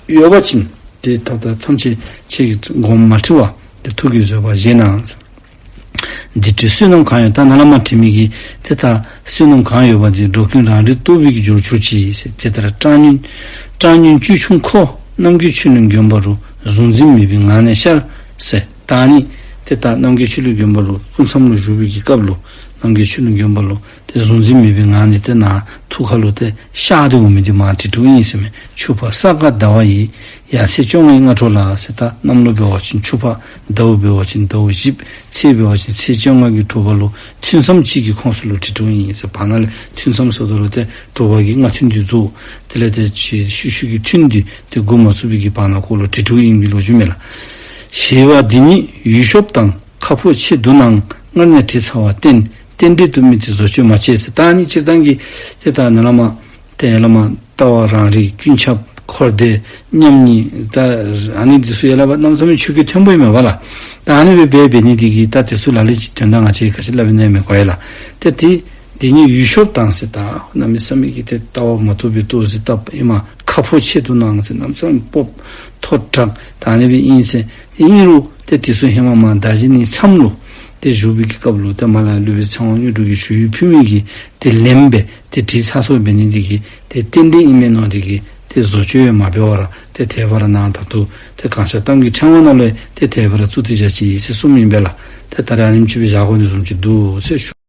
ཡོད་པ་ཅིན་ཏེ་ད་ལྟ་ཐམས་ཅད་ཁྱེད་ཀྱིས་དགོངསམ་མ་ཁྲེལ་བར་ཏེ་ཐུགས་ཀྱི་བཟོད་པ་བཞེས་གནང་ཟེར། འདི་འཕྲོས་བསོད་ནམས་གང་ཡོད། ད་ནཱ་ལས་མར་བྲིས་མི་གི་ཏེ་ད་བསོད་ནམས་གང་ཡོད་པ་འདི་འགྲོ་ཀུན་རང་རིག་རྟོགས་པའི་གི་རྒྱུར་གྱུར་ཅིག་ཟེར། དེ་ལྟར་གྲངས་སྙོམས་གྲངས་སྙོམས་བཅུད་ཆུང་ཁོ། རྣམ་མཁྱེན་ཆོས་གླིང་དགོན་པ་རུ། གཟུང་འཛིན་མེད་པའི་ངང་ནས་ཤར་ཟེར། ད་ཨ་ནི་ཏེ་ད་རྣམ་མཁྱེན་ཆོས་གླིང་དགོན་པ་ལུ་སྐུ་མཚམས་ལུ་བཞུགས་པའི་གི་སྐབས་ལུ་རྣམ་མཁྱེན་ཆོས་གླིང་དགོན་པ་ལུ་ཏེ་གཟུང་འཛིན་མེད་པའི་ངང་ནས་ཏེ་ནཱ་ཐུགས་ཁ་ལུ་ཏེ་ཤར་ཏེ་འོང་མི་འདི་མར་བྲིས་འདུག་ཨིན་ཟེར་མས། ཕྱུག་པ་ས་ག་ཟླ་བ་ཡི། ཡར་ཚེས་བཅོ་ལྔའི་སྔ་དྲོ་ལ་ཟེར། ད་གནམ་ལོ་འབད་བ་ཅིན་ཕྱུག་པ། ཟླཝ་འབད་བ་ཅིན་ཟླཝ་བཞི། ཚེས་འབད་བ་ཅིན་ཚེས་བཅོ་ལྔ་གི་དྲོ་པ་ལུ་ཐུན་མཚམས་གཅིག་གི་ཁོངས་སུ་ལུ་བྲིས་འདུག་ཨིན་ཟེར། བར་ན་ལས་ཐུན་མཚམས་ཟེརཝ་ད་ལུ་ཏེ་དྲོ་པ་གི་སྔ་ཐུན་འདི་རྫོགས། དེ་ལས་ཏེ་ཤུལ་ཤུལ་གྱི་ཐུན་འདི་ཏེ་འགོ་མ་བཙུགས་པའི་གི་བར་ན་ཁོ་ལུ་བྲིས་འདུག་ཨིན་པའི་ལོ་རྒྱུས་མས་ལགས། ཞེས་པ་འདི་ཉིད་ཡུལ་ཤོབ་དང་ཁ་ཕོ་ཆེ་འདུག་ནའང་སྔར་ནས་བྲིས་ཚར་བ་བརྟེན་རྟེན་འབྲེལ་དུ་དམིགས་ཏེ་བཟོ་བཅོས་མ་བྱས་ཟེར། ད་ཨ་ནི་སྤྱིར་བཏང་གི་ཏེ་ད་ནཱ་ལས་མར་ཏེ་ལས་མར་ལྟ་བ་རང་རིག་ཀུན་ཁྱབ་འཁོར་འདས་མཉམ་ཉིད་ད་ཨ་ནི་འདི་ཚུ་ཡར་ལས་ཕར་གནམ་མེད་ས་མེད་ཆུ་རྐྱལ་མཐོན་པོ་ཨིན་མས་པ་ལགས། ད་ཨ་ནི་སྦེ་འབད་འབད་ནི་འདི་གིས་ད་དེ་ཚུ་ལ་ལུ་ཅིག་དོན་དག་ང་བཅས་ག་ཅི་སླབ་ཨིན་ན་མི་གོ་ཡ་ལགས། ཏེ་དེ་འདི་ཉིད་ཡུལ་ཤོབ་དང་ཟེར། ད་གནམ་མེད་ས་མེད་ཀྱི་ཏེ་ལྟ་བ་མ་བཏུབ་པའི་ལྟོ་ཟེར་ལྟ་ཨིན་མས། ཁ་ཕོ་ཆེ་འདུག་ནའང་ཟེར་གནམ་མེད་ས་མེད་སྤོབས་མཐོ་དྲགས་ད་ཨ་ནི་སྦེ་ཨིན་ཟེར། ཨིན་རུང་ཏེ་དེ་ཚུ་ཧེ་མ་མར་བདག་གཞན་གཉིས་མཚམས་ལུ་ཏེ་བཞུགས་པའི་གི་སྐབས་ལུ་ཏེ་མར་ལས་སློབ་དཔོན་ཚེ་དབང་དངོས་གྲུབ་ཀྱིས་ཞུ་ཡིག་ཕུལ་མི་གི་ཏེ་ལན་སྦེ་ཏེ་བྲིས་ཚར་སོངམ་འབད་ནི་འདི་གིས་ཏེ་རྟེན་འབྲེལ་ཨིན་མས་མནོ་སྟེ་གིས་ཏེ་བཟོ་བཅོས་ཡང་མ་འབད་བར་ཏེ་དེ་སྦེ་ར་ནཱ་ད་ལྟོ་ཏེ་གང་ཤར་གཏམ་གྱི་ཕྲེང་བ་ནང་ལུ་ཏེ་དེ་སྦེ་ར་བཙུགས་ཏེ་བཞག་ཅི་ཟེར་གསུངམ་ཨིན་པས་ལགས། ཏེ་ད་རེས་ཨ་ནེམ་ཅིག་སྦེ་བཞག་དགོ་ནི་བཟུམ་ཅིག་འདུག་ཟེར་ཞུ།